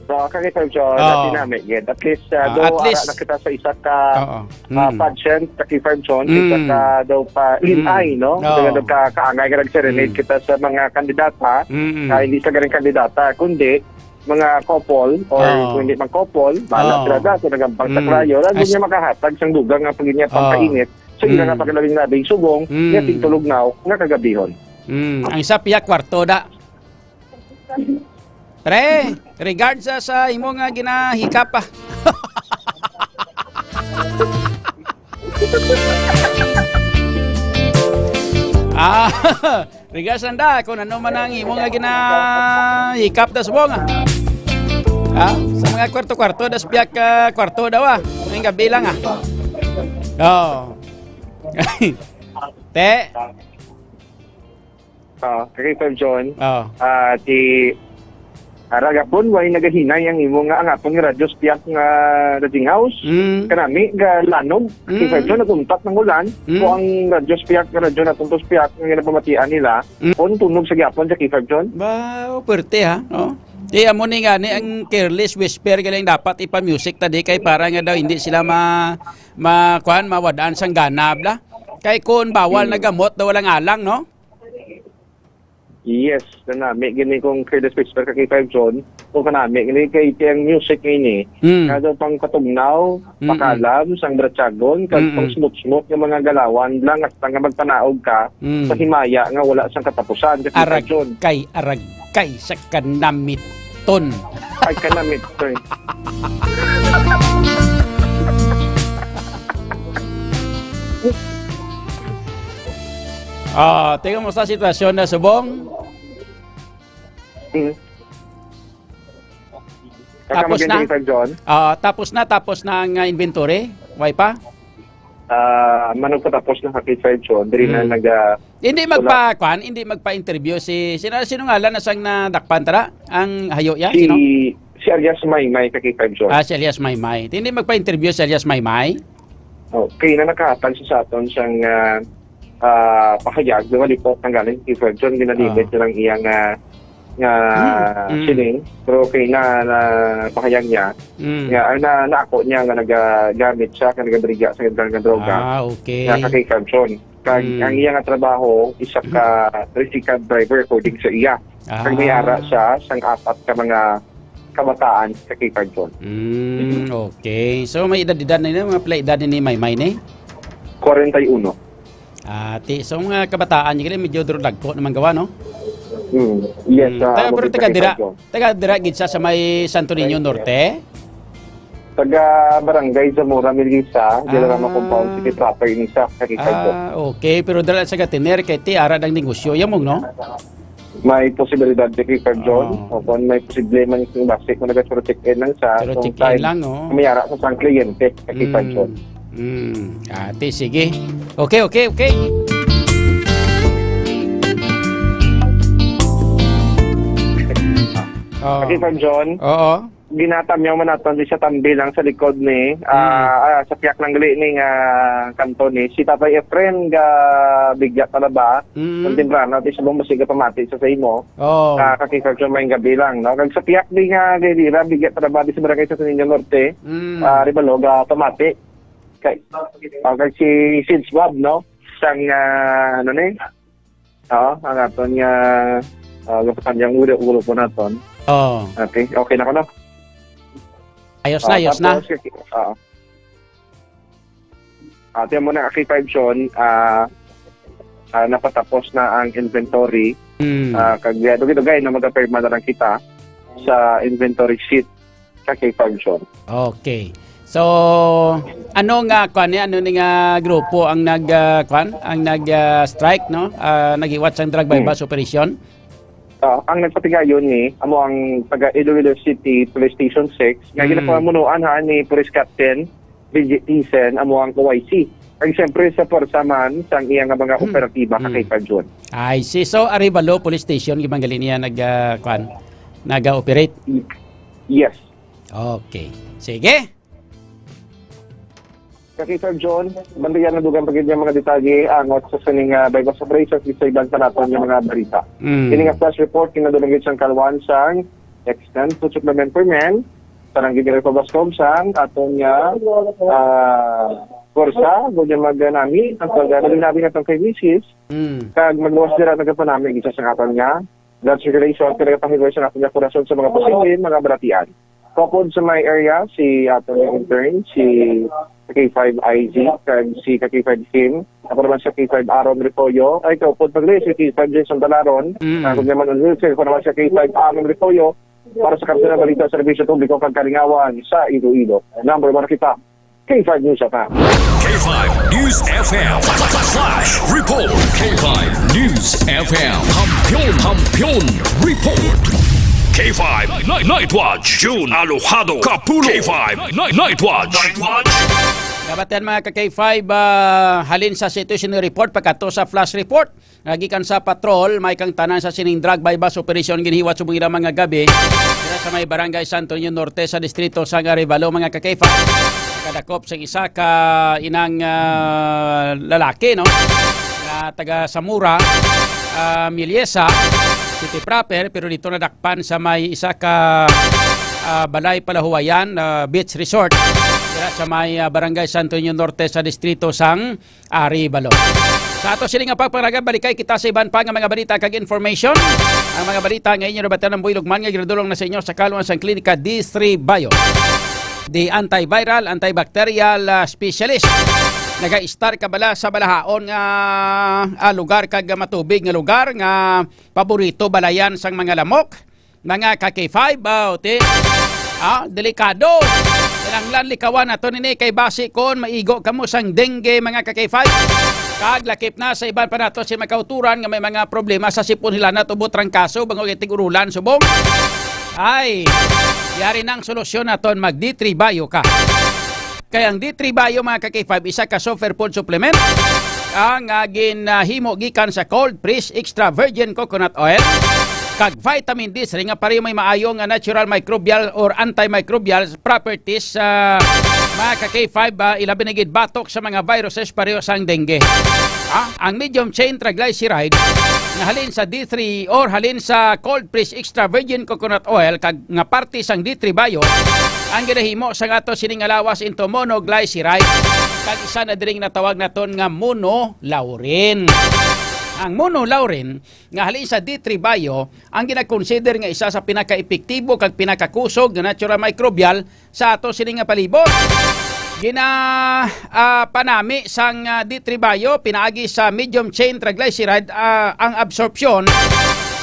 So, kag K five John, Oo. Dati na, may gid. At least, ah, Ah, though at ara least. Na kita sa isa ka, Oo. Ah, Mm. Pageant, ka K five John, Mm. Isa ka daw pa, Mm. Linay, no? Oo. Kaya daw ka, kaangay nga nag-serenade Mm. kita sa mga kandidata, Mm-mm. Ah, hindi sa galing kandidata, kundi mga couple, or Oo. Kung hindi man couple, bahala Oo. Sila na, kung nagampang sa Mm. Krayo, lalo As- niya makahatag sang dugang nga pag-, niya Oo. Pampainit, sa ila Mm. nga pagkalabing nabing subong, Mm. Niya tigtulog na nga kagabihon. Mm. Ang isa piya kwarto da. Pre, regards sa, sa imo nga ginahikap, ah. Ah, regards nanda kung ano man ang imo nga ginahikap da subong, ah. Ah, sa mga kwarto-kwarto, das piyak, ah, kwarto daw, ah. Ngayong gabi lang, ah. Oh. Te. Ah, kay Sir John, Oo. Ah, ti, ara gapon, way nagahinay ang imo nga, ang apon nga radyo sa piyak nga Raging House. Mm. Kanami, ga lanog. Kay Mm. Sir John, nag-untat ng ulan. Mm. Kung ang radyo sa piyak nga radyo na tuntos piyak nga ginapamatian nila, Mm. kung tunog sa gyapon sa kay Sir John. Ba, oh, pwerte, ha? Oh. Ti, amo ni gani ang careless whisper galing dapat ipa-music ta di kay para nga daw hindi sila ma-, ma-, kuan, mawadaan sang gana, bla. Kay kung bawal Mm. na gamot daw walang alang, no? Yes, kanami gini kung careless whisper ka kay Five John, kung kanami gini kay ti ang music nga ini, Mm. nga daw pang katugnaw, Mm-mm. pakalam, sang bratsagon, kag Mm-mm. pang smooth-smooth nga mga galawan lang, hasta nga magpanaog ka Mm. sa himaya nga wala sang katapusan, ka kay Five John. Aragkay, aragkay sa kanamiton. Ay, kanamiton. Ah, tingnan mo sa sitwasyon na subong. Hmm. Tapos na? Kaka-maganda yung John? Ah, tapos na, tapos na ang, ah, inventory? Way pa? Ah, manong patapos na kay Sir John. Diri na Hmm. nag, ah, Hindi wala. Magpa-, kwan, hindi magpa-interview si, sino, sino ngalan na sang nadakpan, tara? Ang hayo ya? Si, Sino? Si alias Maymay, kay Sir John. Ah, si alias Maymay. Hindi magpa-interview si alias Maymay? Okay, na nakahatag siya sa aton siyang, ah, ah, pahayag, di ba, lipot ang galing kay Fredson, ginalimit Ah. nilang iyang, ah, nga Mm, mm. siling. Pero okay na, na pahayag niya. Mm. Nga, ah, na, naako niya nga nagagamit siya, nga nagabaligya sa illegal nga droga. Ah, okay. Nga ka kay Fredson. Kag Mm. ang iya nga trabaho, isa ka tricycle driver, according sa iya. Kag may ara Ah. siya sang apat ka mga kabataan sa kay Fredson. Mm, okay. So, may edad-edad na yun, mga pila edad ni Maymay ni? Kwarenta y uno. Ati, so mga kabataan, yung medyo duro dagko naman gawa, no? Hmm. Yes, Hmm. ah, Taga, amo pero gid taga sa dira, Quezon. taga dira gid siya sa may Santo Niño Norte? Taga Barangay Zamora, Melissa, Guillermo Ah. Compound City proper ini sa Cagayan. Ah, okay. Pero dira sa Gatiner, kay ti, ara ang negosyo, yamong, no? May posibilidad di kay Fredson. Oo. O kung may posible man yung base kung nag-check-in lang sa Pero kung check-in time, lang, oh. May ara sa sang kliyente kay Mm. Fredson. Mm. Ate, sige. Okay, okay, okay. Oh. Okay, Fredson. Oo. Ginatamyaw man naton di sa tambi lang sa likod ni, Mm. ah, ah, sa piyak lang gali ni nga kanto ni si Tatay Efren ga bigya talaba Mm. ng temprano, di subong masig pamati sa sa imo. Oh. Ah, kay Fredson, may gabi lang, no? Kag sa piyak di nga Galera, bigya talaba di sa barangay sa Santo Niño Norte, Mm. ah, Arevalo, ga pamati. Kay, ah, kag si Sid Swab, no? Sang, ah, ano ni? Oo, ang aton nga, ah, gapatanyang ulo, ulo po naton. Oo. Okay, okay na ko, no? Ayos na, Ah, ayos na. tapos, ah, Ate mo na, K five Sean, ah, ah, napatapos na ang inventory. Hmm. Ah, kag dugay-dugay na magapirma na lang kita sa inventory sheet sa K five Sean. Okay. So, ano nga, kwan, eh, ano ni nga grupo ang nag, ah, kwan, ang nag, ah, strike, no? Ah, naghiwat sang drug Hmm. buy-bust operation? Ah, ang nagpatigayon ni, amo ang taga Iloilo City Police Station six, nga Hmm. ginapamunuan ha ni Police Captain B J Tisen, amo ang O I C. Kag siyempre sa pwersa man sang iya nga mga Hmm. operatiba Hmm. kakay pa June. I see. So, Arevalo Police Station, gid man gali niya nag, ah, kwan, nag-operate? Y-, yes. Okay. Sige. Kakay Sir John, bantayan na dugang pa gid nga mga detalye angot sa sining, ah, buy-bust operation sa iban pa naton nga mga balita. Mm. Kini nga flash report, kinadulong gid sang kalwan sang extend food supplement per men, sa Ranggit General Pabascom sang aton nga, ah, kursa, gud nga maganami, ang pagdalinabi naton kay misis, Mm. kag magluwas dira nagapanami gid sa aton nga blood circulation, kag nagapahigoy sa aton nga korason sa mga posible mga balatian. Kapod sa may area, si aton nga intern, si K five I Z, kag si K five Kim, ako naman sa K five Aaron Repoyo, ay, kapod pagli, si K five Jason Balaron, Mm. ako naman, ako naman sa K five Aaron Repoyo, para sa Kapitan ng Balita, Serbisyo Publiko, kag Kalingawan sa Iloilo. Number one kita, K five News F M. K five News F M. Flash Report. K five News F M. Kampiyon, Kampiyon Report. K five Night, Night Watch. June Alojado Kapulo. K five Night, Night Watch. Night Watch. Nabatian, mga ka K five, ah, halin sa situation report pagkadto sa flash report. Nga gikan sa patrol, may kang tanan sa sining drug buy-bust operation ginhiwat subong ira mga gabi dira sa may barangay Santo Niño Norte sa distrito sa Arevalo, mga ka K five. Nakadakop sa isa ka inang, ah, lalaki, no? Nga taga Zamora, ah, Miliesa City proper, pero dito nadakpan sa may isa ka, ah, balay palahuwayan, ah, beach resort dira sa may, ah, barangay Santo Niño Norte sa distrito sang Arevalo. Sa ato sini nga pagpangalaga, balikay kita sa iban pa nga mga balita kag information. Ang mga balita nga inyo nabatian ang buylog man nga ginadulong na sa inyo sa kalwan sang Klinika D three Bio. The antiviral, antibacterial, ah, specialist. Naga-istar ka bala sa balahaon nga, ah, lugar kag matubig nga lugar nga paborito balayan sang mga lamok? Mga ka K five, ah, ti. Ah, delikado. Kinahanglan likawan nato nini kay basi kon maigo kamo sang dengue, mga ka K five. Kag lakip na sa iban pa nato si makauturan nga may mga problema sa sipon, hilanat, ubo, trangkaso, bangog, itig, urulan, subong. Ay, yari nang solusyon naton, mag D three Bio ka. Kay ang D three Bio, mga ka K five, isa ka superfood supplement ang, ah, ginahimo gikan sa cold press extra virgin coconut oil kag vitamin D three nga pareho may maayo nga natural microbial or antimicrobial properties, ah, Mga ka K five, ah, ilabi na gid batok sa mga viruses pareho sang dengue. Ah, ang medium chain triglyceride nga halin sa D three or halin sa cold press extra virgin coconut oil kag nga parte sang D three Bio ang ginahimo sang ato sining nga lawas into monoglyceride kag isa na diri nga natawag naton nga monolaurin. Ang monolaurin nga halin sa D three Bio ang ginakonsider nga isa sa pinakaepektibo kag pinakakusog nga natural microbial sa ato sini nga palibot. Gina, ah, panami sang, ah, D three Bio pinaagi sa medium chain triglyceride, ah, ang absorpsyon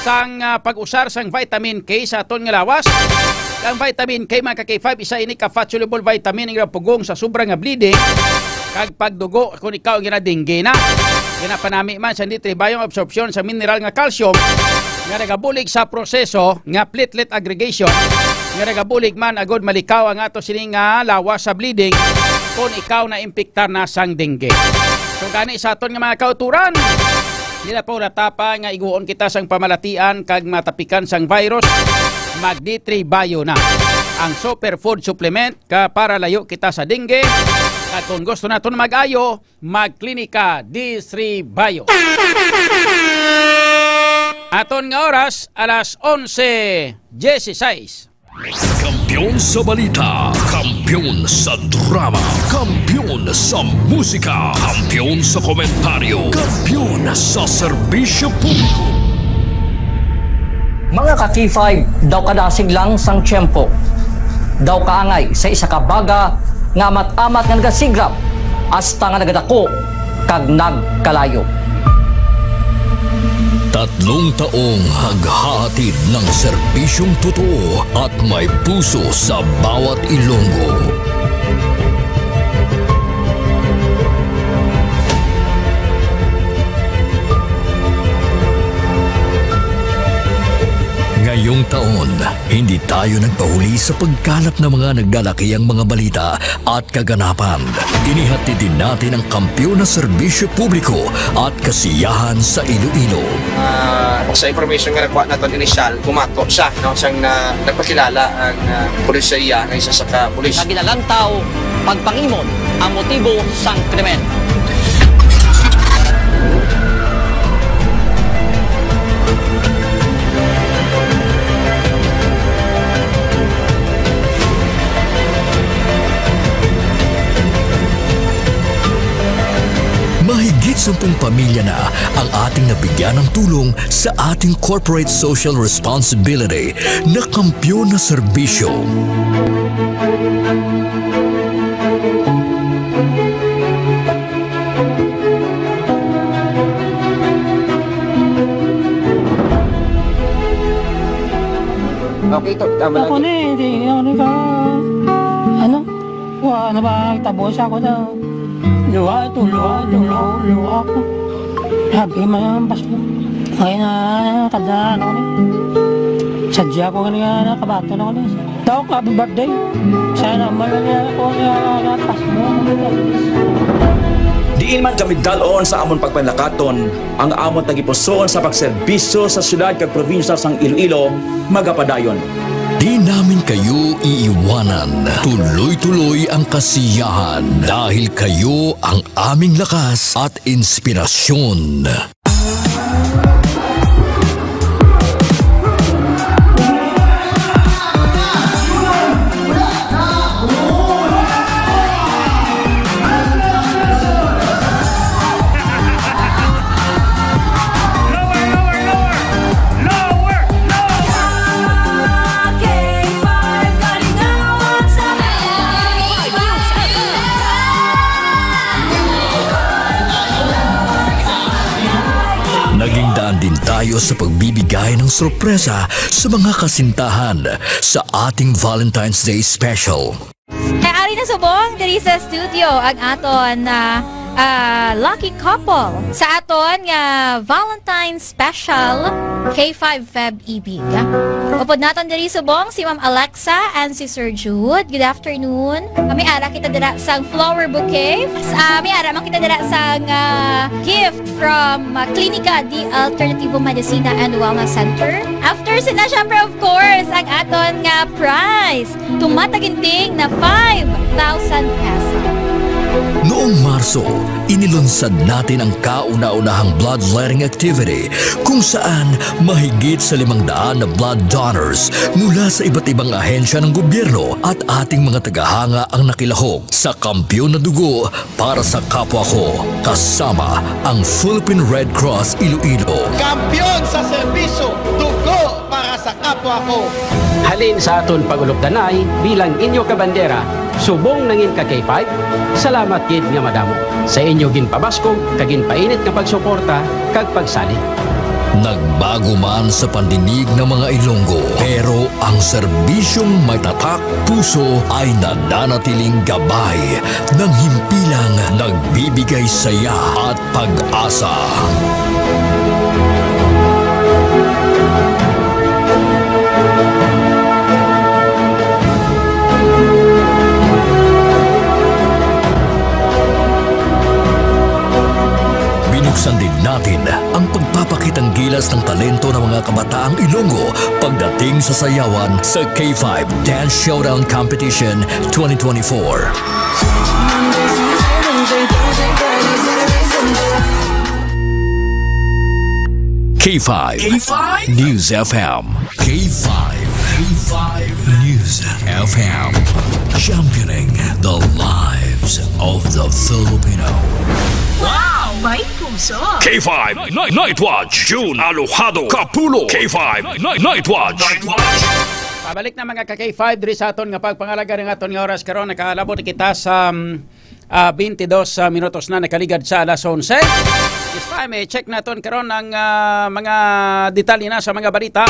sang, ah, pag-usar sang vitamin K sa aton nga lawas. Ang vitamin K, mga ka K five, isa ini ka fat-soluble vitamin nga pugong sa sobra nga bleeding kag pagdugo kung ikaw ang ginadengue na. Ginapanami man sa D three Bio ang absorpsyon sa mineral nga calcium nga nagabulig sa proseso nga platelet aggregation nga nagabulig man agud malikaw ang ato sini nga lawas sa bleeding kung ikaw na impiktar na sang dengue. So gani sa aton nga mga kauturan, nila pa ulatapa nga iguon kita sang pamalatian kag matapikan sang virus, mag D three Bio na. Ang superfood supplement ka para layo kita sa dengue. Kag kung gusto naton mag-ayo, magklinika D three Bio. Aton nga oras, alas onse dieciséis. Kampiyon sa balita, kampiyon sa drama, kampiyon sa musika, kampiyon sa komentaryo, kampiyon sa serbisyo publiko. Mga ka-K five, daw kadasig lang sang tiyempo, daw kaangay sa isa ka baga nga amat-amat nga nagasigrap hasta nga nagadako kag nagkalayo. Tatlong taong naghahatid ng serbisyong totoo at may puso sa bawat Ilonggo. Ngayong taon, hindi tayo nagpahuli sa pagkalat ng mga nagdalakihang mga balita at kaganapan. Inihatid din natin ang kampiyon na serbisyo publiko at kasiyahan sa Iloilo. Ah, sa information nga nakuha naton inisyal, bumato siya, no, siyang na, nagpakilala ang, ah, pulis sa iya nga isa sa ka pulis. Nga ginalantaw pagpangimon ang motibo sang krimen. Mahigit sampung pamilya na ang ating nabigyan ng tulong sa ating corporate social responsibility na kampiyon na serbisyo. Okay, to, tama lang. Ako ni, hindi, ano ka, ano? Wa na ba, tabo siya ko daw. Luha to, luha, luha, luha ko. Happy man ang Pasko. Ay na, kada ano ni. Sadya ko nga nga nakabato na ko ni. Daw, happy birthday. Sana man lang yan ako nga, nga Pasko. Diin man kami dalon sa amon pagpanlakaton, ang amon tagipusoon sa pagserbisyo sa siyudad kag probinsya sang Iloilo magapadayon. Di namin kayo iiwanan. Tuloy-tuloy ang kasiyahan dahil kayo ang aming lakas at inspirasyon. Lower, lower, lower! Lower, lower! K five, kalingawan sa Naging daan din tayo sa pagbibigay ng sorpresa sa mga kasintahan sa ating Valentine's Day Special. Kay ari na subong diri sa studio ang aton, ah, ah, lucky couple sa aton nga Valentine's Special, K five Feb Ibig. Upod naton diri subong si Ma'am Alexa and si Sir Jude. Good afternoon. Kami ara kita dira sang flower bouquet. Ah, may ara man kita dira sang, ah, gift from, ah, Clínica de Alternativo Medicina and Wellness Center. After sina, syempre, of course, ang aton nga prize. Tumataginting na five thousand pesos. Noong Marso, inilunsad natin ang kauna-unahang bloodletting activity, kung saan mahigit sa limang daan na blood donors mula sa iba't ibang ahensya ng gobyerno at ating mga tagahanga ang nakilahok sa Kampiyon na Dugo para sa Kapwa Ko, kasama ang Philippine Red Cross Iloilo. Kampiyon sa serbisyo, dugo para sa kapwa ko. Halin sa aton pag-ulupdanay bilang inyo kabandera, subong nangin ka K five, salamat gid nga madamo sa inyo ginpabaskog kag ginpainit nga pagsuporta kag pagsalig. Nagbago man sa pandinig ng mga Ilonggo, pero ang serbisyong may tatak puso ay nananatiling gabay ng himpilang nagbibigay saya at pag-asa. Binuksan din natin ang pagpapakitang gilas ng talento ng mga kabataang Ilonggo pagdating sa sayawan sa K five Dance Showdown Competition twenty twenty-four. K five K five News F M. K five, K five News F M. Championing the lives of the Filipino. Wow! May puso! K five Night, Night Watch, June Alojado Kapulo. K five Night, Night Watch. Pabalik na, mga ka K five, diri sa aton nga pagpangalaga ng aton nga oras karon. Nakalabot na kita sa, um, ah, twenty-dos, ah, minutos na nakaligad sa alas onse. This time, eh, check naton karon ang, ah, mga detalye na sa mga balita.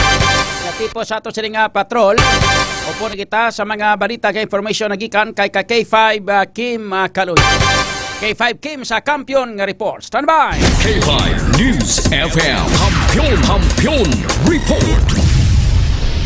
Natipo sa ato sila nga patrol. Upo na kita sa mga balita kay information na gikan kay ka K five, ah, Kim, ah, Kaloy. K five Kim sa Kampiyon nga report. Standby! K five News F M. Kampiyon, Kampiyon Report.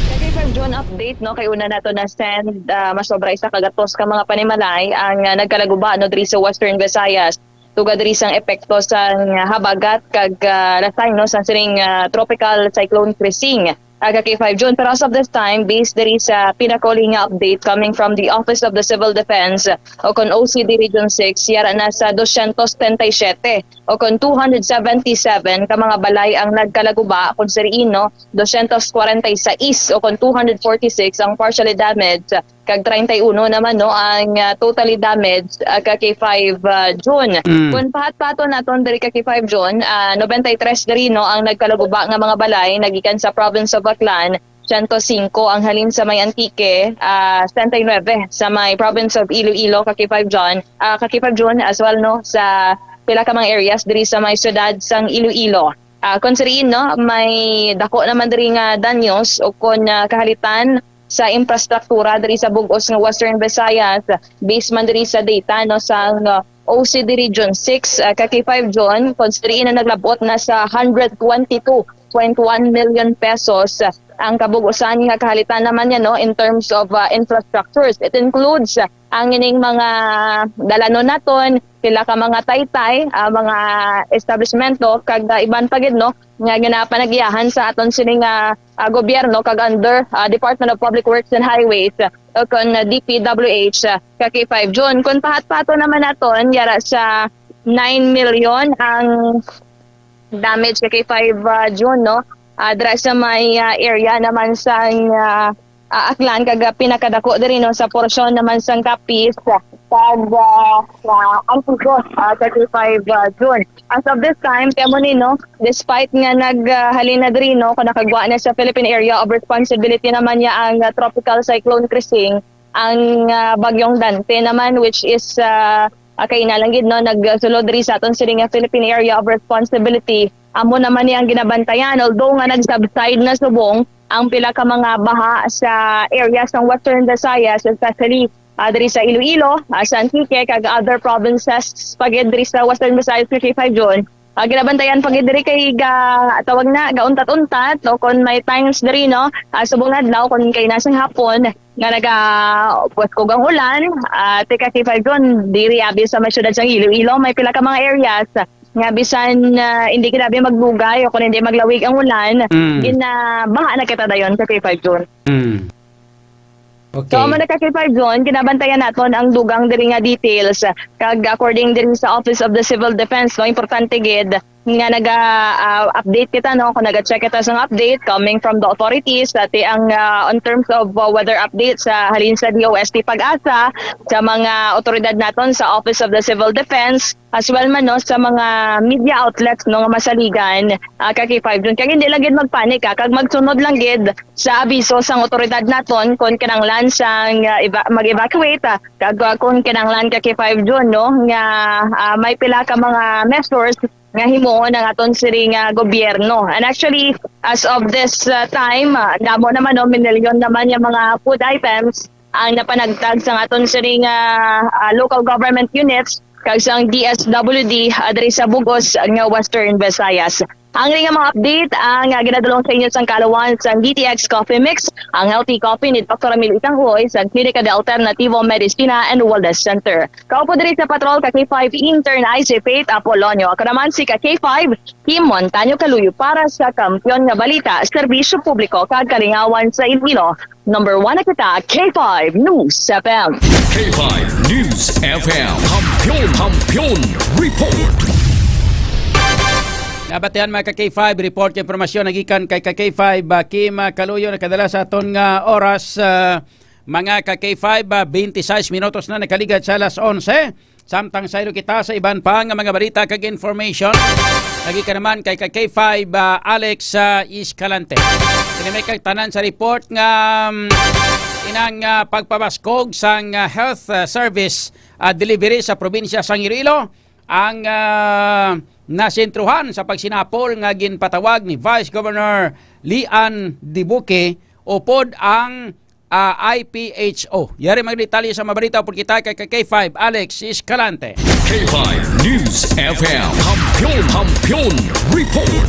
Sa K five June update, no, kay una nato na send, ah, masobra isa ka gatos ka mga panimalay ang, ah, nagkalaguba, no, diri sa Western Visayas. Tungod diri sang epekto sang habagat kag, ah, lasay, no, sa sining, ah, Tropical Cyclone Chrising. Aga kay five June. Pero as of this time, based diri sa pinakauli nga update coming from the Office of the Civil Defense, o kon O C D Region six, yara na sa dosyentos setenta y siyete o kon two hundred seventy-seven ka mga balay ang nagkalaguba, kung siriin, no, dosyentos kwarenta y sais o kon two hundred forty-six ang partially damaged, kag treinta y uno naman, no, ang, ah, totally damaged, ah, ka kay five, ah, June. Mm. Kung pahat-paton naton diri ka kay five June, ah, noventa y tres diri, no, ang nagkalaguba nga mga balay nagikan sa province of Aklan, siyento singko ang halin sa may Antique, ah, setenta y nuebe sa may province of Iloilo ka kay five June, ah, ka kay five June, as well, no, sa pila ka mga areas diri sa may siyudad sang Iloilo. Ah, kon siriin, no, may dako naman diri nga danyos o kon, ah, kahalitan sa infrastruktura diri sa bug-os nga Western Visayas, based man diri sa data, no, sang, ah, O C D Region six, ah, ka kay five June, kon siriin na naglabot na sa hundred twenty-two point one million pesos ang kabug-usan nga kahalitan naman niya, no, in terms of, ah, infrastructures. It includes, ah, ang ining mga dalanon naton, pila ka mga taytay, ah, mga establishmento, kag, ah, iban pa gid, no, nga ginapanagiyahan sa aton sini nga, ah, gobyerno kag under, ah, Department of Public Works and Highways, o kon, ah, D P W H, ah, ka kay five June. Kung pahat-paton naman naton, yara sa nine million ang damage ka kay five, ah, June, no? Ah, dira sa may, ah, area naman sang, ah, ah, Aklan, kag, ah, pinakadako diri, no, sa porsyon naman sang Capiz, kag, ah, sa Antigo, ah, ka kay five, ah, June. As of this time, kaya mo ni, no, despite nga naghalin na diri, no, kung nakagwa na sa Philippine Area of Responsibility naman niya ang, ah, Tropical Cyclone Chrising, ang, ah, Bagyong Dante naman, which is, ah, ah, kay ina lang gid, no, nagsulod diri sa aton sini nga Philippine Area of Responsibility. Amo naman ni ang ginabantayan, although nga nag-subside na subong ang pila ka mga baha sa area sang Western Visayas, especially ah, diri sa Iloilo, ah, sa Antique, kag other provinces pa gid diri sa Western Visayas, ka K five June. Ah, ginabantayan pa gid diri kay ga-, tawag na, gauntat-untat, o kung may times diri, no, ah, subong na adlaw, kung kay nasang hapon, nga naga-, buwas kog ang ulan, ah, tika K five June, diri abi sa may syudad sang Iloilo, may pila ka mga areas nga bisan, ah, hindi gid abi magdugay o kung hindi maglawig ang ulan, Mm. ginabaha na kita dayon sa K five June. Mm. Okay. So, amo na ka K five June, ginabantayan naton ang dugang diri nga details. Kag according diri sa Office of the Civil Defense, no, importante gid nga naga, ah, update kita, no, kung naga-check kita sa update coming from the authorities, dati ang, ah, on terms of, ah, weather update sa halin sa D O S T PAGASA, sa mga otoridad naton sa Office of the Civil Defense, as well man, no, sa mga media outlets, no, nga masaligan, ah, ka K five June. Kag hindi lang gid magpanik, ah, kag magsunod lang gid sa abiso sang otoridad naton kon kinahanglan sang, ah, eva-, mag-evacuate, ah, kag, ah, kon kinahanglan ka K five June, no, nga, ah, may pila ka mga measures nga himuon ang aton sini nga gobyerno. And actually, as of this, ah, time, ah, damo naman, no, minilyon naman yung mga food items ang napanagtag sa aton sini nga, ah, local government units kag sang D S W D, ah, diri sa Bug-os nga Western Visayas. Ang ring mga update ang, ah, ginadulong sa inyo sang kalawan sang D T X Coffee Mix, ang healthy coffee ni Doktor Emil Itanghoy sa Klinika de Alternativo Medicina and Wellness Center. Kaupo diri sa patrol ka K five intern I C Faith Apolonio. Ako naman si ka K five, Kim Montaño Kaluyo para sa Kampiyon nga Balita, Serbisyo Publiko kag Kalingawan sa Iloilo. Number one na kita, K five News F M. K five News F M. Kampiyon, Kampiyon Report. Nabatian, mga ka K five, report kag impormasyon nagikan kay ka K five, ah, Kim, ah, Kaluyo, nakadala sa aton nga oras, ah, mga ka K five, ah, twenty-six minutos na nakaligad sa alas onse. Samtang saylo kita sa iban pa nga mga balita kag information, lagi ka naman kay ka K five, ah, Alex, ah, Escalante. Kini may kagtanan sa report nga, um, inang, ah, pagpabaskog sang, ah, health, ah, service, ah, delivery sa probinsya sang Iloilo ang, ah, nasentruhan sa pagsinapol nga ginpatawag ni Vice Governor Lian Dibuque upod ang, ah, I P H O. Yari mga detalye sa mga balita upod kita kay ka K five, Alex Escalante. K five News F M. Kampiyon, Kampiyon Report.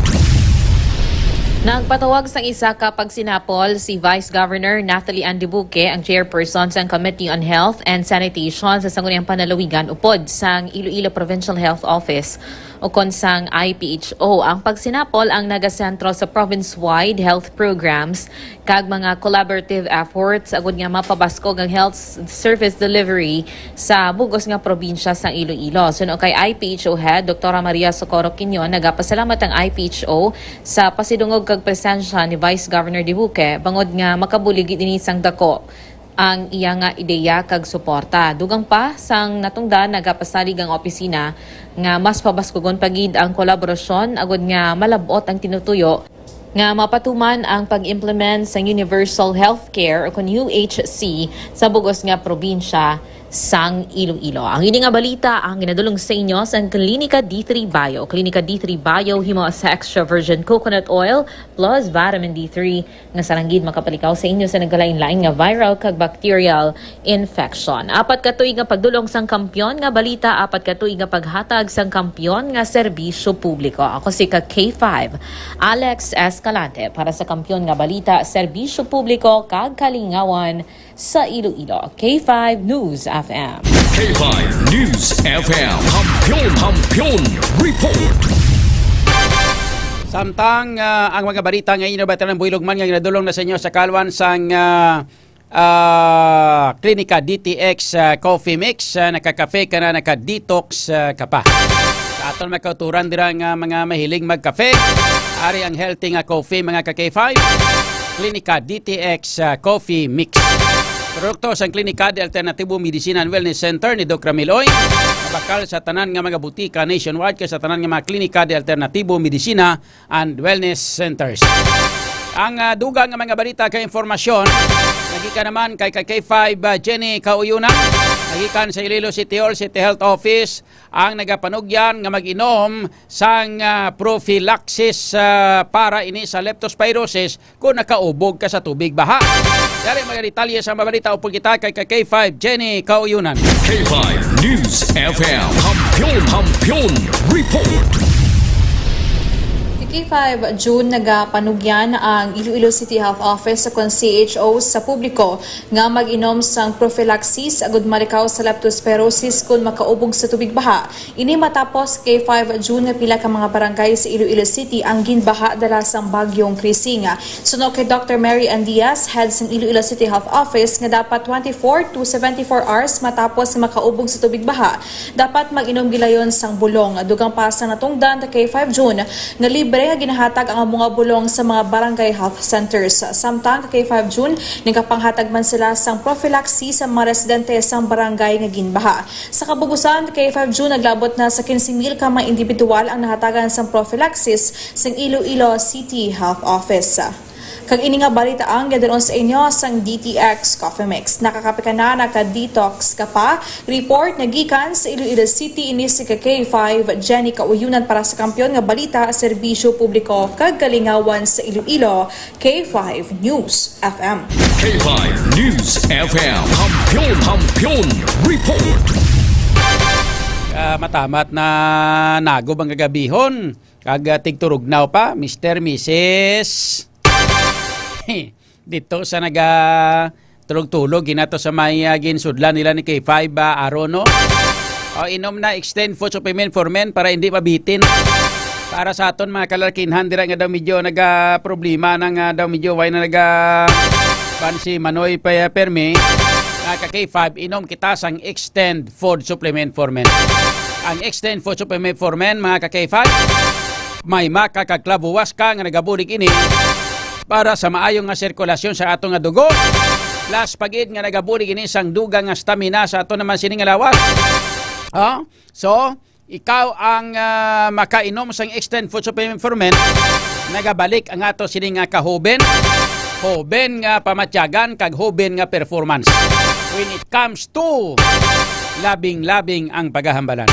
Nagpatawag sang isa ka pagsinapol si Vice Governor Natalie Ann Dibuque, ang chairperson sang Committee on Health and Sanitation sa Sangguniang Panlalawigan upod sang Iloilo Provincial Health Office, ukon sang I P H O. Ang pagsinapol ang nagasentro sa province-wide health programs kag mga collaborative efforts agud nga mapabaskog ang health s-, service delivery sa bug-os nga probinsya sang Iloilo. Suno kay I P H O Head Doktora Maria Socorro Quinio, nagapasalamat ang I P H O sa pasidungog kag presensya ni Vice Governor Dibuque, bangod nga makabulig ini sang dako ang iya nga ideya kag suporta. Dugang pa, sang natungdan, nagapasalig ang opisina nga mas pabaskugon pa gid ang kolaborasyon agud nga malab-ot ang tinutuyo nga mapatuman ang pag-implement sang Universal Healthcare o kon U H C sa bug-os nga probinsya sang Iloilo. Ang ini nga balita ang ginadulong sa inyo sang Klinika D three Bio. Klinika D three Bio himo sa extra virgin coconut oil plus vitamin D three nga sarang gid makapalikaw sa inyo sa nagkalain-lain nga viral kag bacterial infection. Apat ka tuig nga pagdulong sang Kampiyon nga Balita, apat ka tuig nga paghatag sang kampiyon nga serbisyo publiko. Ako si ka K five, Alex Escalante, para sa Kampiyon nga Balita, Serbisyo Publiko kag Kalingawan sa Iloilo, K five News F M. K five News F M. Kampiyon, Kampiyon Report. Samtang, ah, ang mga balita nga inyo nabatian buhilog man nga ginadulong na sa inyo sa kalawan sang, ah, ah, Klinika D T X, ah, Coffee Mix, ah, nakakafe ka na, naka-detox, ah, ka pa. Sa aton mga kauturan dira nga mga mahilig magkafe, ari ang healthy nga coffee, mga ka K five. Klinika D T X, ah, Coffee Mix. Produkto sang Klinika de Alternativo Medicina and Wellness Center ni Doc Ramil Uy. Mabakal sa tanan nga mga butika nationwide kag sa tanan nga mga Klinika de Alternativo Medicina and Wellness Centers. Ang, ah, dugang nga mga balita kag impormasyon, nagikan naman kay ka K five, ah, Jenny Kauyunan. Gikan sa Iloilo City Hall City Health Office ang nagapanugyan nga mag-inom sang, ah, prophylaxis, ah, para ini sa leptospirosis kung nakaubog ka sa tubig baha. Yari mga detalye sa mabalita o kita kay ka K five Jenny Kauyunan. K five News F M. Kampiyon, Kampiyon Report. K five June, nagapanugyan ang Iloilo City Health Office sa kon C H O sa publiko nga mag-inom sang prophylaxis agud malikaw sa leptospirosis kon makaubog sa tubig baha. Ini matapos kay five June nga pila ka mga barangay sa Iloilo City ang ginbaha dala sang Bagyong Krising. Suno kay Doctor Mary Ann Diaz, head sang Iloilo City Health Office, nga dapat twenty-four to seventy-four hours matapos nga makaubog sa tubig baha, dapat mag-inom gilayon sang bulong. Dugang pa sang natungdan ka K five June nga libre nga ginahatag ang mga bulong sa mga barangay health centers. Samtang ka K five June, nagapanghatag man sila sang prophylaxis sa mga residente sang barangay nga ginbaha. Sa kabugusan, kay five June naglabot na sa quince mil ka mga individual ang nahatagan sang prophylaxis sang Iloilo City Health Office. Kag ini nga balita ang gadalon sa inyo sang D T X Coffee Mix. Nakakape ka na, naka-detox ka pa. Report nga gikan sa Iloilo City, ini si ka K five Jenny Kauyunan para sa Kampiyon nga Balita, Serbisyo Publiko kag Kalingawan sa Iloilo, K five News F M. K five News F M. Kampiyon, Kampiyon Report. Ah, matamat na nagob ang kagabihon. Kag, ah, tigturugnaw pa, Mister, Missus Dito sa naga tulog-tulog, ginato sa may, ah, ginsudlan nila ni K five, ah, Aro, no? O, inom na extend food supplement for men para hindi mabitin. Para sa aton mga kalalkinhan dira nga daw medyo naga problema na nga daw medyo way na naga pan si Manoy pa, permi. Nga ka K five, inom kita sang extend food supplement for men. Ang extend food supplement for men, mga ka K five, may maka kag clavuasca nga nagabulig ini para sa maayo nga sirkulasyon sa ato nga dugo. Plus, pag-id nga nagabulig ini sang dugang nga stamina sa ato naman sini nga lawas. Ha? So, ikaw ang, ah, makainom sang extend food supplement for men, nagabalik ang ato sini nga kahoben. Hoben nga pamatyagan kag hoben nga performance. When it comes to labing-labing ang paghahambalan.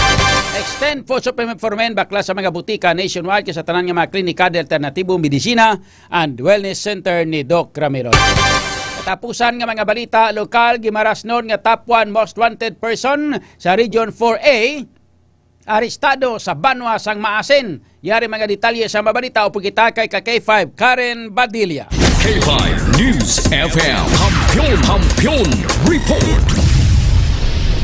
Extend food supplement for men, bakla sa mga butika nationwide kag sa tanan nga mga klinika de alternatibo, medisina, and wellness center ni Doc Ramiro. Katapusan nga mga balita, lokal, gimarasnon nga top one most wanted person sa Region four A, arestado sa banwa sang Maasin. Yari mga detalye sa mabalita o pagkita kay ka K five, Karen Badilla. K five News F M. Kampiyon, Kampiyon Report.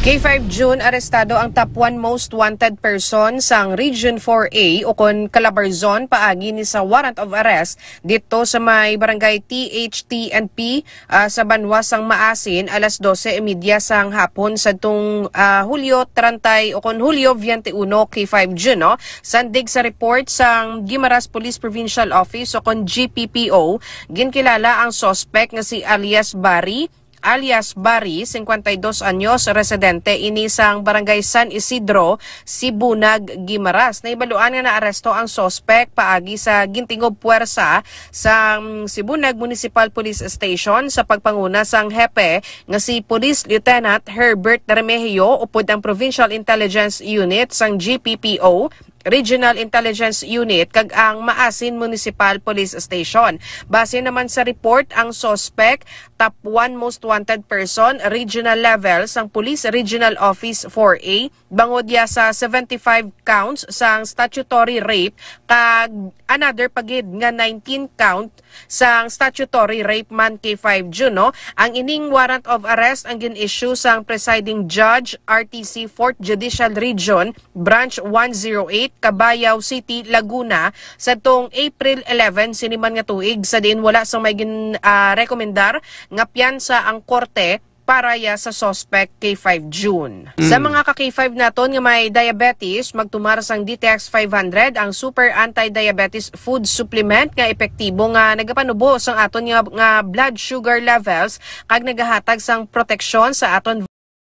K five June, arestado ang top one most wanted person sang Region four A o kon Calabarzon paagi ni sa warrant of arrest dito sa may barangay T H T and P, ah, sa banwa sang Maasin, alas dose y media sang hapon sadtong, ah, Hulyo treinta o kon Hulyo twenty-one, K five June, no? Sandig sa report sang Guimaras Police Provincial Office o kon G P P O, ginkilala ang suspect nga si alias Barry, alias Barry, cincuenta y dos anyos, residente ini sang Barangay San Isidro, Sibunag, Guimaras. Nahibaluan nga naaresto ang suspect paagi sa gintingob puwersa sa, mm, Sibunag Municipal Police Station sa pagpanguna sang hepe nga si Police Lieutenant Herbert Remehio upod ang Provincial Intelligence Unit sang G P P O, Regional Intelligence Unit, kag ang Maasin Municipal Police Station. Base naman sa report, ang suspect, top one most wanted person, regional level sang Police Regional Office four A, bangod ya sa seventy-five counts sang statutory rape kag another pa gid nga nineteen count sang statutory rape man, K five June, no? Ang ining warrant of arrest ang gin-issue sang presiding judge, R T C Fourth Judicial Region, Branch one zero eight, Cabuyao City, Laguna, sadtong April eleven sini man nga tuig, sa diin wala sang may gin-, ah, rekomendar nga piyansa ang korte para ya sa suspect, K five June. Sa Mm. mga ka K five naton nga may diabetes, magtumar sang D T X five hundred, ang super anti-diabetes food supplement nga epektibo nga nagapanubo sang aton nga, nga blood sugar levels kag nagahatag sang proteksyon sa aton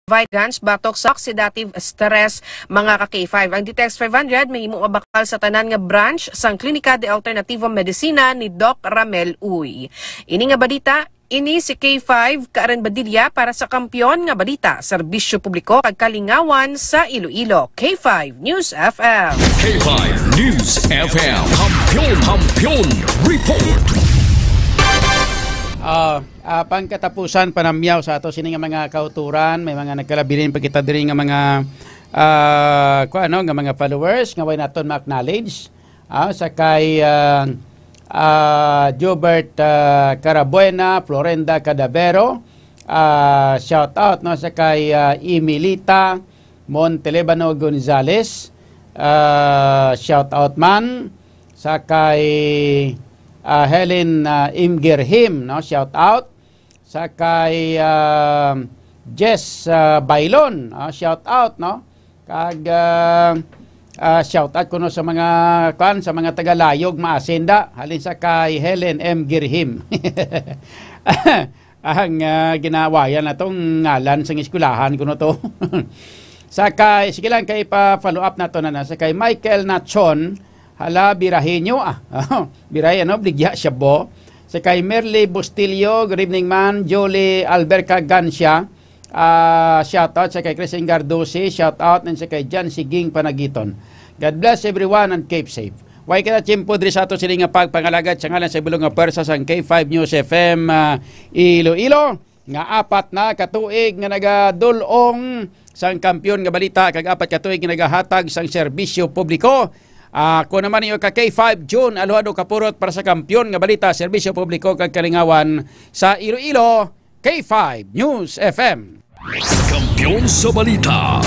vitamins batok sa oxidative stress, mga ka K five. Ang D T X five hundred mahimo mabakal sa tanan nga branch sang Klinika de Alternativo Medicina ni Doc Ramel Uy. Ini nga balita, Ini si K five Karen Badilla para sa Kampiyon nga Balita, Serbisyo Publiko kag Kalingawan sa Iloilo, K five News F M. K five News F M. Kampiyon, Kampiyon Report. Ah, ah, pangkatapusan, panamyaw sa ato sini nga mga kauturan, may mga nagkalabilin pa kita diri nga mga, ah, kuan, no, nga mga followers nga way naton ma-acknowledge. Ah, sa kay, ah, ah, Jobert, ah, Carabuena, Florenda Cadavero, ah, shout out, no, sa kay, ah, Emilita Montelebano Gonzales, ah, shout out man sa kay, ah, Helen, ah, Imgirhim, no, shout out sa kay, ah, Jess, ah, Bailon, ah, shout out, no? Kag, ah, ah, shout out kuno sa mga, kwan, sa mga taga Layog, Maasin da, halin sa kay Helen M Girhim. Ang, ah, ginawayan natong ngalan sang eskwelahan kuno to. Sa kay, sige lang, kay pa-follow up nato na, na sa kay Michael Nachon, hala, Birahenyo, ah. Birahe, ano, Bligya siya, bo. Sa kay Merly Bustillo, good evening, man. Jolie Alberca Gancia, ah, shout out sa kay Christine Gardusi, shout out, and sa kay Jan Siging Panagiton. God bless everyone and keep safe. Way kita tiyempo diri sa ato sini nga pagpangalagad sa ngalan sa bilog nga pwersa sang K five News F M, ah, Iloilo, nga apat na ka tuig nga nagadul-ong sang Kampiyon nga Balita kag apat ka tuig nga nagahatag sang serbisyo publiko. Ah, ako naman ninyo ka K five June Aluhado Kapurot para sa Kampiyon nga Balita, Serbisyo Publiko kag Kalingawan sa Iloilo, K five News F M. Kampiyon sa Balita.